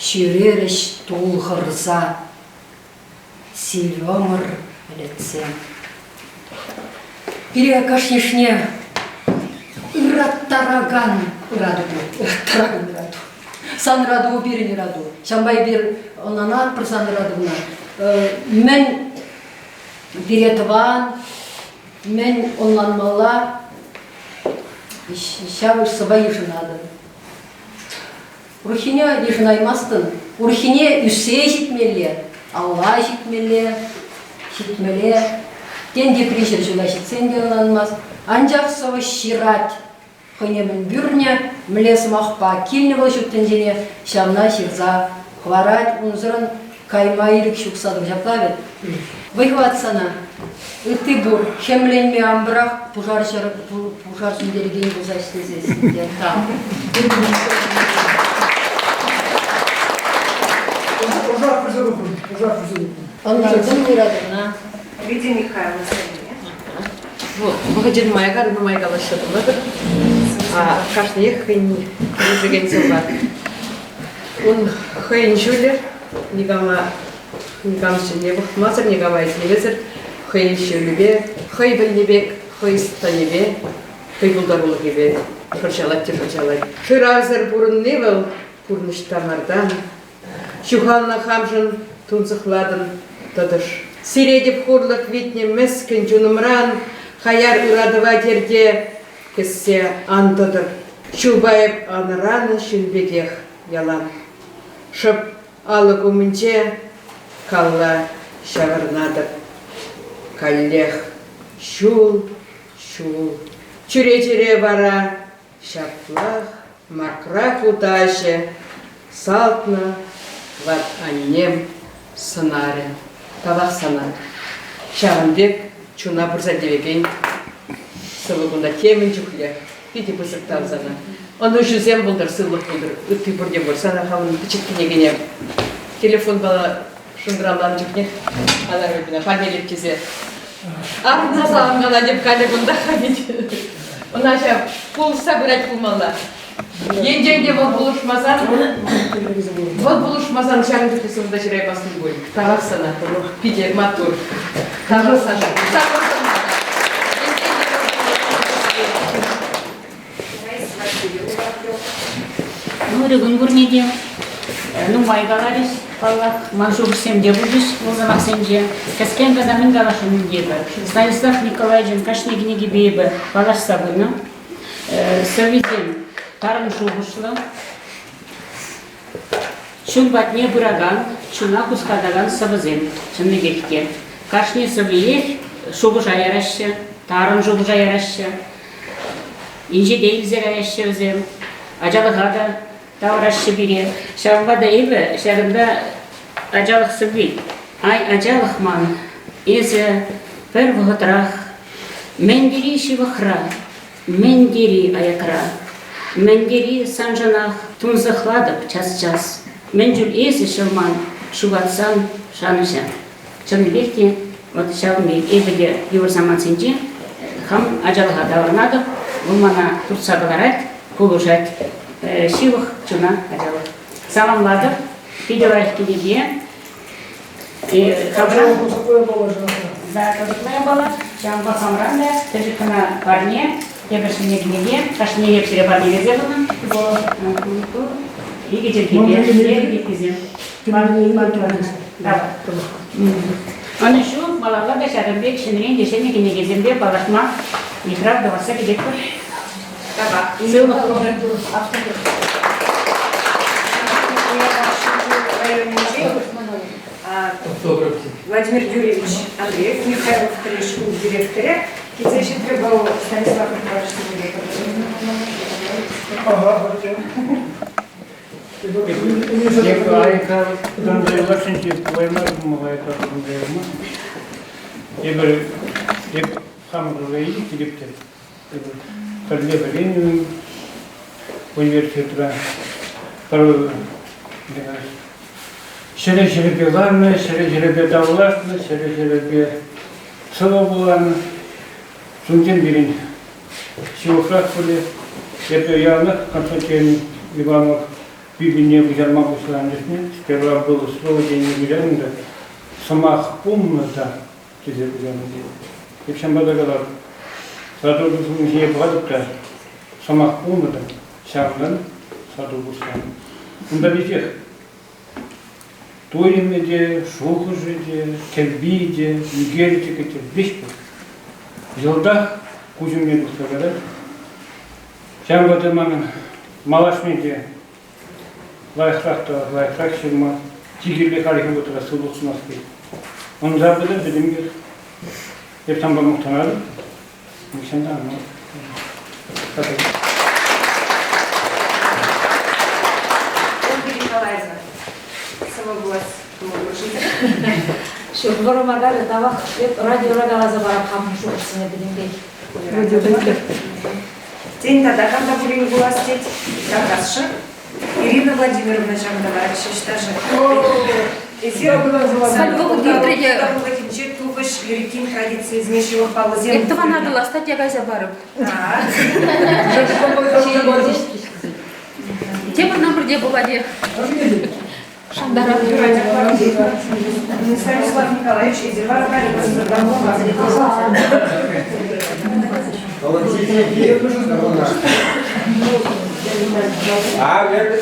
ҫӳрерӗҫ тулхӑрса сивӗ-ӑмӑр пӗлӗтсем. Пире кашнишне ыраттаракан ырату, ыраттаракан ырату. Сан ырату пирӗн ырату. Ҫавӑнпа эпир ӑнланатпӑр сан ыратӑвна. Мӗн пире тӑван, мӗн ӑнланмалла, ҫав сӑвва йышӑнатӑн. Урӑххине йышӑнаймастӑн. Урӑххине ӳссе ҫитмелле, алла ҫитмелле, ҫитмелле. Тен, тепри ҫӗр ҫула ҫитсен те ӑнланмасть. Анчах сӑвӑҫ ҫырать. Хӑйне мӗн пӳрнӗ, мӗнле сӑмахпа килнӗ вӑл ҫут тӗнчене, ҫавна ҫырса хӑварать. Унсӑрӑн кайма ирӗк ҫук садӑм ҫапла вӗт. Вӑй-хӑват сана. Ытти пур. Хӗмленме ан пӑрах, пушар, пушар сӳнтерекен пулса ӗҫлесессӗн те. Пушар пырса тухрӑм. Пушар пырса тухрӑм. Ӑнлантӑм ыратӑвна. Лидия Михайловна. Вӑхӑчӗ нумай кар, нумай калаҫса тӑмӑтӑр. Кашниех хӑйӗн килӗшекен сӑвва. Ун хӑйӗн ҫулӗ никама никам ҫине пӑхмасӑр, никама итлемесӗр хӑйӗн ҫулӗпе, хӑй пӗлнӗ пек, хӑй тӑнӗпе, хӑй пултарулӑхӗпе шӑрҫалать те шӑрҫалать. Шыравсӑр пурӑнни вӑл пурнӑҫ тамартан ҫухалнӑ хамшӑн тунсӑхлатӑн тӑтӑш. Сиретӗп хурлӑх витнӗ мӗскӗн чунӑмран хаяр ыратӑва терте кӗссе ан тӑтӑр. Ҫулпа эп анӑранӑ ҫын пекех ялан. Шӑп алӑк умӗнче калла ҫаврӑнатӑп. Каллех ҫул, ҫул. Чӳречере вара ҫаплах макра хутаҫӗ салтнӑ ват аннем сӑнарӗ. Тавах сана. Ҫавӑн пек чуна пырса тивекен. Сӑвӑ кунта темӗн чухлӗ. Питӗ пысӑк тав сана. Ӑнӑҫусем пултӑр, сывлӑх пултӑр. Ытти пурте пур. Сана хамӑн пӗчӗк кӗнекене телефонпа шӑнкӑравланӑ чухнех каларӑм парнелеп тесе. Ах, саламлана теп халӗ кунта Ӑна ҫав пулӑшса пырать пулмалла. Енчен те вӑл пулӑшмасан, вӑл пулӑшмасан ҫакӑн чухлӗ сӑвӑ ҫыраймастӑн пуль. Тавах сана, питӗ маттур. Тавах сана. Ырӑ кун пурне те. Нумай каларӗҫ, паллах. Ман шухӑшсем те пулчӗҫ вӑл сӑмахсенче. Кӗскен кӑна мӗн каласшӑн эпӗ. Станислав Николаевичӑн кашни кӗнекипе эпӗ паллашса пынӑ. Сӑввисем тарӑн шухӑшлӑ, чун патне пыракан, чуна хускатакан сӑвӑсем чӑннипех те. Кашни сӑввиех шухӑша яраҫҫӗ, тарӑн шухӑша яраҫҫӗ. Инҫете илсе каяҫҫӗ вӗсем. Ачалӑха та тавӑраҫҫӗ пире. Ҫавӑнпа та эпӗ ҫакӑнта ачалӑх сӑвви. Ай, ачалӑх ман, эсӗ пӗр вӑхӑтрах мӗн тери ҫывӑхра, мӗн тери аякра, мӗн тери саншӑнах тунсӑхлатӑп час-час. Мӗн чуль эсӗ ҫӑлман ҫухатсан шанӑҫа. Чӑннипех те вот ҫавӑн пек эпӗ те йывӑр самантсенче хам ачалӑха таврӑнатӑп, вӑл мана туртса кӑларать, пулӑшать. Ҫывӑх чуна ачалӑх. Саламлатӑп, питӗ лайӑх кӗнеке. Хамран да, кӑсӑклӑ япала. Ҫавӑнпа хамран та пӗчӗк кӑна парне, тепӗр ҫӗнӗ кӗнеке, кашниех сире парнелесе пынӑ. Икӗ чӗлхепе, иккисем. Ӑнӑҫу малалла та ҫакӑн пек ҫӗнӗрен те ҫӗнӗ кӗнекесемпе паллашма йыхрав тӑвасса кӗтетпӗр. Сывлӑх пултӑр. Владимир Юрьевич Андреев, Михайловкӑри шкул директорӗ, килсе ҫитрӗ вӑл Станислав Николаевич Ага, Эпир эп хамӑр килеп те пӗрле вӗреннӗ университетра пӗр ҫӗре-ҫӗрӗпе ларнӑ, ҫӗре-ҫӗрӗпе тавлашнӑ, ҫӗре-ҫӗрӗпе сӑвӑ вуланӑ. Чунсем пирӗн Ҫывӑхрах пулӗ. Эпӗ яланах Константин Иванов Библине куҫарма пуҫланӑ чухне сперва было слово тенине куҫарнӑ та сӑмах пулнӑ та тесе куҫарнӑ тет. Эп ҫавӑнпа та калатӑп. Сатур ҫине пӑхатӑп та сӑмах пулнӑ та ҫавӑнтан сатур пуҫланӑ. Унта веҫех Туйӑмӗ те, шухӑшӗ те, кӗвви те, ӳкерчӗкӗ те веҫ пур. Йӑлтах куҫ умне тухса тӑрать. Ҫавӑнпа та манӑн малашне те лайӑхрах та лайӑхрах ҫырма, чи кирли хальхи вӑхӑтра сывлӑх сунас килет. Ӑнса пытӑр пӗтӗмпех. Эп санпа мухтанатӑп. Нихҫан та ан Ольга Николаевна, сӑвӑ вулас Ҫук, вӑрӑма карӗ, тавах. Эп радиора каласа парап хамӑн шухӑшсене пӗтӗмпех. Тен, тата кам та пулин вулас тет, тархасшӑн. Ирина Владимировна ҫавӑнталарӗ ҫеҫ Эсир пултарулӑхӗнче тухӑҫ лирикин традицийӗсене ҫывӑх паллӑсем. Эп тӑван Атӑла статья кайса парӑп. Тепӗр номерте пулать. Шантарап. Станислав Николаевич, эсир вара А, верно,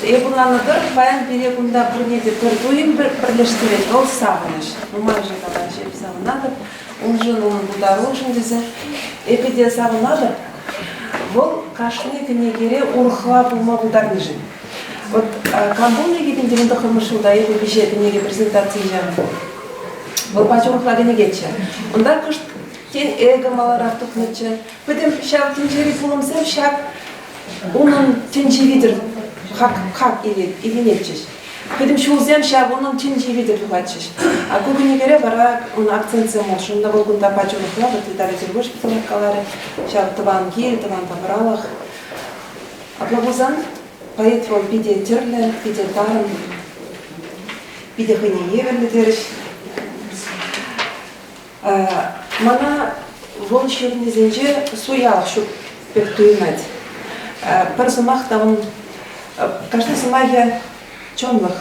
Эп ӑнланнӑ тӑрӑх, паян пире кунта пурне те пӗр туйӑм пӗрлештерет, вӑл савӑнӑҫ. Нумайӑшӗ калаҫҫӗ, эп савӑнатӑп, уншӑн, унӑн пултарулӑхшӑн тесе. Эпӗ те савӑнатӑп, вӑл кашни кӗнекере урӑхла пулма пултарнишӗн. Вот кам пулнӑ 2009 ҫулта эпӗ виҫе кӗнеке презентацийӗнче. Вӑл пач урӑхла кӗнекеччӗ. Унта кӑшт тен эго маларах тухнӑччӗ. Пӗтӗм ҫав тӗнчери пулӑмсем ҫак унӑн тӗнчи витӗр хак, хак илет, илӗнетчӗҫ. Пӗтӗм ҫулсем ҫав унӑн тӗнчи витӗр тухатчӗҫ. А ку кӗнекере вара ун акцентсем улшӑннӑ. Вӑл кунта пач урӑхла, вот Виталий Тергушкин каларӗ, ҫав тӑван кил, тӑван тавралӑх. Апла пулсан поэт вӑл питӗ тӗрлӗ, питӗ тарӑн, питӗ хӑйне евӗрлӗ терӗҫ. Мана вӑл ҫырнисенче суялӑх ҫук пек туйӑнать. Пӗр сӑмах та ун кашни сӑмахӗ чӑнлӑх.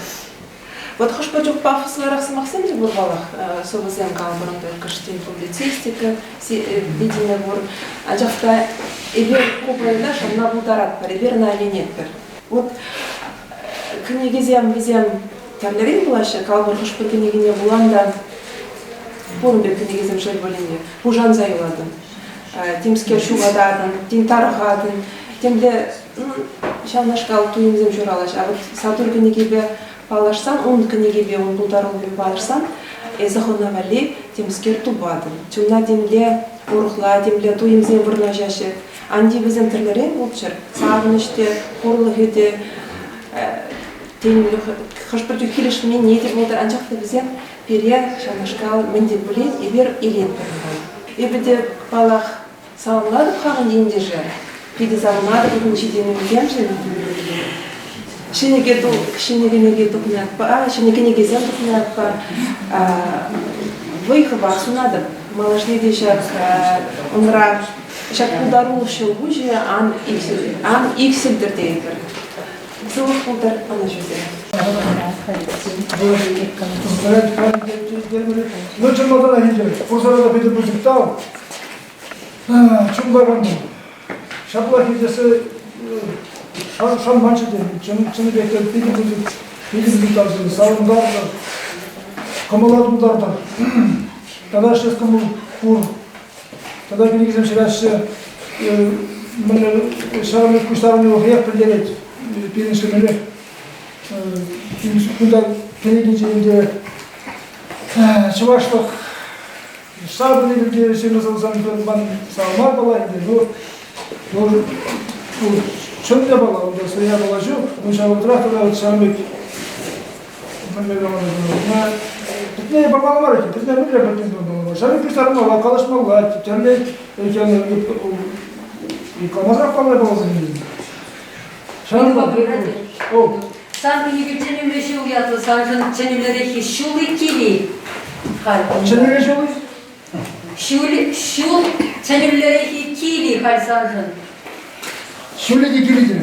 Вот хӑш-пӗр чух пафослӑрах сӑмахсем те пур паллах, сӑвӑсем калӑпӑр унта кӑштин публицистика витӗмӗ пур. Анчах та эпир ку поэта шанма пултаратпӑр, эпир ӑна ӗненетпӗр. Вот кӗнекесем вӗсем тӗрлӗрен пулаҫҫӗ. Калӑпӑр, хӑш-пӗр кӗнекене вулан та пур пек кӗнекесем шел пулин те, пушанса юлатӑн. Темскер ҫухататӑн, тен тарӑхатӑн, темле ҫавнашкал туйӑмсем ҫуралаҫҫӗ. А вот Сатур кӗнекипе паллашсан, ун кӗнекипе, ун пултарулӑхӗпе паллашсан, эсӗ хӑвна валли темскер тупатӑн. Чунна темле урӑхла, темле туйӑмсем вырнаҫаҫҫӗ. Ан тив вӗсем тӗрлӗрен пулччӑр, савӑнӑҫ те, хурлӑхӗ те, тен, хӑш-пӗр чух килӗшменни те пултӑр, анчах та вӗсем пире ҫавнашкал мӗн те пулин эпир илетпӗр унтан. Эпӗ те, паллах, саламлатӑп хамӑн ентеше, питӗ савӑнатӑп ун ҫитӗнӗвӗсемшӗн. Ҫӗнӗ ҫӗнӗ кӗнеке тухнӑ ятпа, ҫӗнӗ кӗнекесем тухнӑ ятпа вӑй-хӑват сунатӑп. Малашне те ҫак унра ҫак пултарулӑх ҫӑлкуҫӗ ан ан иксӗлтӗр тейӗпӗр. Сывлӑх пултӑр ӑнӑҫусем. Ну, чӑн малтанах ӗнтӗ, пурсӑра та питӗ пысӑк тав. Чунпа кану. Ҫаплах илтессе шанманччӗ те, чӑннипех те питӗ пысӑк, питӗ пысӑк тав сире. Савӑнтартӑр, кӑмӑла тултартӑр. Тата ӗҫлес кӑмӑл пур. Тата кӗнекесем ҫыраҫҫӗ. Мӗнле ҫавӑн пек пуҫтарӑннӑлӑхех пӗлтерет пирӗн ҫемьерех. Кунта кӗнекинче ӗнтӗ чӑвашлӑх савӑнни пирки ҫырнӑ сӑвӑсем ман савӑнма пала ӗнтӗ. Ну, ну, чӑн япала, унта суя япала ҫук. Ну, ҫав вӑхӑтрах тата ҫавӑн пек мӗнле каланӑ, Пӗтме памалла мар иккен, пӗтме мӗнле пӗтме памалла мар. Ҫавӑн пуҫтармалла, калаҫмалла, тӗрлӗ калмасӑрах паллӑ палласем. Сан кӗнеке чӗнӳллӗ ҫул ятлӑ, саншӑн чӗнӳллӗреххи ҫул-и кили халь. Чӗнӳллӗ ҫул-и? Ҫул, ҫул чӗнӳллӗреххи кили халь саншӑн. Ҫулӗ те кили те.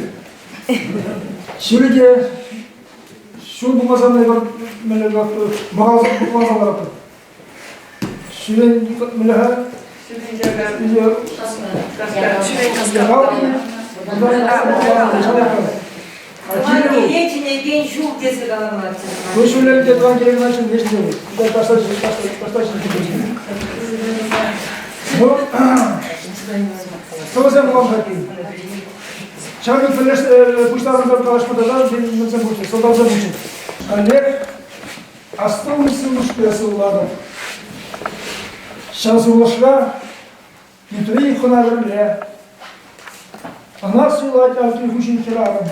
Ҫулӗ те Ҫул пулмасан эпир мӗнле мӑгалса ларатпӑр. Ҫӳрен мӗнле-ха? Тӑван киле чӗнекен ҫул тесе каламаллаччӗ. Ку ҫуллен те тӑван киле кӑна чӗнмест те. Ташта ташта Ну, сӑвӑсем вулам-ха Ҫакӑн пуҫтарӑнсан калаҫма тӑрсан мӗнсем пулчӗ, сӑлтавсем пулчӗ. Каллех астӑвӑм сывлӑшпе сывлатӑп. Ҫав сывлӑшра Петри хӑна-вӗрле. Ӑна суйлать ав кил хуҫин хӗрарӑм.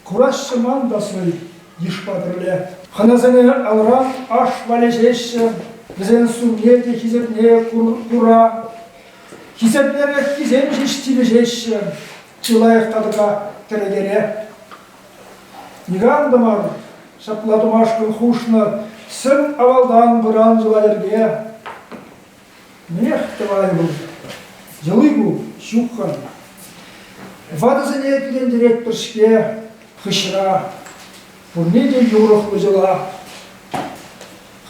Курасчӗ ман та сӑй йышпа пӗрле. Хӑнасене алран аш валеҫеҫҫӗ, вӗсен сумне те хисепне кура. Хисеплереххисем ҫеҫ тивӗҫеҫҫӗ чи лайӑх татӑка кӗрекере. Никам та мар ҫапла тумашкӑн хушнӑ сӗм авалтан пыран йӑла-йӗрке. Мӗнех тӑвайӑпӑр, йӑли ку ҫук-ха. Ватӑсене килентеретпӗр-ҫке хыҫра, пурне те юрӑхлӑ йӑла.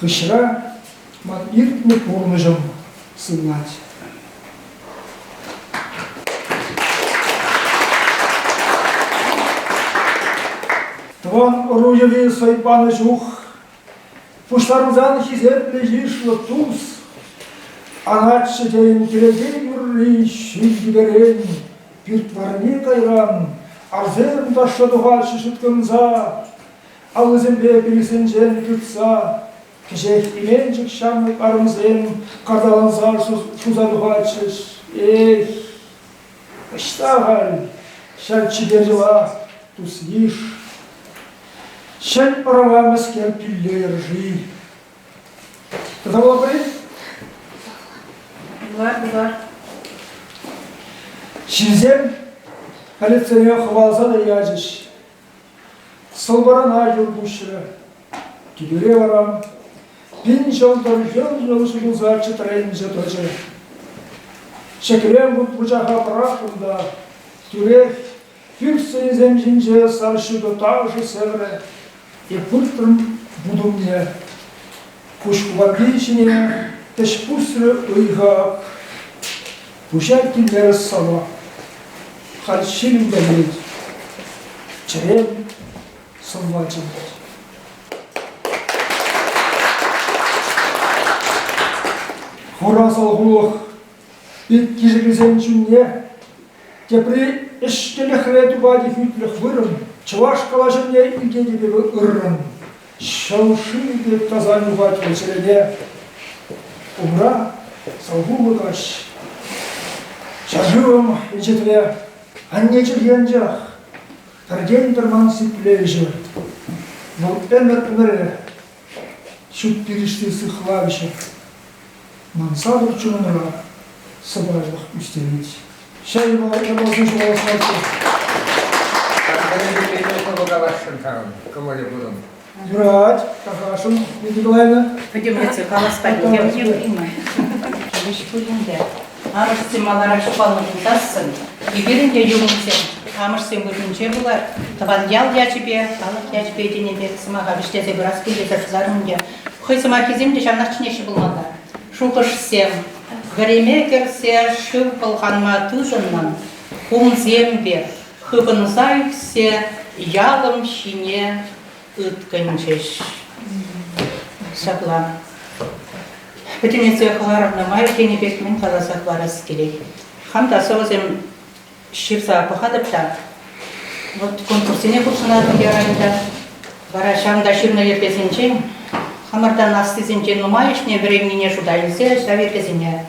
Хыҫра ман иртнӗ пурнӑҫӑм сывлать. Тӑван ӑру йӑви сӑйпанӑ чух пуҫтарӑнсан хисеплӗ йышлӑ тус анатчӗ тейӗн кӗрекен юрри ҫил тӳперен пӳрт варне кайран арсем ташша тухаҫҫӗ ҫыткӑнса аллисемпе пилӗксенчен тытса Кӗҫех именчӗк ҫамрӑк арӑмсем карталанса шуса тухатчӗҫ. Эх, ӑҫта халь ҫав чипер йӑла, тус-йыш? Ҫӗн ӑрӑва мӗскер пиллейӗр-ши? Тата вулатӑр-и? Вулар, вулар. Ҫынсем пӗлӗтсене хӑваласа та ячӗҫ. Сӑлпӑрана юр пуҫрӗ. Тӳпере вара пин ҫӑлтӑр йӑл-йӑл ҫутӑлса чӗтренчӗ тӑчӗ. Ҫӗклем вут вучаха пӑрахрӑм та тӳрех пӳрт сӑнӗсем ҫинче сар ҫутӑ ташӑ сӗврӗ. Эп выртрӑм вут умне. Куҫ хупанни ҫине ӗҫ пусрӗ ыйхӑ. Пуҫа килмерӗ сӑвӑ. Халь ҫилӗм те килет. Чӗрем сӑвва чӗнет. Хура салхулӑх иккӗшӗсен чунне тепри ӗҫкӗлӗхре тупать хӳтлӗх вырӑн, чӑваш калаҫӑвне илтетӗп эпӗ ыррӑн. Ҫӑл шывӗ пек таса юхать вӑл чӗрене. Умра салхуллӑ каҫ. Ҫӗршывӑм инҫетре, анне чӗлхи анчах, пӗртен-пӗр ман сиплевҫӗ. Вӑл ӗмӗр-ӗмӗре ҫут пирӗшти сыхлавҫӑ. Ман савӑр чунӑмра сӑпайлӑх ӳстерет. Ҫав япаласем ҫухалас марччӗ. Каласшӑн санӑн, кӑмӑлӗ пурӑн. Юрать, тархасшӑн, Лидия Николаевна. Пӗтӗмлетсе калас патне Ӗҫ пулин те. Амӑшсем маларах ҫухалнӑ пулсассӑн, эпир ӗнтӗ юлнисем амӑшсем вырӑнӗнче пулар, тӑван ял ячӗпе, халӑх ячӗпе тенӗ пек сӑмаха вӗҫлесе пырас килтесе шутларӑм ӗнтӗ. Хӑй сӑмахӗсем те ҫавнах чӗнеҫҫӗ пулмалла. Шухӑшсем вӗреме кӗрсе шыв пӑлханма тытӑннӑн хумсем пек хыпӑнса ӳксе ялӑм ҫине ыткӑнчӗҫ. Ҫапла. Пӗтӗмӗшле хӑварнӑ май тенӗ пек мӗн каласа хӑварас килет. Хам та сӑвӑсем ҫырса пӑхатӑп та, вот конкурссене хутшӑнатӑп те районта. Вара ҫавӑнта ҫырнӑ йӗркесенчен хамӑртан аслисенчен нумайӑшне вӗреннине шута илсе ҫав йӗркесене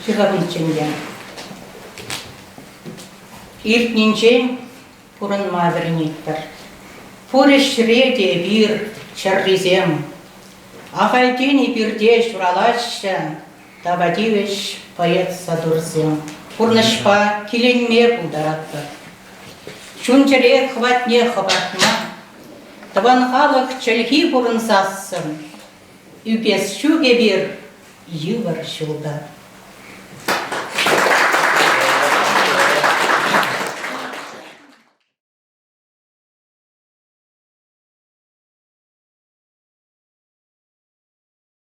ҫырса пынӑччӗ ӗнтӗ. Иртнинчен пурӑнма вӗренетпӗр. Пур ӗҫре те эпир чӗррисем. Ахальтен эпирте ҫуралаҫҫӗ тава тивӗҫ поэт-сатурсем. Пурнӑҫпа киленме пултаратпӑр. Чун-чӗре хӑватне хӑпартма, тӑван халӑх чӗлхи пурӑнсассӑн ӳкес ҫук эпир йывӑр ҫулта.